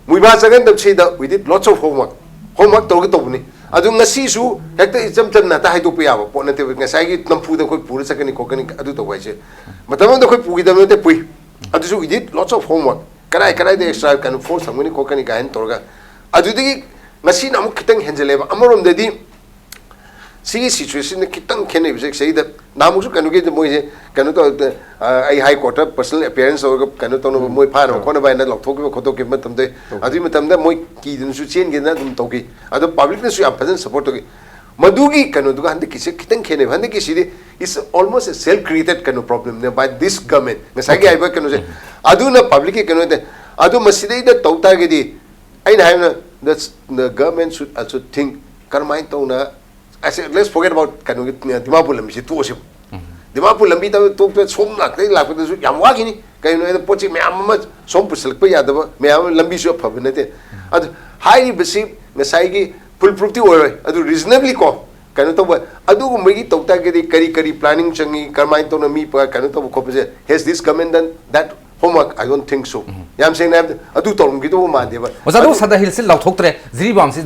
ꯃꯨꯏꯕꯥ ꯆꯪꯍꯟꯗꯕꯁꯤꯗ we did lots of homework꯫ Homework ꯇꯧꯔꯒ ꯇꯧꯕꯅꯤ꯫ ꯑꯗꯨ ꯉꯁꯤꯁꯨ ꯍꯦꯛꯇ ꯏꯆꯝ ꯆꯝꯅ ꯍꯦꯛꯇ ꯍꯥꯏꯗꯣꯛꯄ ꯌꯥꯕ ꯄꯣꯠ ꯅꯠꯇꯦꯕ꯫ ꯉꯁꯥꯏꯒꯤ ꯅꯝꯐꯨꯗ ꯑꯩꯈꯣꯏ ꯄꯨꯔ ꯆꯠꯀꯅꯤ ꯈꯣꯠꯀꯅꯤ ꯑꯗꯨ ꯇꯧꯕ ꯍꯥꯏꯁꯦ꯫ ꯃꯇꯝ ꯑꯃꯗ ꯑꯩꯈꯣꯏ ꯄꯨꯈꯤꯗꯕ ꯅꯠꯇꯦ, ꯄꯨꯏ꯫ ꯑꯗꯨꯁꯨ we did lots of homework꯫ ꯀꯗꯥꯏ ꯀꯗꯥꯏꯗ extra ꯀꯩꯅꯣ force ꯊꯝꯒꯅꯤ ꯈꯣꯠꯀꯅꯤ ꯀꯥꯏꯅ ꯇꯧꯔꯒ꯫ ꯑꯗꯨꯗꯒꯤ ꯉꯁꯤꯅ ꯑꯃꯨꯛ ꯈꯤꯇꯪ ꯍꯦꯟꯖꯜꯂꯦꯕ꯫ ꯑꯃꯔꯣꯝꯗꯗꯤ ꯁꯤꯒꯤ situation ꯅ ꯈꯤꯇꯪ ꯈꯦꯠꯅꯩꯕꯁꯦ ꯁꯤꯗ ꯅꯍꯥꯟꯃꯨꯛꯁꯨ ꯀꯩꯅꯣꯒꯤꯗ ꯃꯣꯏꯁꯦ ꯀꯩꯅꯣ ꯇꯧ-, ꯑ, ꯑꯩ high court ꯇ personal appearance ꯇꯧꯔꯒ ꯀꯩꯅꯣ ꯇꯧꯅꯕ, ꯃꯣꯏ ꯐꯥꯅꯕ ꯈꯣꯠꯅꯕ ꯍꯥꯏꯅ ꯂꯥꯎꯊꯣꯛꯈꯤꯕ ꯈꯣꯠꯇꯣꯛꯈꯤꯕ ꯃꯇꯝꯗ ꯑꯗꯨꯒꯤ ꯃꯇꯝꯗ ꯃꯣꯏ ꯀꯤꯗꯅꯁꯨ ꯆꯦꯟꯈꯤꯗꯅ ꯑꯗꯨꯝ ꯇꯧꯈꯤ꯫ ꯑꯗꯣ public ꯅꯁꯨ ꯌꯥꯝ ꯐꯖꯅ support ꯇꯧꯈꯤ꯫ ꯃꯗꯨꯒꯤ ꯀꯩꯅꯣꯗꯨꯒ ꯍꯟꯗꯛꯀꯤꯁꯦ ꯈꯤꯇꯪ ꯈꯦꯠꯅꯩꯕ꯫ ꯍꯟꯗꯛꯀꯤꯁꯤꯗꯤ it's almost a self created ꯀꯩꯅꯣ problem ꯅꯦ by this government꯫ ꯉꯁꯥꯏꯒꯤ ꯍꯥꯏꯕ ꯀꯩꯅꯣꯁꯦ ꯑꯗꯨꯅ public ꯀꯤ ꯀꯩꯅꯣ ꯅꯠꯇꯦ꯫ ꯑꯗꯨ ꯃꯁꯤꯗꯩꯗ ꯇꯧ ꯇꯥꯔꯒꯗꯤ ꯑꯩꯅ ꯍꯥꯏꯕꯅ the, the government should also think ꯀꯔꯝꯍꯥꯏꯅ ꯇꯧꯅ, ꯑꯁꯦ, let's forget about ꯀꯩꯅꯣꯒꯤ, ꯑ, ꯗꯤꯃꯥꯄꯨꯔ ꯂꯝꯕꯤꯁꯦ ꯇꯣꯛꯑꯁꯦꯕ꯫ ꯗꯤꯃꯥꯄꯨꯔ ꯂꯝꯕꯤ ꯇꯧ-, ꯇꯣꯛꯇ ꯁꯣꯝ ꯉꯥꯛꯇꯒꯤ ꯂꯥꯛꯄꯗꯁꯨ ꯌꯥꯝ ꯋꯥꯈꯤꯅꯤ꯫ ꯀꯩꯒꯤꯅꯣ ꯍꯥꯏꯗ ꯄꯣꯠ ꯆꯩ ꯃꯌꯥꯝ ꯑꯃ ꯁꯣꯝ ꯄꯨꯁꯤꯜꯂꯛꯄ ꯌꯥꯗꯕ ꯃꯌꯥꯝ ꯑꯃ, ꯂꯝꯕꯤꯁꯨ ꯑꯐꯕ ꯅꯠꯇꯦ꯫ ꯑꯗꯨ ꯍꯥꯏꯔꯤꯕꯁꯤ ꯉꯁꯥꯏꯒꯤ full proof ꯇꯤ ꯑꯣꯏꯔꯣꯏ, ꯑꯗꯨ reasonably ꯀꯣ, ꯀꯩꯅꯣ ꯇꯧꯕ, ꯑꯗꯨꯒꯨꯝꯕꯒꯤ ꯇꯧ ꯇꯥꯔꯒꯗꯤ ꯀꯔꯤ ꯀꯔꯤ planning ꯆꯪꯉꯤ, ꯀꯃꯥꯏꯅ ꯇꯧꯅ ꯃꯤ ꯄ-, ꯀꯩꯅꯣ ꯇꯧꯕ ꯈꯣꯠꯄꯁꯦ, has this government done that homework? I don't think so. ꯌꯥꯝ ꯁꯦꯡꯅ ꯍꯥꯏꯕꯗ ꯑꯗꯨ ꯇꯧꯔꯝꯈꯤꯗꯧꯕ ꯃꯥꯟꯗꯦꯕ꯫ ꯑꯣꯖꯥ, ꯑꯗꯨ ꯑꯗꯨ ꯁꯗꯥ ꯍꯤꯜꯁꯁꯦ ꯂꯥꯎꯊꯣꯛꯇ꯭ꯔꯦ, ꯖꯤꯔꯤꯕꯥꯝꯁꯦ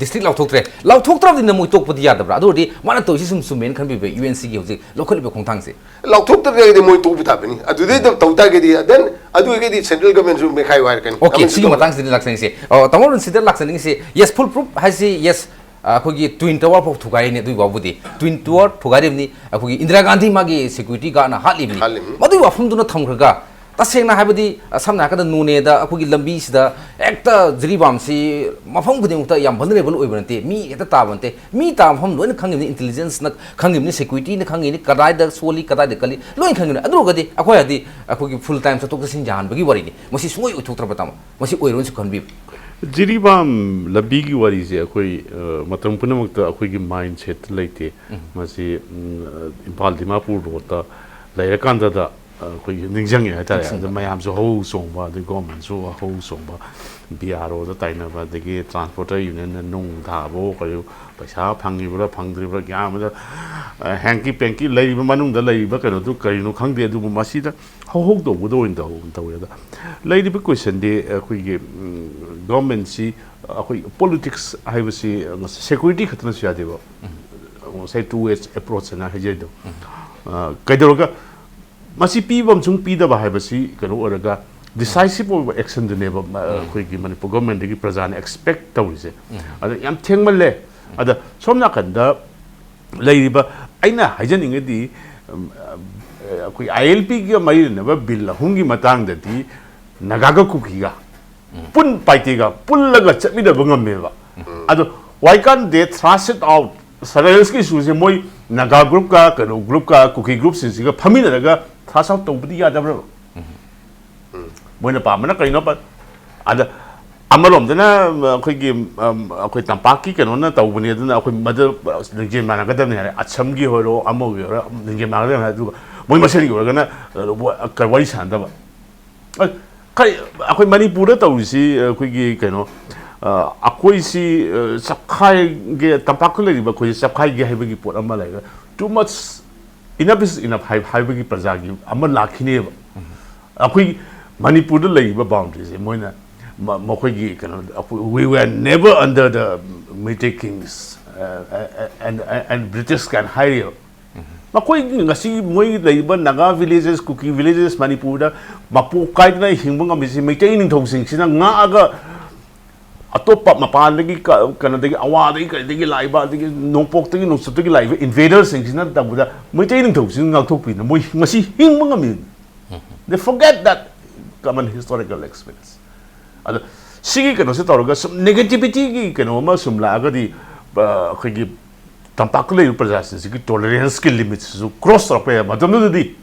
district ꯂꯥꯎꯊꯣꯛꯇ꯭ꯔꯦ, ꯂꯥꯎꯊꯣꯛꯇ꯭ꯔꯕꯅꯤꯅ ꯃꯣꯏ ꯇꯣꯛꯄꯗꯤ ꯌꯥꯗꯕ꯭ꯔꯥ? ꯑꯗꯨ ꯑꯣꯏꯔꯗꯤ ꯃꯥꯅ ꯇꯧꯔꯤꯁꯤ ꯁꯨꯝ ꯆꯨꯝꯃꯦꯅ ꯈꯟꯕꯤꯕ꯭ꯔꯥ, ꯌꯨ ꯑꯦꯟ ꯁꯤꯒꯤ ꯍꯧꯖꯤꯛ ꯂꯧꯈꯠꯂꯤꯕ ꯈꯣꯡꯊꯥꯡꯁꯦ? ꯂꯥꯎꯊꯣꯛꯇ꯭ꯔꯒꯗꯤ ꯃꯣꯏ ꯇꯣꯛꯄ ꯇꯥꯕꯅꯤ꯫ ꯑꯗꯨꯗꯩ ꯑꯗꯨꯝ ꯇꯧ ꯇꯥꯔꯒꯗꯤ, then ꯑꯗꯨ ꯑꯣꯏꯔꯒꯗꯤ central government ꯁꯨ ꯃꯦꯈꯥꯏ ꯋꯥꯏꯔꯛꯀꯅꯤ꯫ ꯑꯣꯀꯦ, ꯑꯃꯁꯨ ꯁꯤꯒꯤ ꯇꯧ- ꯃꯇꯥꯡꯁꯤꯗ ꯂꯥꯛꯆꯅꯤꯡꯉꯤꯁꯦ, ꯑ, ꯇꯥꯃꯣ ꯔꯟꯁꯤꯗ ꯂꯥꯛꯆꯅꯤꯡꯉꯤꯁꯦ, yes, fool proof ꯍꯥꯏꯁꯤ, yes, ꯑ, ꯑꯩꯈꯣꯏꯒꯤ Twin Tower ꯐꯥꯎ ꯊꯨꯒꯥꯏꯔꯤꯅꯤ꯫ ꯑꯗꯨꯒꯤ ꯐꯥꯎꯕꯗꯤ Twin Tower ꯊꯨꯒꯥꯏꯔꯤꯕꯅꯤ, ꯑꯩꯈꯣꯏꯒꯤ ꯏꯟꯗꯤꯔꯥ ꯒꯥꯟꯙꯤ ꯃꯥꯒꯤ security guard ꯅ ꯍꯥꯠꯂꯤꯕꯅꯤ꯫ ꯍꯥꯠꯂꯤꯕꯅꯤ꯫ ꯃꯗꯨꯒꯤ ꯋꯥꯐꯝꯗꯨꯅ ꯊꯝꯈ꯭ꯔꯒ, ꯇꯁꯦꯡꯅ ꯍꯥꯏꯕꯗꯤ, ꯑ, ꯁꯝꯅ ꯍꯥꯏꯔꯀꯥꯟꯗ ꯅꯣꯅꯦꯗ ꯑꯩꯈꯣꯏꯒꯤ ꯂꯝꯕꯤꯁꯤꯗ ꯍꯦꯛꯇ ꯖꯤꯔꯤꯕꯥꯝꯁꯤ ꯃꯐꯝ ꯈꯨꯗꯤꯡꯃꯛꯇ ꯌꯥꯝ vulnerable ꯑꯣꯏꯕ ꯅꯠꯇꯦ, ꯃꯤ ꯍꯦꯛꯇ ꯇꯥꯕ ꯅꯠꯇꯦ꯫ ꯃꯤ ꯇꯥꯕ ꯃꯐꯝ ꯂꯣꯏꯅ ꯈꯪꯉꯤꯕꯅꯤ, intelligence ꯅ ꯈꯪꯉꯤꯕꯅꯤ, security ꯅ ꯈꯪꯉꯤꯕꯅꯤ, ꯀꯗꯥꯏꯗ ꯁꯣꯜꯂꯤ, ꯀꯗꯥꯏꯗ ꯀꯜꯂꯤ, ꯂꯣꯏꯅ ꯈꯪꯉꯤꯕꯅꯤ꯫ ꯑꯗꯨ ꯑꯣꯏꯔꯒꯗꯤ ꯑꯩꯈꯣꯏ ꯍꯥꯏꯗꯤ ꯑꯩꯈꯣꯏꯒꯤ full time ꯆꯠꯊꯣꯛ ꯆꯠꯁꯤꯟ ꯌꯥꯍꯟꯕꯒꯤ ꯋꯥꯔꯤꯅꯤ꯫ ꯃꯁꯤ ꯁꯨꯡꯑꯣꯏ ꯑꯣꯏꯊꯣꯛꯇ꯭ꯔꯕ, ꯇꯥꯃꯣ? ꯃꯁꯤ ꯑꯣꯏꯔꯣꯏꯅꯁꯨ ꯈꯟꯕꯤꯕ꯭ꯔꯥ? ꯖꯤꯔꯤꯕꯥꯝ ꯂꯝꯕꯤꯒꯤ ꯋꯥꯔꯤꯁꯦ ꯑꯩꯈꯣꯏ, ꯑ, ꯃꯇꯝ ꯄꯨꯝꯅꯃꯛꯇ ꯑꯩꯈꯣꯏꯒꯤ mindset ꯇ ꯂꯩꯇꯦ꯫ ꯃꯁꯤ, ꯎꯝ, ꯏꯝꯐꯥꯜ ꯗꯤꯃꯥꯄꯨꯔ road ꯇ ꯂꯩꯔꯀꯥꯟꯗꯗ, ꯑ, ꯑꯩꯈꯣꯏꯒꯤ ꯅꯤꯡꯁꯤꯡꯉꯦ ꯍꯥꯏꯇꯥꯔꯦ꯫ ꯅꯤꯡꯁꯤꯡꯕ꯫ ꯑꯗ ꯃꯌꯥꯝꯁꯨ ꯍꯧ ꯆꯣꯡꯕ, ꯑꯗꯩ government ꯁꯨ ꯍꯧ ꯆꯣꯡꯕ, ꯕꯤ ꯑꯥꯔ ꯑꯣ ꯗ ꯇꯥꯏꯅꯕ, ꯑꯗꯒꯤ transporter union ꯅ ꯅꯨꯡ ꯊꯥꯕꯑꯣ ꯀꯔꯤꯑꯣ, ꯄꯩꯁꯥ ꯐꯪꯉꯤꯕ꯭ꯔꯥ ꯐꯪꯗ꯭ꯔꯤꯕ꯭ꯔꯥ ꯒ꯭ꯌꯥꯟ ꯑꯃꯗ, ꯑ, hanky panky ꯂꯩꯔꯤꯕ ꯃꯅꯨꯡꯗ ꯂꯩꯔꯤꯕ ꯀꯩꯅꯣꯗꯨ ꯀꯔꯤꯅꯣ ꯈꯪꯗꯦ꯫ ꯑꯗꯨꯕꯨ ꯃꯁꯤꯗ ꯍꯧꯍꯧꯗꯧꯕꯗ ꯑꯣꯏꯅ ꯇꯧ-, ꯇꯧꯋꯦ꯫ ꯑꯗ ꯂꯩꯔꯤꯕ question ꯗꯤ ꯑꯩꯈꯣꯏꯒꯤ, ꯎꯝ, government ꯁꯤ ꯑꯩꯈꯣꯏ politics ꯍꯥꯏꯕꯁꯤ security ꯈꯛꯇꯅꯁꯨ ꯌꯥꯗꯦꯕ꯫ ꯉꯁꯥꯏ two ways approach ꯍꯥꯏꯅ ꯍꯥꯏꯖꯔꯤꯗꯣ꯫ ꯑ, ꯀꯩꯗꯧꯔꯒ ꯃꯁꯤ ꯄꯤꯕ ꯑꯃꯁꯨꯡ ꯄꯤꯗꯕ ꯍꯥꯏꯕꯁꯤ ꯀꯩꯅꯣ ꯑꯣꯏꯔꯒ decisive ꯑꯣꯏꯕ action ꯗꯨꯅꯦꯕ, ꯃ-, ꯑꯩꯈꯣꯏꯒꯤ ꯃꯅꯤꯄꯨꯔ government ꯇꯒꯤ ꯄ꯭ꯔꯖꯥꯅ expect ꯇꯧꯔꯤꯁꯦ꯫ ꯑꯗ ꯌꯥꯝ ꯊꯦꯡꯃꯜꯂꯦ꯫ ꯑꯗ ꯁꯣꯝ ꯅꯥꯀꯟꯗ ꯂꯩꯔꯤꯕ, ꯑꯩꯅ ꯍꯥꯏꯖꯅꯤꯡꯉꯗꯤ, ꯎꯝ, ꯑ, ꯑꯩꯈꯣꯏ ꯑꯥꯏ ꯑꯦꯜ ꯄꯤ ꯒ ꯃꯔꯤ ꯂꯩꯅꯕ bill ꯑꯍꯨꯝꯒꯤ ꯃꯇꯥꯡꯗꯗꯤ ꯅꯥꯒꯥꯒ ꯀꯨꯀꯤꯒ ꯄꯨꯟ ꯄꯥꯏꯇꯦꯒ ꯄꯨꯜꯂꯒ ꯆꯠꯃꯤꯟꯅꯕ ꯉꯝꯃꯦꯕ꯫ ꯑꯗꯣ why can't they thrust it out? Sudden Hills ꯀꯤ issue ꯁꯦ ꯃꯣꯏ ꯅꯥꯒꯥ group ꯀ, ꯀꯩꯅꯣ group ꯀ, ꯀꯨꯀꯤ group ꯁꯤꯡꯁꯤꯒ ꯐꯝꯃꯤꯟꯅꯔꯒ thrust out ꯇꯧꯕꯗꯤ ꯌꯥꯗꯕ꯭ꯔꯕ? ꯃꯣꯏꯅ ꯄꯥꯝꯕꯅ ꯀꯩꯅꯣ ꯄ-, ꯑꯗ ꯑꯃꯔꯣꯝꯗꯅ ꯑꯩꯈꯣꯏꯒꯤ, ꯑꯝ, ꯑꯩꯈꯣꯏ ꯇꯝꯄꯥꯛꯀꯤ ꯀꯩꯅꯣꯅ ꯇꯧꯕꯅꯤ, ꯑꯗꯨꯅ ꯑꯩꯈꯣꯏ ꯃꯗꯨ ꯂꯤꯡꯖꯦꯜ ꯃꯥꯟꯅꯒꯗꯕꯅꯤ ꯍꯥꯏꯔꯦ꯫ ꯑꯁꯝꯒꯤ ꯑꯣꯏꯔꯣ, ꯑꯃꯒꯤ ꯑꯣꯏꯔꯣ, ꯂꯤꯡꯖꯦꯜ ꯃꯥꯟꯅꯒꯗꯕꯅꯤ ꯍꯥꯏꯔꯦ꯫ ꯑꯗꯨꯒ ꯃꯣꯏ ꯃꯁꯦꯟꯒꯤ ꯑꯣꯏꯔꯒꯅ, ꯑ, ꯋꯥ-, ꯀ-, ꯋꯥꯔꯤ ꯁꯥꯟꯅꯗꯕ꯫ ꯑ, ꯀꯔꯤ, ꯑꯩꯈꯣꯏ ꯃꯅꯤꯄꯨꯔꯗ ꯇꯧꯔꯤꯁꯤ, ꯑꯩꯈꯣꯏꯒꯤ ꯀꯩꯅꯣ, ꯑ, ꯑꯩꯈꯣꯏꯁꯤ, ꯑ, ꯆꯞꯈꯥꯏꯒꯦ, ꯇꯝꯄꯥꯛꯇ ꯂꯩꯔꯤꯕ ꯑꯩꯈꯣꯏꯁꯤ ꯆꯞꯈꯥꯏꯒꯦ ꯍꯥꯏꯕꯒꯤ ꯄꯣꯠ ꯑꯃ ꯂꯩꯔꯦ꯫ Too much, enough is enough ꯍꯥꯏ-, ꯍꯥꯏꯕꯒꯤ ꯄ꯭ꯔꯖꯥꯒꯤ ꯑꯃ ꯂꯥꯛꯈꯤꯅꯦꯕ꯫ ꯑꯩꯈꯣꯏ ꯃꯅꯤꯄꯨꯔꯗ ꯂꯩꯔꯤꯕ boundaryꯁꯦ ꯃꯣꯏꯅ ꯃ-, ꯃꯈꯣꯏꯒꯤ ꯀꯩꯅꯣ, ꯑꯩꯈꯣꯏ, "We were never under the Meitei kings, uh, and, and, and British" ꯀꯥꯏꯅ ꯍꯥꯏꯔꯤꯕ꯫ ꯃꯈꯣꯏꯒꯤ ꯉꯁꯤ ꯃꯣꯏꯒꯤ ꯂꯩꯔꯤꯕ ꯅꯥꯒꯥ villages, ꯀꯨꯀꯤ villages ꯃꯅꯤꯄꯨꯔꯗ ꯃꯄꯣꯛ ꯀꯥꯏꯗꯅ ꯍꯤꯡꯕ ꯉꯝꯃꯤꯁꯤ ꯃꯩꯇꯩ ꯅꯤꯡꯊꯧꯁꯤꯡꯁꯤꯅ ꯉꯥꯛꯑꯒ ꯑꯇꯣꯞꯄ ꯃꯄꯥꯟꯗꯒꯤ ꯀ-, ꯀꯩꯅꯣꯗꯒꯤ, ꯑꯋꯥꯗꯒꯤ, ꯀꯩꯗꯒꯤ ꯂꯥꯛꯏꯕ, ꯑꯗꯒꯤ ꯅꯣꯡꯄꯣꯛꯇꯒꯤ, ꯅꯣꯡꯆꯨꯞꯇꯒꯤ ꯂꯥꯛꯏꯕ invaderꯁꯤꯡꯁꯤꯅ ꯇꯧꯕꯗ ꯃꯩꯇꯩ ꯅꯤꯡꯊꯧꯁꯤꯡ ꯉꯥꯛꯊꯣꯛꯄꯤꯗꯅ ꯃꯣꯏ ꯉꯁꯤ ꯍꯤꯡꯕ ꯉꯝꯃꯤ꯫ They forget that common historical experience. ꯑꯗꯣ ꯁꯤꯒꯤ ꯀꯩꯅꯣꯁꯦ ꯇꯧꯔꯒ ꯁꯨꯝ negativityꯒꯤ ꯀꯩꯅꯣ ꯑꯃ ꯁꯨꯝ ꯂꯥꯛꯑꯒꯗꯤ, ꯑ, ꯑꯩꯈꯣꯏꯒꯤ ꯇꯝꯄꯥꯛꯇ ꯂꯩꯔꯤꯕ ꯄ꯭ꯔꯖꯥꯁꯤꯡꯁꯤꯒꯤ toleranceꯀꯤ limitꯁꯤꯁꯨ cross ꯇꯧꯔꯛꯄ ꯌꯥꯏ꯫ ꯃꯇꯝꯗꯨꯗꯗꯤ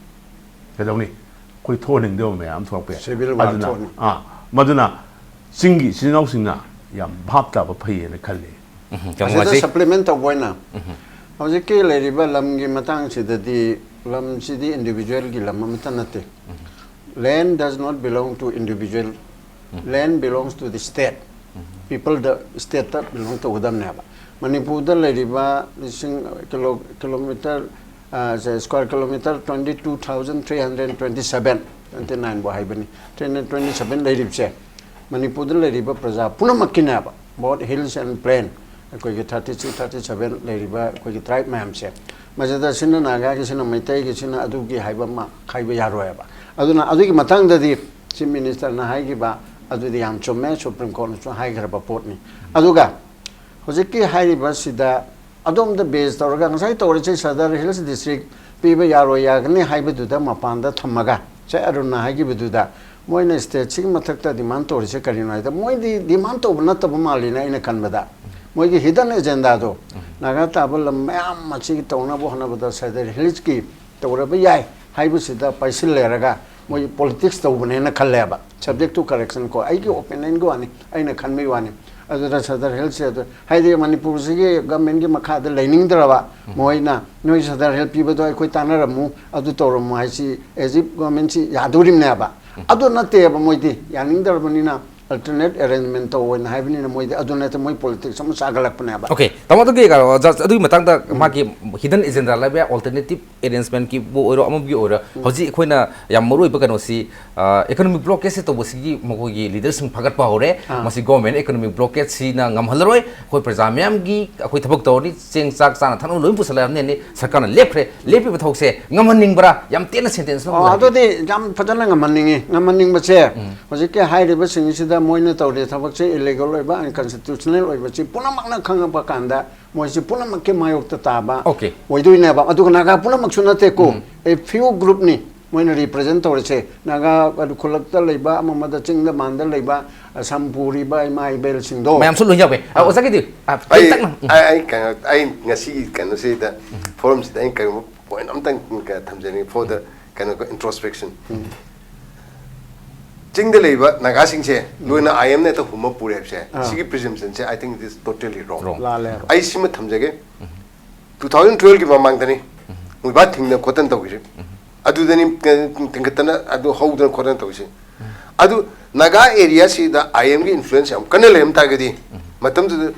ꯀꯩꯗꯧꯅꯤ? ꯑꯩꯈꯣꯏ ꯊꯣꯛꯍꯟꯅꯤꯡꯗꯕ ꯃꯌꯥꯝ ꯊꯣꯛꯂꯛꯄ ꯌꯥꯏ꯫ Civil war ꯑꯗꯨꯅ, ꯊꯣꯛꯅꯤ꯫ ꯑꯥ, ꯃꯗꯨꯅ ꯆꯤꯡꯒꯤ ꯏꯆꯤꯟ ꯏꯅꯥꯎꯁꯤꯡꯅ ꯌꯥꯝ ꯚꯥꯞ ꯇꯥꯕ ꯐꯩꯌꯦꯅ ꯈꯜꯂꯤ꯫ ꯎꯝ, ꯌꯥꯝ ꯑꯁꯤꯗ ꯅꯨꯡꯉꯥꯏꯖꯩ꯫ Supplement ꯇꯧꯕ ꯑꯣꯏꯅ, ꯎꯝ꯫ ꯍꯧꯖꯤꯛꯀꯤ ꯂꯩꯔꯤꯕ ꯂꯝꯒꯤ ꯃꯇꯥꯡꯁꯤꯗꯗꯤ, ꯂꯝꯁꯤꯗꯤ individualꯒꯤ ꯂꯝ ꯑꯃꯠꯇ ꯅꯠꯇꯦ꯫ Land does not belong to individual. Land belongs to the state. People, the stateꯇ belong ꯇꯧꯒꯗꯕꯅꯦꯕ꯫ ꯃꯅꯤꯄꯨꯔꯗ ꯂꯩꯔꯤꯕ ꯂꯤꯁꯤꯡ, ꯀꯤꯂꯣ-, kilometre, ꯑ, ꯁꯦ, square kilometre twenty two thousand three hundred twenty seven, twenty nine ꯐꯥꯎ ꯍꯥꯏꯕꯅꯤ, three hundred twenty seven ꯂꯩꯔꯤꯕꯁꯦ ꯃꯅꯤꯄꯨꯔꯗ ꯂꯩꯔꯤꯕ ꯄ꯭ꯔꯖꯥ ꯄꯨꯝꯅꯃꯛꯀꯤꯅꯦꯕ, both hills and plain, ꯑꯩꯈꯣꯏꯒꯤ thirty six, thirty seven ꯂꯩꯔꯤꯕ ꯑꯩꯈꯣꯏꯒꯤ tribe ꯃꯌꯥꯝꯁꯦ꯫ ꯃꯁꯤꯗ ꯁꯤꯅ ꯅꯥꯒꯥꯒꯤ, ꯁꯤꯅ ꯃꯩꯇꯩꯒꯤ, ꯁꯤꯅ ꯑꯗꯨꯒꯤ ꯍꯥꯏꯕ ꯑꯃ ꯈꯥꯏꯕ ꯌꯥꯔꯣꯏꯕ꯫ ꯑꯗꯨꯅ ꯑꯗꯨꯒꯤ ꯃꯇꯥꯡꯗꯗꯤ Chief Ministerꯅ ꯍꯥꯏꯈꯤꯕ ꯑꯗꯨꯗꯤ ꯌꯥꯝ ꯆꯨꯝꯃꯦ, Supreme Courtꯅꯁꯨ ꯍꯥꯏꯈ꯭ꯔꯕ ꯄꯣꯠꯅꯤ꯫ ꯑꯗꯨꯒ ꯍꯧꯖꯤꯛꯀꯤ ꯍꯥꯏꯔꯤꯕꯁꯤꯗ ꯑꯗꯣꯝꯗ base ꯇꯧꯔꯒ ꯉꯁꯥꯏ ꯇꯧꯔꯤꯁꯦ Sadar Hills District ꯄꯤꯕ ꯌꯥꯔꯣꯏ ꯌꯥꯒꯅꯤ ꯍꯥꯏꯕꯗꯨꯗ ꯃꯄꯥꯟꯗ ꯊꯝꯃꯒ, ꯉꯁꯥꯏ ꯑꯔꯨꯟꯅ ꯍꯥꯏꯈꯤꯕꯗꯨꯗ, ꯃꯣꯏꯅ stateꯁꯤꯒꯤ ꯃꯊꯛꯇ demand ꯇꯧꯔꯤꯁꯦ ꯀꯔꯤꯅꯣ ꯍꯥꯏꯗ, ꯃꯣꯏꯗꯤ demand ꯇꯧꯕ ꯅꯠꯇꯕ ꯃꯥꯜꯂꯤꯅ ꯑꯩꯅ ꯈꯟꯕꯗ, ꯃꯣꯏꯒꯤ hidden agendaꯗꯣ, ꯅꯥꯒꯥ ꯇꯥꯕ ꯂꯝ ꯃꯌꯥꯝ ꯑꯁꯤꯒꯤ ꯇꯧꯅꯕ ꯍꯣꯠꯅꯕꯗ Sadar Hillsꯀꯤ ꯇꯧꯔꯕ ꯌꯥꯏ ꯍꯥꯏꯕꯁꯤꯗ ꯄꯥꯏꯁꯤꯜꯂꯦꯔꯒ ꯃꯣꯏ politics ꯇꯧꯕꯅꯦꯅ ꯈꯜꯂꯦꯕ꯫ Subject to correction ꯀꯣ, ꯑꯩꯒꯤ opinionꯒꯤ ꯋꯥꯅꯤ, ꯑꯩꯅ ꯈꯟꯕꯒꯤ ꯋꯥꯅꯤ꯫ ꯑꯗꯨꯗ Sadar Hillsꯁꯦ ꯑꯗꯨ, ꯍꯥꯏꯗꯤ ꯃꯅꯤꯄꯨꯔꯁꯤꯒꯤ governmentꯀꯤ ꯃꯈꯥꯗ ꯂꯩꯅꯤꯡꯗ꯭ꯔꯕ, ꯃꯣꯏꯅ "ꯅꯣꯏ Sadar Hill ꯄꯤꯕꯗꯣ ꯑꯩꯈꯣꯏ ꯇꯥꯟꯅꯔꯝꯃꯨ, ꯑꯗꯨ ꯇꯧꯔꯝꯃꯨ" ꯍꯥꯏꯁꯤ as if governmentꯁꯤ ꯌꯥꯗꯣꯔꯤꯕꯅꯦꯕ꯫ ꯑꯗꯨ ꯅꯠꯇꯦꯕ, ꯃꯣꯏꯗꯤ ꯌꯥꯅꯤꯡꯗ꯭ꯔꯕꯅꯤꯅ Alternate arrangement ꯇꯧ ꯑꯣꯏꯅ ꯍꯥꯏꯕꯅꯤꯅ ꯃꯣꯏꯗꯤ ꯑꯗꯨ ꯅꯠꯇꯦ, ꯃꯣꯏ politics ꯑꯃ ꯆꯥꯒꯠꯂꯛꯄꯅꯦꯕ꯫ Okay, ꯇꯥꯃꯣ, ꯑꯗꯨꯒꯤ ꯀꯩꯅꯣ, just ꯑꯗꯨꯒꯤ ꯃꯇꯥꯡꯗ ꯃꯥꯒꯤ hidden agenda ꯂꯩꯕ ꯌꯥꯏ, alternative arrangementꯀꯤꯕꯨ ꯑꯣꯏꯔꯣ, ꯑꯃꯒꯤ ꯑꯣꯏꯔꯣ꯫ ꯍꯧꯖꯤꯛ ꯑꯩꯈꯣꯏꯅ ꯌꯥꯝ ꯃꯔꯨ ꯑꯣꯏꯕ ꯀꯩꯅꯣꯁꯤ, ꯑ, economic blockadeꯁꯦ ꯇꯧꯕꯁꯤꯒꯤ ꯃꯈꯣꯏꯒꯤ leaderꯁꯤꯡ ꯐꯒꯠꯄ ꯍꯧꯔꯦ꯫ ꯑꯥ꯫ ꯃꯁꯤ government economic blockadeꯁꯤꯅ ꯉꯝꯍꯜꯂꯔꯣꯏ꯫ ꯑꯩꯈꯣꯏ ꯄ꯭ꯔꯖꯥ ꯃꯌꯥꯝꯒꯤ ꯑꯩꯈꯣꯏ ꯊꯕꯛ ꯇꯧꯔꯅꯤ, ꯆꯦꯡ ꯆꯥꯛ ꯆꯥꯅ ꯊꯛꯅꯕ ꯂꯣꯏ ꯄꯨꯁꯜꯂꯛꯑꯕꯅꯤꯅ ꯁꯔꯀꯥꯔꯅ ꯂꯦꯞꯈ꯭ꯔꯦ꯫ ꯂꯦꯞꯄꯤꯕ ꯊꯕꯛꯁꯦ ꯉꯝꯍꯟꯅꯤꯡꯕ꯭ꯔꯥ? ꯌꯥꯝ ꯇꯦꯟꯅ sentenceꯇ ꯑꯣ, ꯍꯥꯏꯕꯤꯌꯨ꯫ ꯑꯗꯨꯗꯤ ꯌꯥꯝ ꯐꯖꯅ ꯉꯝꯍꯟꯅꯤꯡꯉꯤ꯫ ꯉꯝꯍꯟꯅꯤꯡꯕꯁꯦ ꯍꯧꯖꯤꯛꯀꯤ ꯍꯥꯏꯔꯤꯕꯁꯤꯡꯁꯤꯗ ꯃꯣꯏꯅ ꯇꯧꯔꯤ ꯊꯕꯛꯁꯦ illegal ꯑꯣꯏꯕ, unconstitutional ꯑꯣꯏꯕꯁꯤ ꯄꯨꯝꯅꯃꯛꯅ ꯈꯪꯉꯛꯄ ꯀꯥꯟꯗ ꯃꯣꯏꯁꯤ ꯄꯨꯝꯅꯃꯛꯀꯤ ꯃꯥꯌꯣꯛꯇ ꯇꯥꯕ Okay. ꯑꯣꯏꯗꯣꯏꯅꯦꯕ꯫ ꯑꯗꯨꯒ ꯅꯥꯒꯥ ꯄꯨꯝꯅꯃꯛꯁꯨ ꯅꯠꯇꯦꯀꯣ, a few groupꯅꯤ ꯃꯣꯏꯅ represent ꯇꯧꯔꯤꯁꯦ꯫ ꯅꯥꯒꯥ ꯑꯗꯨ ꯈꯨꯜꯂꯛꯇ ꯂꯩꯕ, ꯑꯃ ꯑꯃꯗ ꯆꯤꯡꯗ ꯃꯥꯟꯗ ꯂꯩꯕ, ꯑꯁꯥꯝ ꯄꯨꯔꯤꯕ ꯏꯃꯥ ꯏꯕꯦꯜꯁꯤꯡꯗꯣ꯫ ꯃꯌꯥꯝꯁꯨ ꯂꯣꯏ ꯌꯥꯎꯋꯦ꯫ ꯑ, ꯑꯣꯖꯥꯒꯤꯗꯤ, ꯑ, ꯑꯩ ꯇꯦꯟꯇꯛꯅ, ꯎꯝ꯫ ꯑꯩ ꯑꯩ ꯀꯩꯅꯣ, ꯑꯩ ꯉꯁꯤꯒꯤ ꯀꯩꯅꯣꯁꯤꯗ, forumꯁꯤꯗ ꯑꯩ ꯀꯩꯒꯨꯝꯕ point ꯑꯝꯇꯪ ꯊꯝꯖꯅꯤꯡꯉꯤ for the ꯀꯩꯅꯣ, introspection꯫ ꯆꯤꯡꯗ ꯂꯩꯕ ꯅꯥꯒꯥꯁꯤꯡꯁꯦ ꯂꯣꯏꯅ IMꯅ ꯍꯦꯛꯇ ꯍꯨꯝꯃ ꯄꯨꯔꯦ ꯍꯥꯏꯕꯁꯦ, ꯑꯥ꯫ ꯁꯤꯒꯤ presumptionꯁꯦ I think it is totally wrong꯫ Wrong. ꯂꯥꯜꯂꯦꯕ꯫ ꯑꯩ ꯁꯤꯃ ꯊꯝꯖꯒꯦ, two thousand twelveꯀꯤ ꯃꯃꯥꯡꯗꯅꯤ ꯃꯣꯏꯕꯥ ꯊꯤꯡꯗꯅ ꯈꯣꯠꯇꯅ ꯇꯧꯈꯤꯁꯦ꯫ ꯑꯗꯨꯗꯅꯤ ꯊꯤꯡꯒꯠꯇꯅ ꯑꯗꯨ ꯍꯧꯗꯅ ꯈꯣꯠꯇꯅ ꯇꯧꯔꯤꯁꯦ꯫ ꯑꯗꯨ ꯅꯥꯒꯥ areaꯁꯤꯗ IMꯒꯤ influence ꯌꯥꯝ ꯀꯟꯅ ꯂꯩꯔꯝ ꯇꯥꯔꯒꯗꯤ, ꯃꯇꯝꯗꯨꯗ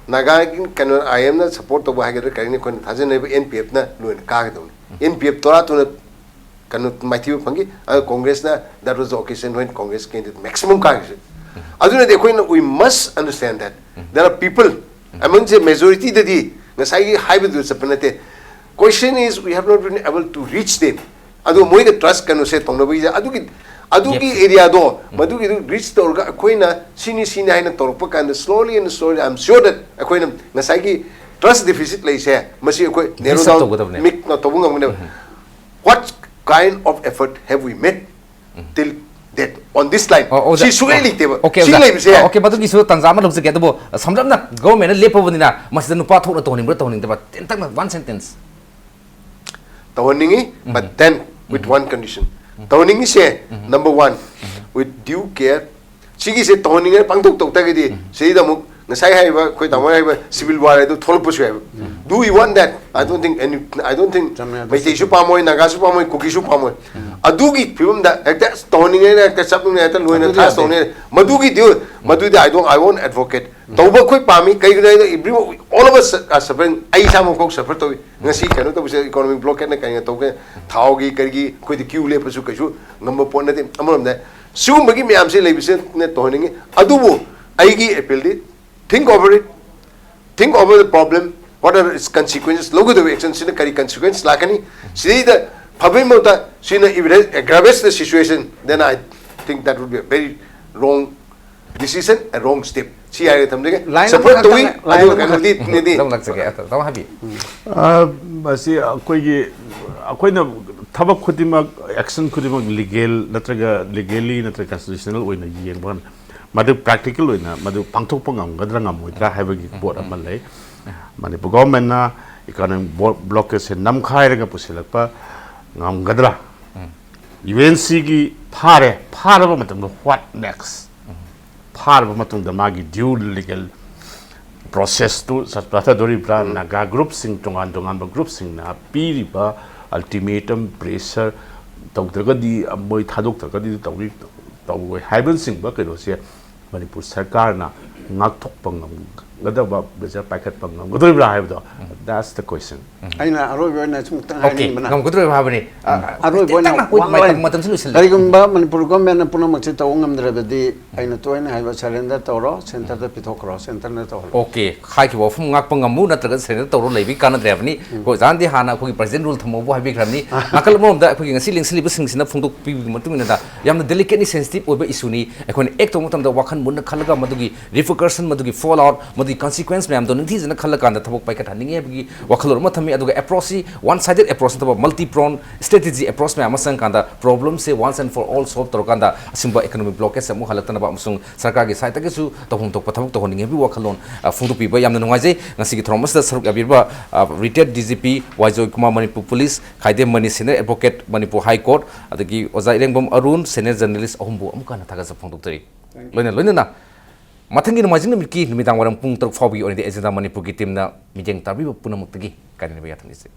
ꯅꯥꯒꯥꯒꯤ ꯀꯩꯅꯣ, IMꯅ support ꯇꯧꯕ ꯍꯥꯏꯒꯗ꯭ꯔꯥ ꯀꯔꯤꯅꯤ, ꯑꯩꯈꯣꯏꯅ ꯊꯥꯖꯅꯔꯤꯕ NPFꯅ ꯂꯣꯏꯅ ꯀꯥꯒꯗꯧꯅꯤ꯫ NPF ꯇꯣꯔꯥ ꯇꯨꯅ ꯀꯩꯅꯣ ꯃꯥꯏꯊꯤꯕ ꯐꯪꯈꯤ꯫ ꯑꯗꯨ Congressꯅ, that was the occasion when Congress candidate maximum ꯀꯥꯈꯤꯁꯦ꯫ ꯑꯗꯨꯅꯗꯤ ꯑꯩꯈꯣꯏꯅ, we must understand that there are people among the majorityꯗꯗꯤ ꯉꯁꯥꯏꯒꯤ ꯍꯥꯏꯕꯗꯨ ꯆꯠꯄ ꯅꯠꯇꯦ꯫ Question is, we have not been able to reach them. ꯑꯗꯣ ꯃꯣꯏꯒ trust ꯀꯩꯅꯣꯁꯦ ꯇꯧꯅꯕꯒꯤꯁꯦ, ꯑꯗꯨꯒꯤ ꯑꯗꯨꯒꯤ areaꯗꯣ, ꯃꯗꯨꯒꯤꯗꯨ reach ꯇꯧꯔꯒ ꯑꯩꯈꯣꯏꯅ ꯁꯤꯅꯤ ꯁꯤꯅꯤ ꯍꯥꯏꯅ ꯇꯧꯔꯛꯄ ꯀꯥꯟꯗ, slowly and slowly, I am sure that ꯑꯩꯈꯣꯏꯅ ꯉꯁꯥꯏꯒꯤ trust deficit ꯂꯩꯁꯦ, ꯃꯁꯤ ꯑꯩꯈꯣꯏ narrow Reset down, ꯇꯧꯒꯗꯕꯅꯦ꯫ ꯃꯤꯛ ꯇꯧꯕ ꯉꯝꯒꯅꯦꯕ꯫ What kind of effort have we made till date on this line? ꯑꯣ, ꯑꯣꯖꯥ, ꯁꯤ ꯁꯨꯡꯂꯩ ꯂꯩꯇꯦꯕ꯫ Okay, ꯁꯤ ꯑꯣꯖꯥ꯫ ꯂꯩꯕꯁꯦ Okay, ꯃꯗꯨꯒꯤꯁꯨ ꯇꯥꯟꯖꯥ ꯑꯃ ꯂꯧꯖꯒꯦ꯫ ꯑꯗꯨꯕꯨ ꯁꯝꯂꯞꯅ governmentꯅ ꯂꯦꯞꯄꯕꯅꯤꯅ ꯃꯁꯤꯗ ꯅꯨꯄꯥ ꯊꯣꯛꯅ ꯇꯧꯍꯟꯅꯤꯡꯕ꯭ꯔꯥ ꯇꯧꯍꯟꯅꯤꯡꯗꯕ꯭ꯔꯥ? ꯇꯦꯟꯇꯛꯅ one sentence꯫ ꯇꯧꯍꯟꯅꯤꯡꯉꯤ, but then with one condition. ꯇꯧꯍꯟꯅꯤꯡꯉꯤꯁꯦ, number one, with due care. ꯁꯤꯒꯤꯁꯦ ꯇꯧꯍꯟꯅꯤꯡꯉꯦ ꯄꯥꯡꯊꯣꯛ ꯇꯧ ꯇꯥꯔꯒꯗꯤ, ꯁꯤꯗ ꯑꯃꯨꯛ ꯉꯁꯥꯏ ꯍꯥꯏꯔꯤꯕ, ꯑꯩꯈꯣꯏ ꯇꯥꯃꯣ ꯍꯥꯏꯔꯤꯕ civil war ꯍꯥꯏꯗꯣ ꯊꯣꯛꯂꯛꯄꯁꯨ ꯌꯥꯏꯕ꯫ Do we want that? I don't think any, I don't think ꯆꯨꯝꯃꯦ, ꯑꯗꯨꯁꯨ ꯃꯩꯇꯩꯁꯨ ꯄꯥꯝꯃꯣꯏ, ꯅꯥꯒꯥꯁꯨ ꯄꯥꯝꯃꯣꯏ, ꯀꯨꯀꯤꯁꯨ ꯄꯥꯝꯃꯣꯏ꯫ ꯑꯗꯨꯒꯤ ꯐꯤꯕꯝꯗ ꯍꯦꯛꯇ ꯑꯁ ꯇꯧꯍꯟꯅꯤꯡꯉꯦꯅ ꯍꯦꯛꯇ ꯆꯞꯅꯤꯡꯉꯦ, ꯍꯦꯛꯇ ꯂꯣꯏꯅ ꯑꯗꯨꯗꯤ ꯊꯥꯁ ꯌꯥꯗꯦ꯫ ꯇꯧꯅꯤꯡꯉꯦ꯫ ꯃꯗꯨꯒꯤꯗꯤ, ꯃꯗꯨꯗꯤ I don't, I won't advocate꯫ ꯇꯧꯕ ꯑꯩꯈꯣꯏ ꯄꯥꯝꯃꯤ꯫ ꯀꯩꯒꯤꯅꯣ ꯍꯥꯏꯗ every, all of us are suffering꯫ ꯑꯩ ꯏꯁꯥꯃꯛ ꯐꯥꯎ suffer ꯇꯧꯏ꯫ ꯉꯁꯤ ꯀꯩꯅꯣ ꯇꯧꯕꯁꯦ, economic blockade ꯅ ꯀꯩꯅ ꯇꯧꯒꯦ, ꯊꯥꯎꯒꯤ ꯀꯔꯤꯒꯤ ꯑꯩꯈꯣꯏꯗꯤ queue ꯂꯦꯞꯄꯁꯨ ꯀꯩꯁꯨ ꯉꯝꯕ ꯄꯣꯠ ꯅꯠꯇꯦ꯫ ꯑꯃꯔꯣꯝꯗ ꯁꯤꯒꯨꯝꯕꯒꯤ ꯃꯌꯥꯝꯁꯦ ꯂꯩꯕꯁꯤꯅ ꯇꯧꯍꯟꯅꯤꯡꯉꯤ꯫ ꯑꯗꯨꯕꯨ ꯑꯩꯒꯤ appeal D, think over it, think over the problem, what are its consequences, ꯂꯧꯒꯗꯕ action ꯁꯤꯅ ꯀꯔꯤ consequence ꯂꯥꯛꯀꯅꯤ? ꯁꯤꯗꯩꯗ ꯐꯕꯒꯤ ꯃꯍꯨꯠꯇ ꯁꯤꯅ if it aggravates the situation, then I think that would be a very wrong decision, a wrong step꯫ ꯁꯤ ꯍꯥꯏꯔꯒ ꯊꯝꯖꯒꯦ꯫ Line Support ꯑꯃꯈꯛꯇꯪ, ꯇꯧꯏ꯫ line ꯑꯗꯨꯒ ꯑꯃꯈꯛ-, ꯀꯩꯅꯣꯗꯤ ꯅꯦꯗꯤ ꯑꯗꯨꯝ ꯂꯥꯛꯆꯒꯦ꯫ ꯑꯗꯣ ꯇꯥꯃꯣ ꯍꯥꯏꯕꯤꯌꯨ꯫ ꯑ, ꯃꯁꯤ ꯑꯩꯈꯣꯏꯒꯤ, ꯑꯩꯈꯣꯏꯅ ꯊꯕꯛ ꯈꯨꯗꯤꯡꯃꯛ, action ꯈꯨꯗꯤꯡꯃꯛ legal ꯅꯠꯇ꯭ꯔꯒ legally ꯅꯠꯇ꯭ꯔꯒ constitutional ꯑꯣꯏꯅ ꯌꯦꯡꯕ ꯀꯥꯟꯗ ꯃꯗꯨ practical ꯑꯣꯏꯅ ꯃꯗꯨ ꯄꯥꯡꯊꯣꯛꯄ ꯉꯝꯒꯗ꯭ꯔꯥ ꯉꯝꯃꯣꯏꯗ꯭ꯔꯥ ꯍꯥꯏꯕꯒꯤ ꯄꯣꯠ ꯑꯃ ꯂꯩ꯫ ꯃꯅꯤꯄꯨꯔ government ꯅ economic blockade ꯁꯦ ꯅꯝꯈꯥꯏꯔꯒ ꯄꯨꯁꯤꯜꯂꯛꯄ ꯉꯝꯒꯗ꯭ꯔꯥ? ꯌꯨ ꯑꯦꯟ ꯁꯤꯒꯤ ꯐꯥꯔꯦ, ꯐꯥꯔꯕ ꯃꯇꯝꯗ what next? ꯐꯥꯔꯕ ꯃꯇꯨꯡꯗ ꯃꯥꯒꯤ due legal process ꯇꯨ ꯆꯠꯊꯗꯣꯔꯤꯕ꯭ꯔꯥ? ꯅꯥꯒꯥ group ꯁꯤꯡ, ꯇꯣꯉꯥꯟ ꯇꯣꯉꯥꯟꯕ group ꯁꯤꯡꯅ ꯄꯤꯔꯤꯕ ultimatum, pressure, ꯇꯧꯗ꯭ꯔꯒꯗꯤ, ꯃꯣꯏ ꯊꯥꯗꯣꯛꯇ꯭ꯔꯒꯗꯤ ꯇꯧꯅꯤ, ꯇꯧꯔꯣꯏ ꯍꯥꯏꯕꯅꯆꯤꯡꯕ ꯀꯩꯅꯣꯁꯦ ꯃꯅꯤꯄꯨꯔ ꯁꯔꯀꯥꯔꯅ ꯉꯥꯛꯊꯣꯛꯄ ꯉꯝꯒꯗꯕ measure ꯄꯥꯏꯈꯠꯄ ꯉꯝꯒꯗꯣꯔꯤꯕ꯭ꯔꯥ ꯍꯥꯏꯕꯗꯣ? That's the question. ꯑꯩꯅ ꯑꯔꯣꯏꯕ ꯑꯣꯏꯅ ꯁꯨꯝꯇꯪ Okay, ꯍꯥꯏꯅꯤꯡꯕꯅ ꯉꯝꯒꯗꯧꯔꯤꯕ ꯍꯥꯏꯕꯅꯤ꯫ ꯑꯔꯣꯏꯕ ꯑꯣꯏꯅ ꯈꯤꯇꯪ ꯉꯥꯏꯈꯣ, ꯋꯥ ꯃꯇꯝ, ꯂꯩ꯫ ꯃꯇꯝꯁꯨ ꯂꯣꯏꯁꯤꯜꯂꯦ꯫ ꯀꯔꯤꯒꯨꯝꯕ ꯃꯅꯤꯄꯨꯔ government ꯅ ꯄꯨꯝꯅꯃꯛꯁꯦ ꯇꯧꯕ ꯉꯝꯗ꯭ꯔꯕꯗꯤ ꯑꯩꯅ ꯇꯣꯏꯅ ꯍꯥꯏꯕ surrender ꯇꯧꯔꯣ, centre ꯗ ꯄꯤꯊꯣꯛꯈ꯭ꯔꯣ, centre ꯅ ꯇꯧꯍꯜꯂꯣ꯫ Okay, ꯍꯥꯏꯈꯤꯕ ꯋꯥꯐꯝ ꯉꯥꯛꯄ ꯉꯝꯃꯨ ꯅꯠꯇ꯭ꯔꯒ surrender ꯇꯧꯔꯣ ꯂꯩꯕꯒꯤ ꯀꯥꯟꯅꯗ꯭ꯔꯦ ꯍꯥꯏꯕꯅꯤ꯫ ꯑꯩꯈꯣꯏ ꯑꯣꯖꯥꯅꯗꯤ ꯍꯥꯟꯅ ꯑꯩꯈꯣꯏꯒꯤ present rule ꯊꯝꯃꯧꯕ ꯍꯥꯏꯕꯤꯈ꯭ꯔꯕꯅꯤ꯫ ꯅꯥꯀꯜ ꯑꯃꯔꯣꯝꯗ ꯑꯩꯈꯣꯏꯒꯤ ꯉꯁꯤ ꯂꯦꯡꯁꯤꯜꯂꯤꯕꯁꯤꯡꯁꯤꯅ ꯐꯣꯡꯗꯣꯛꯄꯤꯕꯒꯤ ꯃꯇꯨꯡ ꯏꯟꯅ ꯌꯥꯝꯅ delicate ꯅꯤ, sensitive ꯑꯣꯏꯕ issue ꯅꯤ꯫ ꯑꯩꯈꯣꯏꯅ act ꯇꯧꯕ ꯃꯇꯝꯗ ꯋꯥꯈꯜ ꯃꯨꯟꯅ ꯈꯜꯂꯒ ꯃꯗꯨꯒꯤ repercussion, ꯃꯗꯨꯒꯤ fallout, ꯃꯗꯨꯒꯤ consequence ꯃꯌꯥꯝꯗꯣ ꯅꯤꯡꯊꯤꯖꯅ ꯈꯜꯂꯀꯥꯟꯗ ꯊꯕꯛ ꯄꯥꯏꯈꯠꯍꯟꯅꯤꯡꯉꯤ ꯍꯥꯏꯕꯒꯤ ꯋꯥꯈꯜꯂꯣꯟ ꯑꯃ ꯊꯝꯃꯤ꯫ ꯑꯗꯨꯒ approach ꯁꯤ one sided approach ꯅꯠꯇꯕ multi pronged strategy approach ꯃꯌꯥꯝ ꯑꯃ ꯆꯪꯉꯀꯥꯟꯗ problem say once and for all solve ꯇꯧꯔꯀꯥꯟꯗ ꯑꯁꯤꯒꯨꯝꯕ economic blockade ꯁꯦ ꯑꯃꯨꯛ ꯍꯜꯂꯛꯇꯅꯕ ꯑꯃꯁꯨꯡ ꯁꯔꯀꯥꯔꯒꯤ side ꯇꯒꯤꯁꯨ ꯇꯧꯐꯝ ꯊꯣꯛꯄ ꯊꯕꯛ ꯇꯧꯍꯟꯅꯤꯡꯉꯤ ꯍꯥꯏꯕꯒꯤ ꯋꯥꯈꯜꯂꯣꯟ, ꯑ, ꯐꯣꯡꯗꯣꯛꯄꯤꯕ ꯌꯥꯝꯅ ꯅꯨꯡꯉꯥꯏꯖꯩ꯫ ꯉꯁꯤꯒꯤ ꯊꯧꯔꯝ ꯑꯁꯤꯗ ꯁꯔꯨꯛ ꯌꯥꯕꯤꯔꯤꯕ, ꯑ, retired D G P ꯋꯥꯏꯖꯣꯏ Kumar, Manipur police, ꯈꯥꯏꯗꯦꯝ money, senior advocate, Manipur High Court, ꯑꯗꯒꯤ ꯑꯣꯖꯥ ꯏꯔꯦꯡꯕꯝ ꯑꯔꯨꯟ, senior journalist ꯑꯍꯨꯝꯕꯨ ꯑꯃꯨꯛꯀ ꯍꯟꯅ ꯊꯥꯒꯠꯆꯕ ꯐꯣꯡꯗꯣꯛꯆꯔꯤ꯫ ꯂꯣꯏꯅ ꯂꯣꯏꯅꯅ ꯃꯊꯪꯒꯤ ꯅꯣꯡꯃꯥꯏꯖꯤꯡ ꯅꯨꯃꯤꯠꯀꯤ ꯅꯨꯃꯤꯗꯥꯡ ꯋꯥꯏꯔꯝ ꯄꯨꯡ ꯇꯔꯨꯛ ꯐꯥꯎꯕꯒꯤ ꯑꯣꯏꯅꯗꯤ ꯑꯦꯖꯦꯟꯗꯥ ꯃꯅꯤꯄꯨꯔꯒꯤ ꯇꯤꯝꯅ ꯃꯤꯠꯌꯦꯡ ꯇꯥꯕꯤꯕ ꯄꯨꯝꯅꯃꯛꯇꯒꯤ ꯀꯥꯏꯅꯅꯕ ꯌꯥꯊꯪ ꯅꯤꯖꯩ꯫